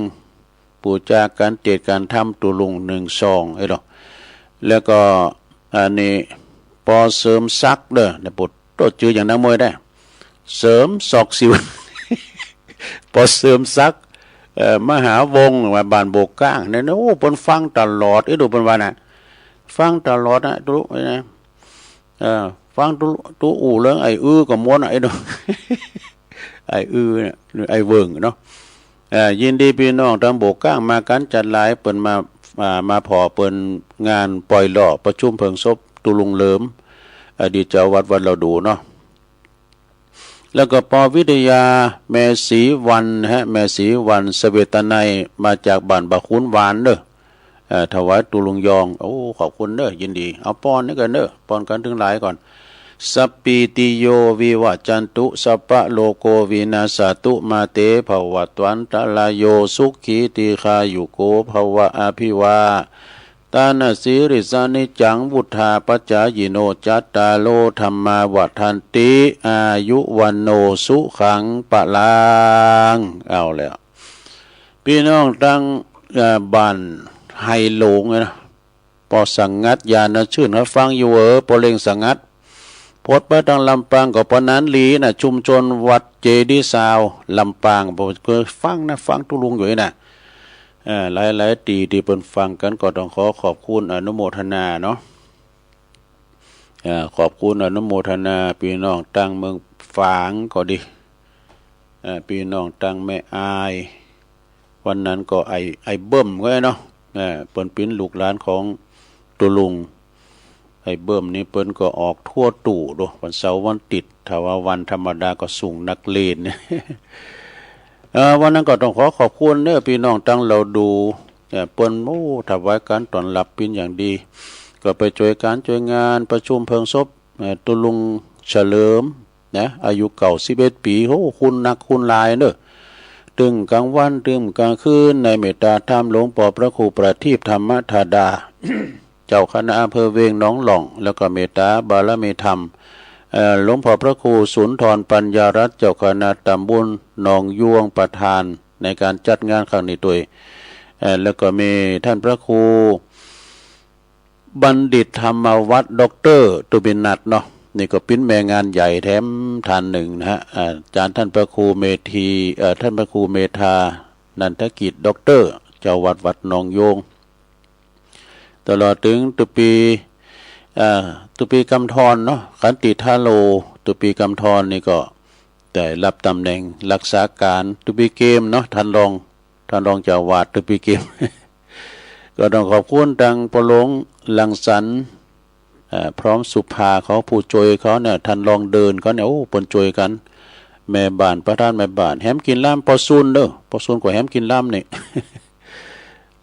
ปู๋จากั๋นเตศน์กั๋นธรรมตุ๊ลุงหนึ่งซอง เอ้ยเนาะ แล้วก็อันนี้ป้อเสริมศักดิ์เนาะ เนี่ย ปุดโตจื้ออย่างนักมวยได้ เสริมศอกสิว ป้อเสริมศักดิ์ เอ่อ มหาวงศ์ ว่าบ้านโบกก้างเนี่ยนะ โอ้ เปิ้นฟังตลอด เอ้ย ดูเปิ้นว่าน่ะ ฟังตลอดนะ ตุ๊ลุนะ เอ่อ ฟังตุ๊ลุ ตุ๊อู่เรื่องไอ้อื้อก็ม่วนน่ะ ไอ้ดู ไอ้อื้อเนี่ย ไอ้เวิ่งเนาะ เอ่อ ยินดีปี้น้องตังโบกก้างมากั๋นจัดหลาย เปิ้นมา อ่า มาผ่อเปิ้นงานป่อยหล่อประชุมเพลิงศพตุ๊ลุงเหลิม อดีตเจ้าวัดวัดเหล่าดู่เนาะ แล้วก็ปอวิทยา แม่ศรีวรรณฮะ แม่ศรีวรรณ เสวตนัย มาจากบ้านบ่าคูนหวานเนาะ เอ่อ ถวายตุ๊ลุงยอง โอ้ ขอบคุณเนาะ ยินดี เอาป้อนนี่กั๋นเนาะ ป้อนกั๋นตึงหลายก่อน สัปปีติโย วิวัจจันตุ สัพพะโรโค วินาสสะตุ มาเต ภวัตวันตะราโย สุขี ทีฆายุโก ภวะ อภิวา ตานะสีลิสสะนิจจัง วุฑฒาปจายิโน จัตตาโร ธัมมา วัฑฒันติ อายุ วัณโณ สุขัง พลัง เอาแล้ว ปี้น้องตัง เอ่อ บ้านไฮหลงนะ ป้อสังงัด ญาณชื่น เขาฟังอยู่เออ ป้อเล็งสังงัด พดไปตังลำปางก็ปอหนานหลีน่ะ ชุมชนวัดเจดีย์ซาว ลำปาง ป้อก็ฟังนะ ฟังตุ๊ลุงอยู่นี่น่ะ เอ่อ หลายๆ ตี้ตี้เปิ้นฟังกั๋นก็ต้องขอขอบคุณอนุโมทนาเนาะ เอ่อ ขอบคุณอนุโมทนา ปี้น้องตังเมืองฝางก็ดี เอ่อ ปี้น้องตังแม่อาย วันนั้นก็ไอ้ ไอ้เบิ้มก็เนาะ เอ่อ เปิ้นเป๋นลูกหลานของตุ๊ลุง ไอ้เบิ้มนี่เปิ้นก็ออกทั่วตู้โด วันเสาร์วันติ๊ด ถ้าว่าวันธรรมดาก็ส่งนักเรียน เอ่อ วันนั้นก็ต้องขอขอบคุณเนาะ ปี้น้องตังเหล่าดู่ เนี่ย เปิ้น โอ้ ถวายก๋านต้อนฮับเป๋นอย่างดี ก็ไปจ้วยก๋านจ้วยงานประชุมเพลิงศพ เอ่อ ตุ๊ลุงเฉลิม นะ อายุเก้าสิบเอ็ดปี๋ โอ้ คุณหนักคุณหลายเน่อ ตึงกลางวันตึงกลางคืน ในเมตตาธรรมหลวงป้อพระครูประทีปธรรมธาดา เจ้าคณะอำเภอเวงหนองหล่อง แล้วก็เมตตาบารมีธรรม เอ่อ หลวงป้อพระครูสุนทรปัญญารัตน์ เจ้าคณะตำบลหนองยวง ประธานในก๋านจัดงานครั้งนี้ตวย เอ่อ แล้วก็มีท่านพระครู บัณฑิตธรรมวัฒน์ ด็อกเตอร์ ตุบินัทเนาะ นี่ก็เป๋นแม่งานใหญ่แถมท่านนึ่งนะฮะ อาจารย์ท่านพระครูเมธี เอ่อ ท่านพระครูเมธา นันทกิจ ด็อกเตอร์ เจ้าวัดวัดหนองยวง ตลอดเถิงตุ๊ปี เอ่อ ตุ๊ปีกำธรเนาะ ขันติทาโล ตุ๊ปีกำธรนี่ก็ได้ฮับต๋ำแหน่งรักษาก๋าน ตุ๊ปีเกมเนาะ ท่านรอง ท่านรองเจ้าอาวาสตุ๊ปีเกม ก็ต้องขอบคุณตังป้อหลวงรังสรรค์ เอ่อ พร้อมสุภาเขาผู้จ้วยเขาเนี่ย ท่านรองเดินเขาเนี่ย โอ้ เปิ้นจ้วยกั๋น แม่บ้าน ประธานแม่บ้าน แหมกิ๋นลำป้อซุนเน่อ ป้อซุนก็แหมกิ๋นลำนี่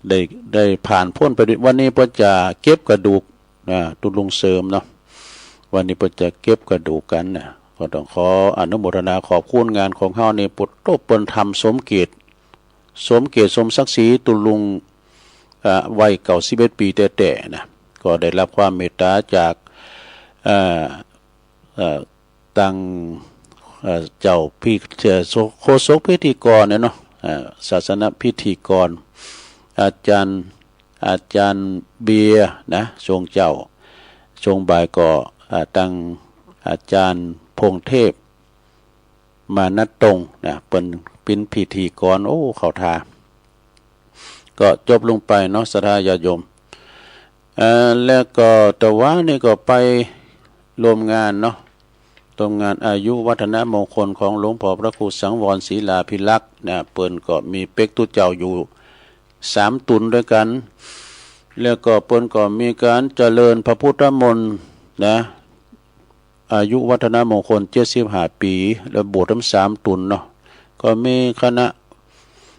ได้ ได้ผ่านป๊นไปด้วย วันนี้เปิ้นจะเก็บกระดูก อ่า ตุ๊ลุงเสริมเนาะ วันนี้เปิ้นจะเก็บกระดูกกั๋นนะ ก็ต้องขออนุโมทนาขอบคุณงานของเฮานี่ ปุตโตเปิ้นทำสมเกียรติ สมเกียรติสมศักดิ์ศรีตุ๊ลุง อ่า วัยเก้าสิบเอ็ดปี๋แต๊ๆ นะ ก็ได้ฮับความเมตตาจาก อ่า เอ่อ ตัง เอ่อ เจ้าพิ เอ่อ โฆษกพิธีกรเนี่ยเนาะ เอ่อ ศาสนพิธีกร อาจารย์ อาจารย์เบียร์นะ ช่วงเจ๊า ช่วงบ่ายก็ อ่า ตังอาจารย์พงษ์เทพ มานัดตรงนะ เปิ้นเป๋นพิธีกร โอ้ เข้าท่า ก็จบลงไปเนาะ ศรัทธาญาติโยม เอ่อ แล้วก็ตะวานี่ก็ไปร่วมงานเนาะ ร่วมงานอายุวัฒนมงคลของหลวงป้อพระครูสังวรศิลาภิรักษ์นะ เปิ้นก็มีเป๊กตุ๊เจ้าอยู่สามต๋นด้วยกั๋น แล้วก็เปิ้นก็มีก๋านเจริญพระพุทธมนต์นะ อายุวัฒนมงคลเจ็ดสิบห้าปี๋ แล้วบวชทั้งสามต๋นเนาะ ก็มีคณะ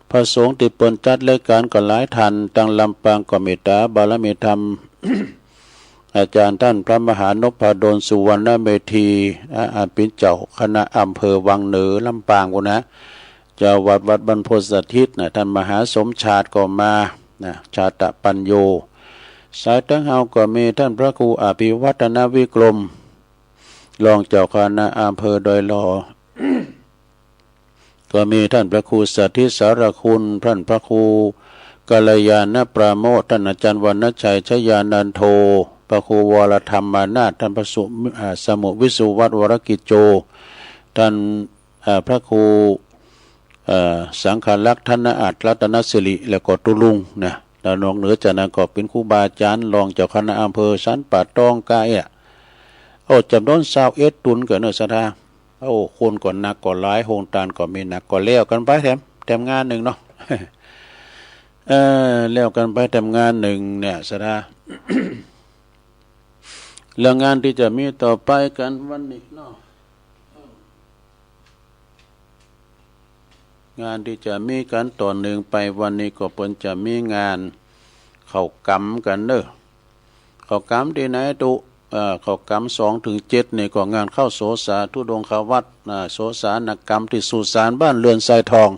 พระสงฆ์ตี้เปิ้นจัดรายก๋านก็หลายท่าน ตังลำปางก็เมตตาบารมีธรรม อาจารย์ต้านพระมหานพดลสุวรรณเมธี อ่า อันเป๋นเจ้าคณะอำเภอวังเหนือลำปางปู้นนะ เจ้าวัดวัดบรรพตสถิตนะ ต้านมหาสมชาติก็มานะ ชาตปัญโญ สายตังเฮาก็มีต้านพระครูอภิวัฒนวิกรม รองเจ้าคณะอำเภอดอยหล่อ ก็มีต้านพระครูสถิตสารคุณ ต้านพระครูกัลยาณปราโมทย์ ต้านอาจารย์วรรณชัยชยานันโท พระครูวรธรรมานาถ ต้านพระสุ อ่า สมุวิสุวัฒน์วรกิจโจ ต้าน อ่า พระครู เอ่อ สังฆรักษ์ธนอาจรัตนสิริ แล้วก็ตุ๊ลุงนะ แล้วนอกเหนือจากนั้นก็เป๋นครูบาอาจ๋ารย์ รองเจ้าคณะอำเภอสันป่าตองกาเอะ โอ้ จ๋ำนวนซาวเอ็ดต๋นกั๋นเน่อศรัทธา โอ้ คนก็หนักก็หลาย โฮงตานก็มีหนัก ก็แล้วกั๋นไปแถม แถมงานนึ่งเนาะ เออ แล้วกั๋นไปแถมงานนึ่งเนี่ยศรัทธา แล้วงานตี้จะมีต่อไปกั๋นวันนี้เนาะ งานตี้จะมีกั๋นต่อเนื่องไปวันนี้ก็เปิ้นจะมีงานเข้ากรรมกั๋นเน่อ เข้ากรรมตี้ไหนตุ๊ เอ่อ เข้ากรรมสองเถิงเจ็ดนี่ก็งานเข้าโสสาธุดงควัตร อ่า โสสานกรรมตี้สุสานบ้านเรือนทรายทอง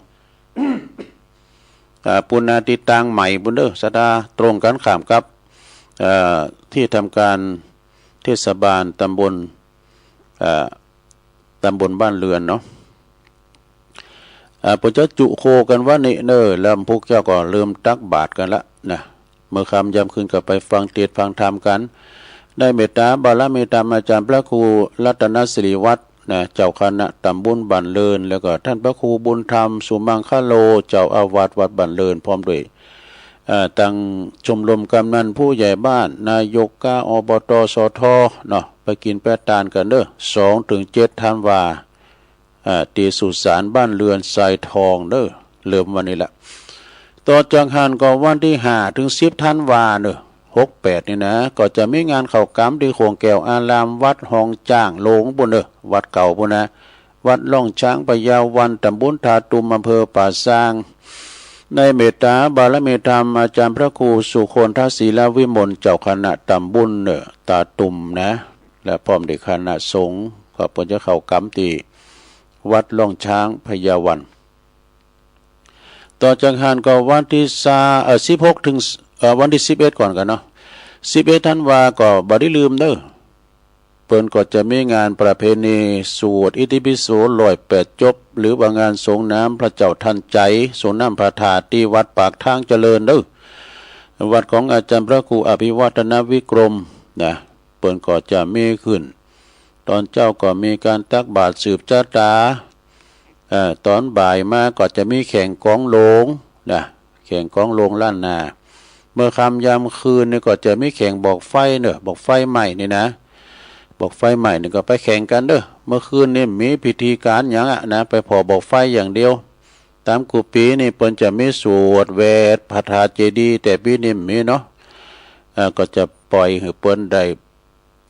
อ่า ปู้นาตี้ตางใหม่ปู้นเน่อศรัทธา ตรงกั๋นข้ามกับ เอ่อ ตี้ทำก๋านเทศบาลตำบล เอ่อ ตำบลบ้านเรือนเนาะ อ่า เปิ้นจะจุโคกั๋นวันนี้เน่อ แล้วพวกเจ้าก็เริ่มตักบาตรกั๋นละนะ เมื่อค่ำยามคืนก็ไปฟังเตสน์ฟังธรรมกั๋น ได้เมตตาบารมีธรรมอาจ๋ารย์พระครูรัตนสิริวัฒน์นะ เจ้าคณะตำบลบ้านเรือน แล้วก็ต้านพระครูบุญธรรมสุมังคโล เจ้าอาวาสวัดบ้านเรือน พร้อมด้วย เอ่อ ตังชมรมกำนันผู้ใหญ่บ้าน นายกกา อบต สท เนาะ ไปกิ๋นไปตานกั๋นเน่อ สองเถิงเจ็ดธันวา อ่า ตี้สุสานบ้านเรือนทรายทองเน่อ เริ่มวันนี้ละ ต่อจากหั้นก็วันตี้ห้าเถิงสิบธันวาเน่อ หกแปดนี่นะ ก็จะมีงานเข้ากรรมตี้โขงแก้วอารามวัดหองจ๊างหลวงปู้นเน่อ วัดเก่าปู้นนะ วัดล่องจ๊างพญาวัน ตำบลท่าตูม อำเภอป่าซาง ในเมตตาบารมีธรรมอาจารย์พระครูสุคนทศิลวิมลเจ้าคณะต๋ำบุญเน่อต๋าตุ่มนะ และพร้อมด้วยคณะสงฆ์ ก็เปิ้นจะเข้ากรรมตี้วัดร่องช้างพญาวัน ต่อจากหั้นก็วันตี้ซา เอ่อ สิบหก ถึง เอ่อ วันตี้สิบเอ็ดก่อนกั๋นเนาะ สิบเอ็ดธันวาก็บ่ได้ลืมเน่อ เปิ้นก็จะมีงานประเพณีสวดอิติปิโสร้อยแปดจบ หรือว่างานสรงน้ำพระเจ้าทันใจ สรงน้ำพระธาตุตี้วัดปากทางเจริญเน่อ วัดของอาจารย์พระครูอภิวัฒนวิกรมนะ เปิ้นก็จะมีขึ้น ต๋อนเจ๊าก็มีก๋านตักบาตรสืบจะต๋า เอ่อ ต๋อนบ่ายมาก็จะมีแข่งกลองโหลงนะ แข่งกลองโหลงล้านนา เมื่อค่ำยามคืนนี่ก็จะมีแข่งบอกไฟเน่อ บอกไฟไหม้นี่นะ บอกไฟไหม้นี่ก็ไปแข่งกั๋นเน่อ เมื่อคืนนี่มีพิธีก๋านหยังอะนะ ไปผ่อบอกไฟอย่างเดียว ต๋ามกู้ปี๋นี่เปิ้นจะมีสวดแหวดพระธาตุเจดีย์ แต่ปี๋นี้บ่มีเนาะ เอ่อ ก็จะป่อยหื้อเปิ้นได้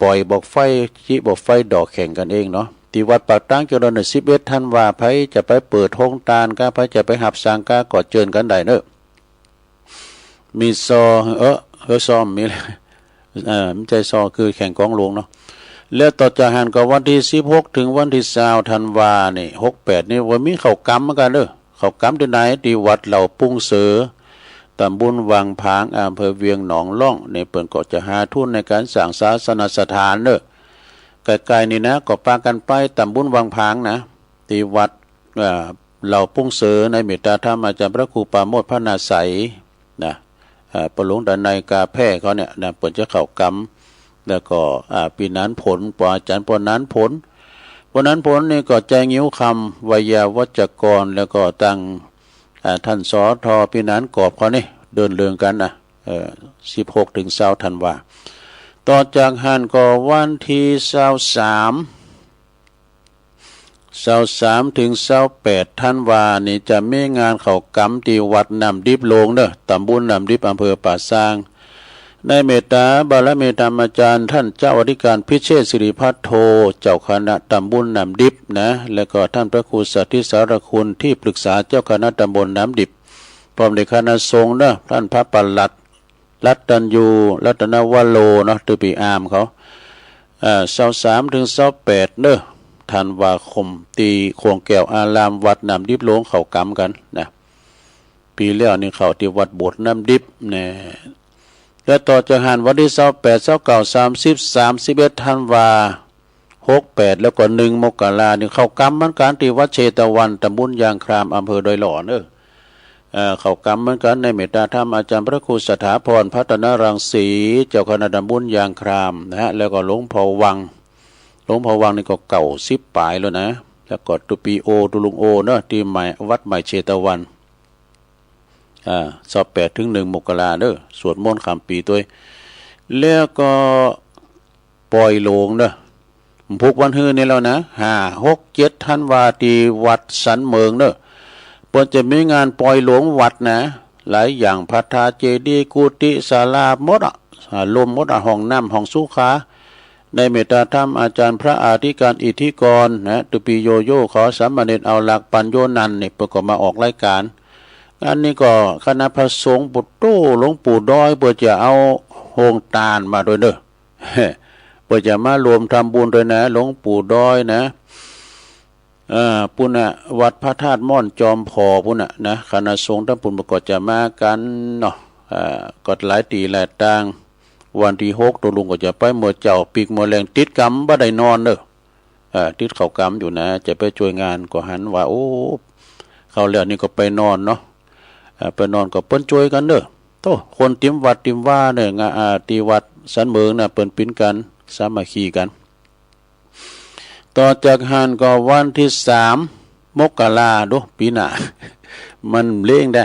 ป่อยบอกไฟ จิบอกไฟดอกแข่งกั๋นเองเนาะ ตี้วัดปากทางเจริญเน่อ สิบเอ็ดธันวา ใผจะไปเปิดโฮงตานก้า ใผจะไปฮับสั่งก้า ก็เจิญกั๋นได้เน่อ มีซอ เออ เออ ซอบ่มีแล้ว เอ่อ บ่ใจ้ซอ คือแข่งกลองโหลงเนาะ แล้วต่อจากหั้นก็วันตี้สิบหก ถึงวันตี้ซาวธันวานี่ หกแปดนี่ ว่ามีเข้ากรรมเหมือนกั๋นเน่อ เข้ากรรมตี้ไหน ตี้วัดเหล่าปุ้งเสือ ต๋ำบุญวังผาง อำเภอเวียงหนองล่อง นี่เปิ้นก็จะหาทุนในก๋านสร้างศาสนสถานเน่อ ใก้ๆ นี่นะ ก็ปากั๋นไปต๋ำบุญวังผางนะ ตี้วัด เอ่อ เหล่าปุ้งเสือ ในเมตตาธรรมอาจารย์พระครูปราโมทย์พระนาไสยนะ เอ่อ ปะหลวงดานัยกาแพร่เขาเนี่ยนะ เปิ้นจะเข้ากรรม แล้วก็ อ่า ปี้หนานผล ปออาจ๋ารย์ปอหนานผล ปอหนานผลนี่ก็แจ้งงิ้วคำ ไวยาวัจกร แล้วก็ตัง อ่า ต้าน สอทอ ปี้หนานกอบเขานี่ เดินเรืองกั๋นนะ เอ่อ สิบหก ถึงซาวธันวา ต่อจากหั้นก็วันตี้ซาวสาม ซาวสาม ถึงซาวแปดธันวานี่จะมีงานเข้ากรรมตี้วัดน้ำดิบโหลงเน่อ ต๋ำบุญน้ำดิบ อำเภอป่าซาง ในเมตตาบารมีธรรมอาจ๋ารย์ ต้านเจ้าอธิการพิเชษฐศิริภัทโท เจ้าคณะต๋ำบุญน้ำดิบนะ แล้วก็ต้านพระครูสาธิตสารคุณ ตี้ปรึกษาเจ้าคณะต๋ำบลน้ำดิบ พร้อมด้วยคณะสงฆ์เน่อ ต้านพระปลัด รัตตัญญู รัตนวโรเนาะ ตี้ปี้อามเขา เอ่อ ซาวสาม ถึงซาวแปดเน่อ ธันวาคม ตี้โขงแก้วอารามวัดน้ำดิบโหลงเข้ากรรมกั๋นนะ ปี๋แล้วนี่เข้าตี้วัดโบสถ์น้ำดิบแน่ แล้วต่อจากหั้นวันตี้ซาวแปด ซาวเก้า สามสิบ สามสิบเอ็ดธันวา หกแปด แล้วก็หนึ่งมกรานี่เข้ากรรมเหมือนกั๋นตี้วัดเชตวัน ต๋ำบุญยางคราม อำเภอดอยหล่อเน่อ เอ่อ เข้ากรรมเหมือนกั๋น ในเมตตาธรรมอาจ๋ารย์พระครูสถาพรพัฒนรังสี เจ้าคณะต๋ำบุญยางครามนะฮะ แล้วก็หลวงพ่อวัง หลวงพ่อวังนี่ก็เก้าสิบป๋ายแล้วนะ แล้วก็ตุ๊ปี๋โอ ตุ๊ลุงโอเนาะ ตี้ใหม่ วัดใหม่เชตวัน อ่า ซาวแปด ถึงหนึ่งมกราเน่อ สวดมนต์ข้ามปี๋ตวย แล้วก็ ปอยโหลงเน่อ พุกวันฮื้อนี่แล้วนะ ห้า หก เจ็ดธันวา ตี้วัดสันเมิงเน่อ เปิ้นจะมีงานปอยโหลงวัดนะ หลายอย่าง พระธาตุเจดีย์ กุฏิ ศาลา หมดอะ อ่า รวมหมดอะ ห้องน้ำ ห้องสุขา ในเมตตาธรรมอาจ๋ารย์พระอธิการอิทธิกรนะ ตุ๊ปี๋โยโย่เขา สามเณรเอาหลัก ปัญโยนันท์นี่ เปิ้นก็มาออกรายก๋าน อันนี้ก็คณะพระสงฆ์ ปุโต หลวงปู่ดอย เปิ้นจะเอาโฮงตานมาตวยเน่อ เปิ้นจะมารวมทำบุญตวยนะ หลวงปู่ดอยนะ เอ่อ ปุ้นน่ะ วัดพระธาตุม่อนจอมผ่อปุ้นน่ะนะ คณะสงฆ์ตางปุ้นก็จะมากั๋นเนาะ เอ่อ ก็หลายตี้หลายตาง วันตี้หกตุ๊ลุงก็จะไปเมื่อเจ๊า ปิ๊กเมื่อแลง ติดกรรมบ่ได้นอนเน่อ เอ่อ ติดเข้ากรรมอยู่นะ จะไปจ้วยงาน ก็หันว่า โอ้ เข้าแล้วนี่ก็ไปนอนเนาะ เอ่อ ไปนอนก็เปิ้นจ้วยกั๋นเน่อ โธ่ คนติมวัดติมวาเน่อ งา อ่า ตี้วัดสันเมิงน่ะ เปิ้นปิ๊นกั๋น สามัคคีกั๋น ต่อจากหั้นก็วันตี้สามมกรา ดู ปี๋หน้า มันเล็งได้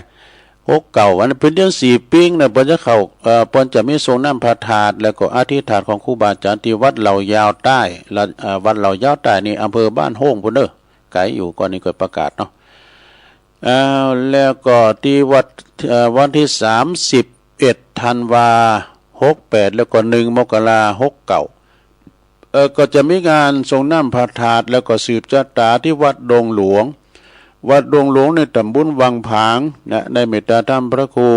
หกเก้า อันนั้นเป๋นเดือนสี่ปิ๊งเน่อ เปิ้นจะเข้า เอ่อ เปิ้นจะมีสรงน้ำพระธาตุ แล้วก็อธิษฐานของครูบาอาจ๋ารย์ตี้วัดเหล่ายาวใต้ ละ เอ่อ วัดเหล่ายาวใต้นี่ อำเภอบ้านโฮ่งปุ้นเน่อ ไก๋อยู่ ก่อนนี้ก็ประกาศเนาะ เอ่อ แล้วก็ตี้วัด เอ่อ วันตี้สามสิบเอ็ดธันวา หกแปด แล้วก็หนึ่งมกรา หกเก้า เอ่อ ก็จะมีงานสรงน้ำพระธาตุ แล้วก็สืบจะต๋าตี้วัดดงหลวง วัดดงหลวงในต๋ำบลวังผางนะ ในเมตตาธรรมพระครู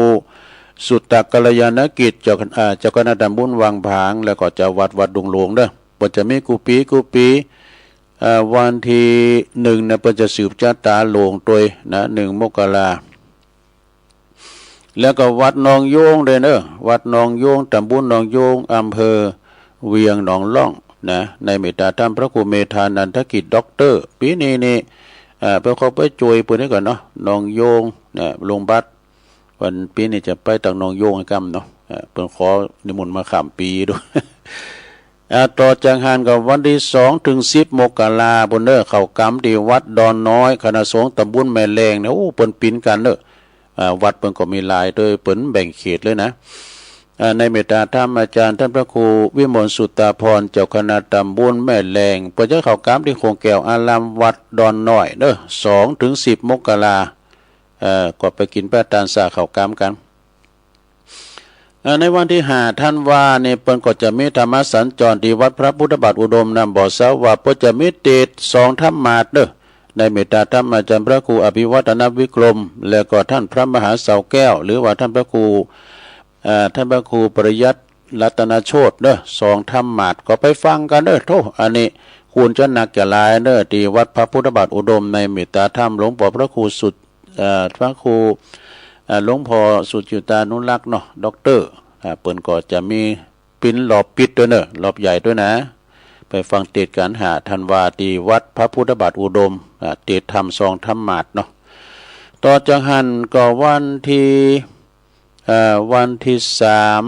สุตตกัลยาณกิจ เจ้า อ่า เจ้าคณะต๋ำบลวังผาง แล้วก็เจ้าวัดวัดดงหลวงเด้อ เปิ้นจะมีกู้ปี๋กู้ปี๋ อ่า วันตี้นึ่งนะ เปิ้นจะสืบจะต๋าโลงตวยนะ นึ่งมกรา แล้วก็วัดหนองโยงด้วยเนอะ วัดหนองโยง ต๋ำบลหนองโยง อำเภอเวียงหนองล่องนะ ในเมตตาธรรมพระครูเมธานันทกิจ ด็อกเตอร์ ปี๋นี้นี่ อ่า เปิ้นเข้าไปจ้วยเปิ้นนี่ก่อนเนาะ หนองโยงนะ โรงบัตร วันปี๋นี้จะไปตางหนองโยงกำเนาะ อ่า เปิ้นขอนิมนต์มาข้ามปี๋ดู อ่า ต่อจากหั้นก็วันตี้สองเถิงสิบมกราปู้นเนอะ เข้ากรรมตี้วัดดอนน้อย คณะสงฆ์ต๋ำบลแม่แลงเนี่ย โอ้ เปิ้นปิ๋นกั๋นเนอะ อ่า วัดเปิ้นก็มีหลายตวย เปิ้นแบ่งเขตเลยนะ อ่า ในเมตตาธรรมอาจ๋ารย์ต้านพระครูวิมลสุตตาภรณ์ เจ้าคณะต๋ำบลแม่แลง เปิ้นจะเข้ากรรมตี้โขงแก้วอารามวัดดอนน้อยเนอะ สองเถิงสิบมกรา เอ่อ ก็ไปกิ๋นแป้ตานสาเข้ากรรมกั๋น เอ่อ ในวันตี้ห้าธันวานี่ เปิ้นก็จะมีธรรมสัญจรตี้วัดพระพุทธบาทอุดม น้ำบ่อสาวา เปิ้นจะมีเตสน์สองธรรมาสน์เนอะ ในเมตตาธรรมอาจ๋ารย์พระครูอภิวัฒนวิกรม แล้วก็ต้านพระมหาเสาแก้ว หรือว่าต้านพระครู เอ่อ ต้านพระครูปริยัติรัตนโชติเนอะ สองธรรมาสน์ ก็ไปฟังกั๋นเนอะ โธ่ อันนี้ควรจะนักจะหลายเนอะ ตี้วัดพระพุทธบาทอุดม ในเมตตาธรรมหลวงป้อพระครูสุด เอ่อ พระครู เอ่อ หลวงป้อสุจิตานุรักษ์เนาะ ด็อกเตอร์ อ่า เปิ้นก็จะมีปิ๋นรอบปิดตวยเนอะ รอบใหญ่ตวยนะ ไปฟังเตสน์กั๋นห้าธันวาตี้วัดพระพุทธบาทอุดม อ่า เตสน์ธรรมสองธรรมาสน์เนาะ ต่อจากหั้นก็วันตี้ เอ่อ วันตี้สาม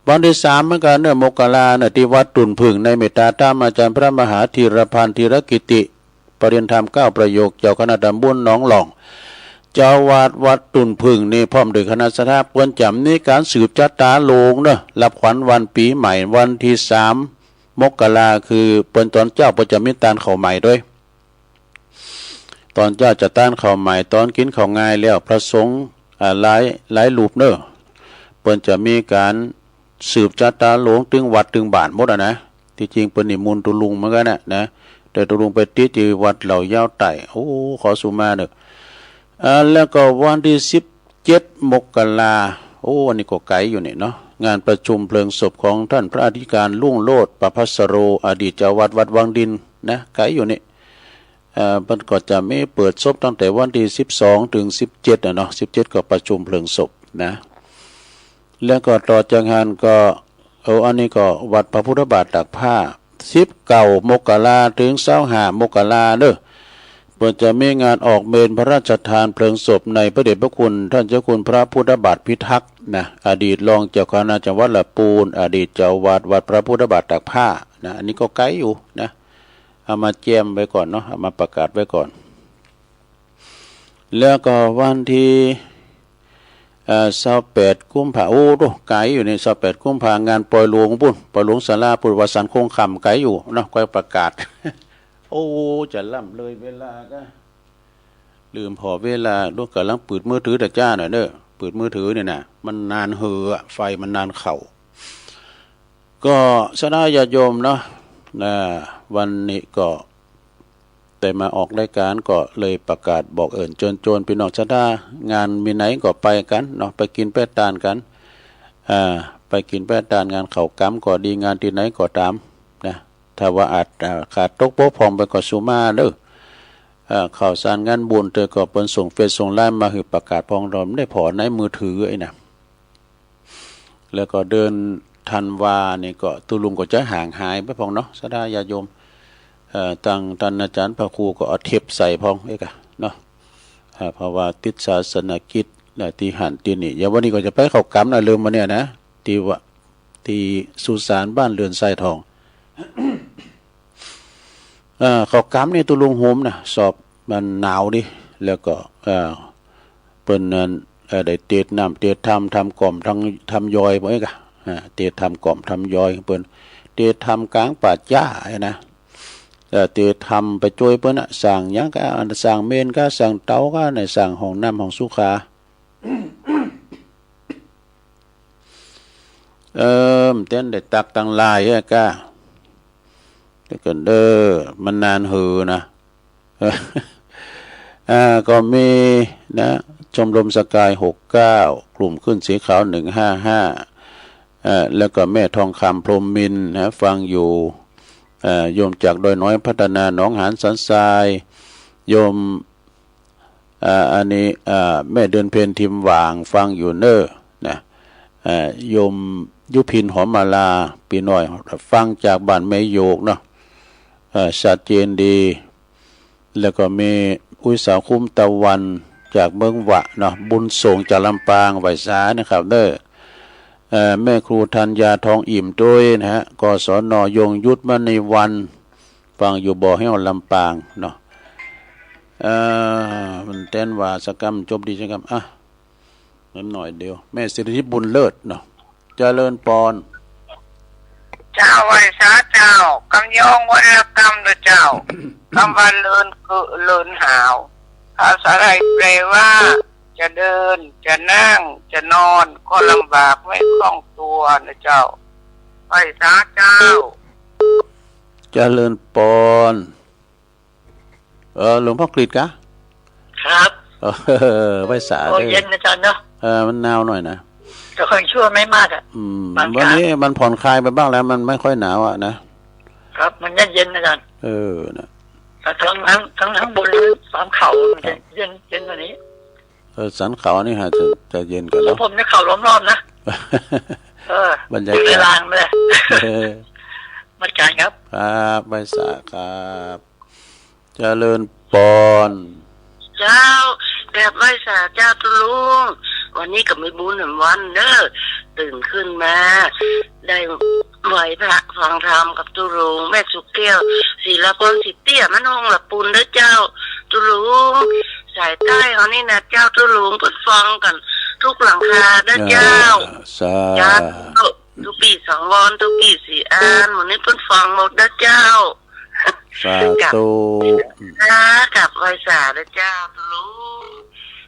วันตี้สามเหมือนกั๋นเนอะ มกราเนอะ ตี้วัดตุ่นผึ่ง ในเมตตาธรรมอาจ๋ารย์พระมหาธีรพันธ์ ธีรกิติ ปริญญาธรรมเก้าประโยค เจ้าคณะต๋ำบลหนองล่อง เจ้าอาวาสวัดตุ่นผึ่งนี่ พร้อมด้วยคณะศรัทธา เปิ้นจะมีก๋านสืบจะต๋าโลงเนอะ รับขวัญวันปี๋ใหม่ วันตี้สามมกรา คือเปิ้นต๋อนเจ๊าเปิ้นจะมีตานข้าวใหม่ตวย ต๋อนเจ๊าจะตานข้าวใหม่ ต๋อนกิ๋นข้าวงายแล้ว พระสงฆ์ อ่า หลาย หลายรูปเนอะ เปิ้นจะมีก๋านสืบจะต๋าโลงตึงวัดตึงบ้านหมดอะนะ ตี้จริงเปิ้นนิมนต์ตุ๊ลุงเหมือนกั๋นนะ นะ แต่ตุ๊ลุงไปติดตี้วัดเหล่ายาวใต้ โอ้ ขอสุมาเนอะ อ่า แล้วก็วันตี้สิบเจ็ดมกรา โอ้ อันนี้ก็ไก๋อยู่นี่เนาะ งานประชุมเพลิงศพของต้านพระอธิการรุ่งโรจน์ ประภัสโร อดีตเจ้าอาวาสวัดวังดินนะ ไก๋อยู่นี่ เอ่อ มันก็จะมีเปิดศพตั้งแต่วันตี้สิบสองเถิงสิบเจ็ดอะเนาะ สิบเจ็ดก็ประชุมเพลิงศพนะ แล้วก็ต่อจากหั้นก็ เออ อันนี้ก็วัดพระพุทธบาทตากผ้า สิบเก้ามกราเถิงซาวห้ามกราเนอะ เปิ้นจะมีงานออกเมรุพระราชทานเพลิงศพในพระเดชพระคุณต้านเจ้าคุณพระพุทธบาทพิทักษ์นะ อดีตรองเจ้าคณะจังหวัดละปูน อดีตเจ้าอาวาสวัดพระพุทธบาทตากผ้านะ อันนี้ก็ไก๋อยู่นะ เอามาแจ้มไว้ก่อนเนาะ เอามาประกาศไว้ก่อน แล้วก็วันตี้ เอ่อ ซาวแปดกุมภา โอ้ โธ่ ไก๋อยู่นี่ ซาวแปดกุมภา งานปอยหลวงปู้น ปอยหลวงศาลาปู้น วัดสันคงคำ ไก๋อยู่เนาะ ก็ประกาศ โอ้ จะล่ำเลยเวลาก็ ลืมผ่อเวลา ลูกก๋ำลังปืดมือถือตะจ๊ะหน่อยเนอะ ปืดมือถือนี่นะ มันนานเหอะ ไฟมันนานเข้า ก็ศรัทธาญาติโยมเนาะ อ่า วันนี้ก็ได้มาออกรายการ ก็เลยประกาศบอกเอิ้นเจิญจวนปี้น้องศรัทธา งานมีไหนก็ไปกั๋นเนาะ ไปกิ๋นไปตานกั๋น อ่า ไปกิ๋นไปตาน งานเข้ากรรมก็ดี งานตี้ไหนก็ต๋ามนะ ถ้าว่าอาจ อ่า ขาดตกบกพร่องไปก็สุมาเด้อ อ่า ข่าวสารงานบุญเตื้อก็เปิ้นส่งเฟซส่งไลน์มาหื้อประกาศพ่อง ดอมได้ผ่อในมือถือไอ้นะ แล้วก็เดือนธันวานี่ก็ตุ๊ลุงก็จะห่างหายไปพ่องเนาะ ศรัทธาญาติโยม เอ่อ ตางต้านอาจ๋ารย์พระครูก็เอาเทปใส่พ่องเอ๊ะกะเนาะ อ่า เพราะว่าติดศาสนกิจ และตี้หั้นตี้นี่ อย่างวันนี้ก็จะไปเข้ากรรมนะ ลืมมาเนี่ยนะ ตี้ว่า ตี้สุสานบ้านเรือนทรายทอง เอ่อ เข้ากรรมนี่ตุ๊ลุงโหมนะ สอบมันหนาวดิ แล้วก็ เอ่อ เปิ้นนั้น เอ่อ ได้เตสน์น้ำ เตสน์ธรรม ธรรมกล่อม ธรรม ธรรมยอย พวกนี้กะ อ่า เตสน์ธรรมกล่อม ธรรมยอย เปิ้น เตสน์ธรรมก๋างป่าจ๊าไอ้นะ เอ่อ เตสน์ธรรมไปจ้วยเปิ้นน่ะ สร้างหยังกะ สร้างเมรุกะ สร้างเต๋ากะ ในสร้างห้องน้ำห้องสุขา เออ มันเต้นได้ตักตังหลายอะกะ แต่ก่อนเด้อ มันนานเหอะนะ เออ อ่า ก็มีนะ ชมรมสกาย หกเก้า กลุ่มคลื่นสีขาว หนึ่งห้าห้า เอ่อ แล้วก็แม่ทองคำ พรหมมินทร์นะ ฟังอยู่ เอ่อ โยมจากดอยน้อยพัฒนา หนองหานสันทราย โยม อ่า อันนี้ อ่า แม่เดือนเพ็ญ ทิมหว่าง ฟังอยู่เน้อ นะ อ่า โยมยุพิน หอมมาลา ปี้น้อย ฟังจากบ้านแม่โยกเนาะ เอ่อ ชัดเจนดี แล้วก็มีอุ๊ยสาวคุ้มตะวันจากเมืองหวะเนาะ บุญส่งจากลำปาง ไหว้สานะครับเน้อ เอ่อ แม่ครูธัญญา ทองอิ่มด้วยนะฮะ กศน ยงยุทธ มณีวรรณ ฟังอยู่บ่อแห้ว ลำปางเนาะ เอ่อ มันแต้นว่าสักกำ จบดีสักกำ อ่ะ นิดหน่อยเดียว แม่สิริทิพย์ บุญเลิศเนาะ เจริญปอน เจ้า ไหว้สาเจ้า กำยองวรรณกรรมเน้อเจ้า กำว่าเลินเกอะเลินหาว ภาษาไทยแปลว่า จะเดิน จะนั่ง จะนอน ก็ลำบากไม่คล่องตัวเน้อเจ้า ไหว้สาเจ้า เจริญปอน เออ หลวงพ่อกฤษกะ ครับ เออ ไหว้สา โอ้ เด้อ เย็นนะอาจารย์เนาะ เออ มันหนาวหน่อยนะ แต่ก็ยังชั่วไม่มากอะ อืม บางครั้ง วันนี้มันผ่อนคลายไปบ้างแล้ว มันไม่ค่อยหนาวอะนะ ครับ มันเย็นๆ อาจารย์ เออ นะ แต่ทั้ง ทั้ง ทั้ง ทั้งบนทั้งตามเขามันจะ ครับ เย็น เย็นกว่านี้ เออ สันเขานี่ฮะ จะ จะเย็นกว่าเนาะ ผมเนี่ยเขาล้อมรอบนะ เออ บรรยากาศ เวลามันเลย เออ อาจารย์ครับ ครับ ไหว้สาครับ เจริญปอน เจ้า แบบไหว้สาเจ้าตุ๊ลุง วันนี้ก็มีบุญแหมวันเน้อ ตื่นขึ้นมา ได้ไหว้พระฟังธรรมกับตุ๊ลุง แม่สุแก้ว ศิลาพร ศรีเตี้ย มะนงละปุนเน้อเจ้า ตุ๊ลุง สายใต้เฮานี่นะเจ้า ตุ๊ลุง เปิ้นฟังกั๋นทุกหลังคาเน้อเจ้า อ่า สา เจ้า ทุกปี้สังวร ทุกปี้ศรีอาน หมู่นี้เปิ้นฟังหมดเน้อเจ้า สาธุ กับ ค่ะ กับไหว้สาเน้อเจ้าตุ๊ลุง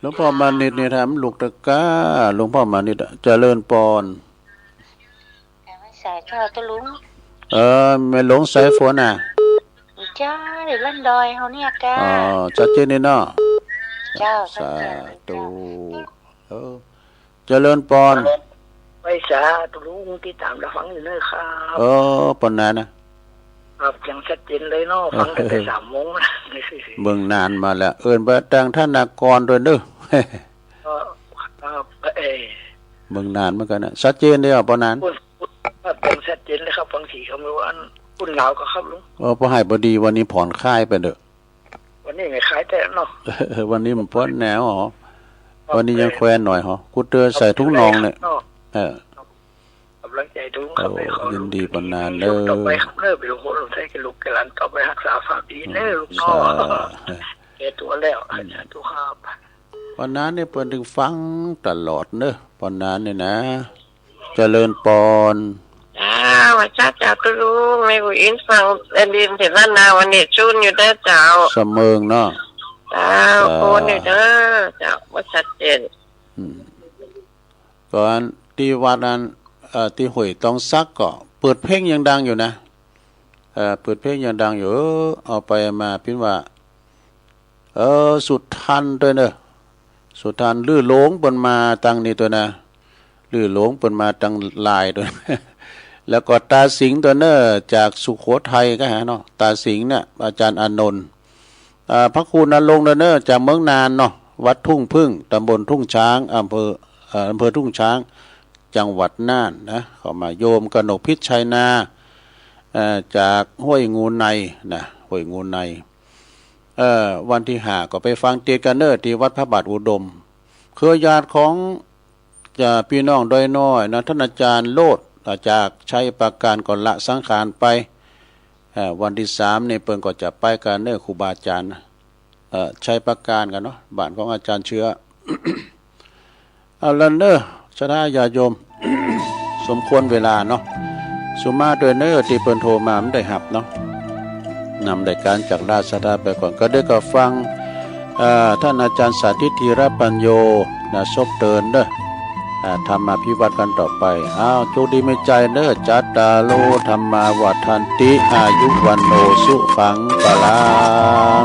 หลวงพ่อมานิตนี่ถามลูกตะก้า หลวงพ่อมานิตอะ เจริญปอน ไหว้สาเจ้าตุ๊ลุง เออ แม่หลวงสายฝนน่ะ เจ้า อยู่ล้านดอยเฮาเนี่ยก้า อ๋อ ชัดเจนดีเนาะ เจ้า สาธุ ชัดเจนดีเจ้า เออ เจริญปอน ไหว้สาตุ๊ลุง ติดต๋ามรับฟังอยู่เน้อครับ เออ ปอนนานนะ ครับ ยังชัดเจนเลยเนาะ ฟังตั้งแต่ เออ สามโมงนะ เบิ่งนานมาแล้ว เอิ้นไปตางธนากรด้วยเน้อ ก็ ครับ เอ่อ เบิ่งนานเหมือนกั๋นนะ ชัดเจนเลยอ่ะ ปอนนาน ครับ ยังชัดเจนเลยครับ ฟังสีคำว่าอันอุ่นหนาวก็ครับลุง เออ ปอหื้อ ปอดีวันนี้ผ่อนคลายไปเน้อ วันนี้ไม่คลายแต่เนาะ วันนี้มันผ่อนแหนวหรอ ครับ วันนี้ยังแควนหน่อยหรอ กูเตอใส่ถุงน่องเนี่ย เนาะ เออ กำลังใจ๋ตุ๊ลุงครับ โอ้ ขอ ยินดีปอนนานเน้อ ต่อไปครับเน้อ เป๋นคนไทยแก่ลูกแก่หลานต่อไป ฮักษาฝากดีเน้อลุงเนาะ สา แก่ตั๋วแล้ว สาธุครับ ปอนนานเนี่ยเปิ้นตึงฟังตลอดเน้อ ปอนนานเนี่ยนะ เจริญปอน เจ้า ไหว้สาเจ้าตุ๊ลุง แม่บุญอินฟังแผ่นดินเถรนาวันนี้ชุนอยู่เน้อเจ้า สะเมิงเนาะ เจ้า สา โคนอยู่เน้อเจ้า ว่าชัดเจน อืม ก่อนตี้วัดนั้น เอ่อ ตี้ห้วยตองสักก็เปิดเพลงยังดังอยู่นะ เอ่อ เปิดเพลงยังดังอยู่ เออ เอาไปมาปิ้นว่า เออ สุทันด้วยเน้อ สุทัน ลือหลงเปิ้นมาตังนี้ตัวยนะ ลือหลงเปิ้นมาตังลายตัวย แล้วก็ตาสิงห์ตัวยเน้อ จากสุโขทัยก็หาเนาะ ตาสิงห์เนี่ย อาจารย์อานนท์ อ่า พระครูณรงค์ตัวยเน้อ จากเมืองน่านเนาะ วัดทุ่งผึ้ง ตำบลทุ่งช้าง อำเภอ เอ่อ อำเภอทุ่งช้าง จังหวัดน่านนะ เข้ามา โยมกนกพิชชัยนา เอ่อ จากห้วยงูในนะ ห้วยงูใน เอ่อ วันตี้ห้าก็ไปฟังเตศน์กั๋นเน้อ ตี้วัดพระบาทอุดม เครือญาติของ จะปี้น้องดอยน้อยนะ ต้านอาจ๋ารย์โลด อ่า จากชัยปราการก็ละสังขารไป เอ่อ วันตี้สามนี่เปิ้นก็จะไปกั๋นเน้อ ครูบาอาจ๋ารย์นะ เอ่อ ชัยปราการกั๋นเนาะ บ้านของอาจ๋ารย์เชื้อ เอาละเน้อ ศรัทธาญาติโยม สมควรเวลาเนาะ สุมาด้วยเน้อ ตี้เปิ้นโทรมาบ่ได้ฮับเนาะ นำรายก๋านจากราชดาไปก่อน ก็เดี๋ยวก็ฟัง เอ่อ ต้านอาจ๋ารย์สาธิต ธีรปัญโญ นะ สบเตินเน้อ อ่า ธรรมาภิวัตน์กั๋นต่อไป อ้าว โชคดีมีชัยเน้อ จัตตาโร ธัมมา วัฑฒันติ อายุ วัณโณ สุขัง พลัง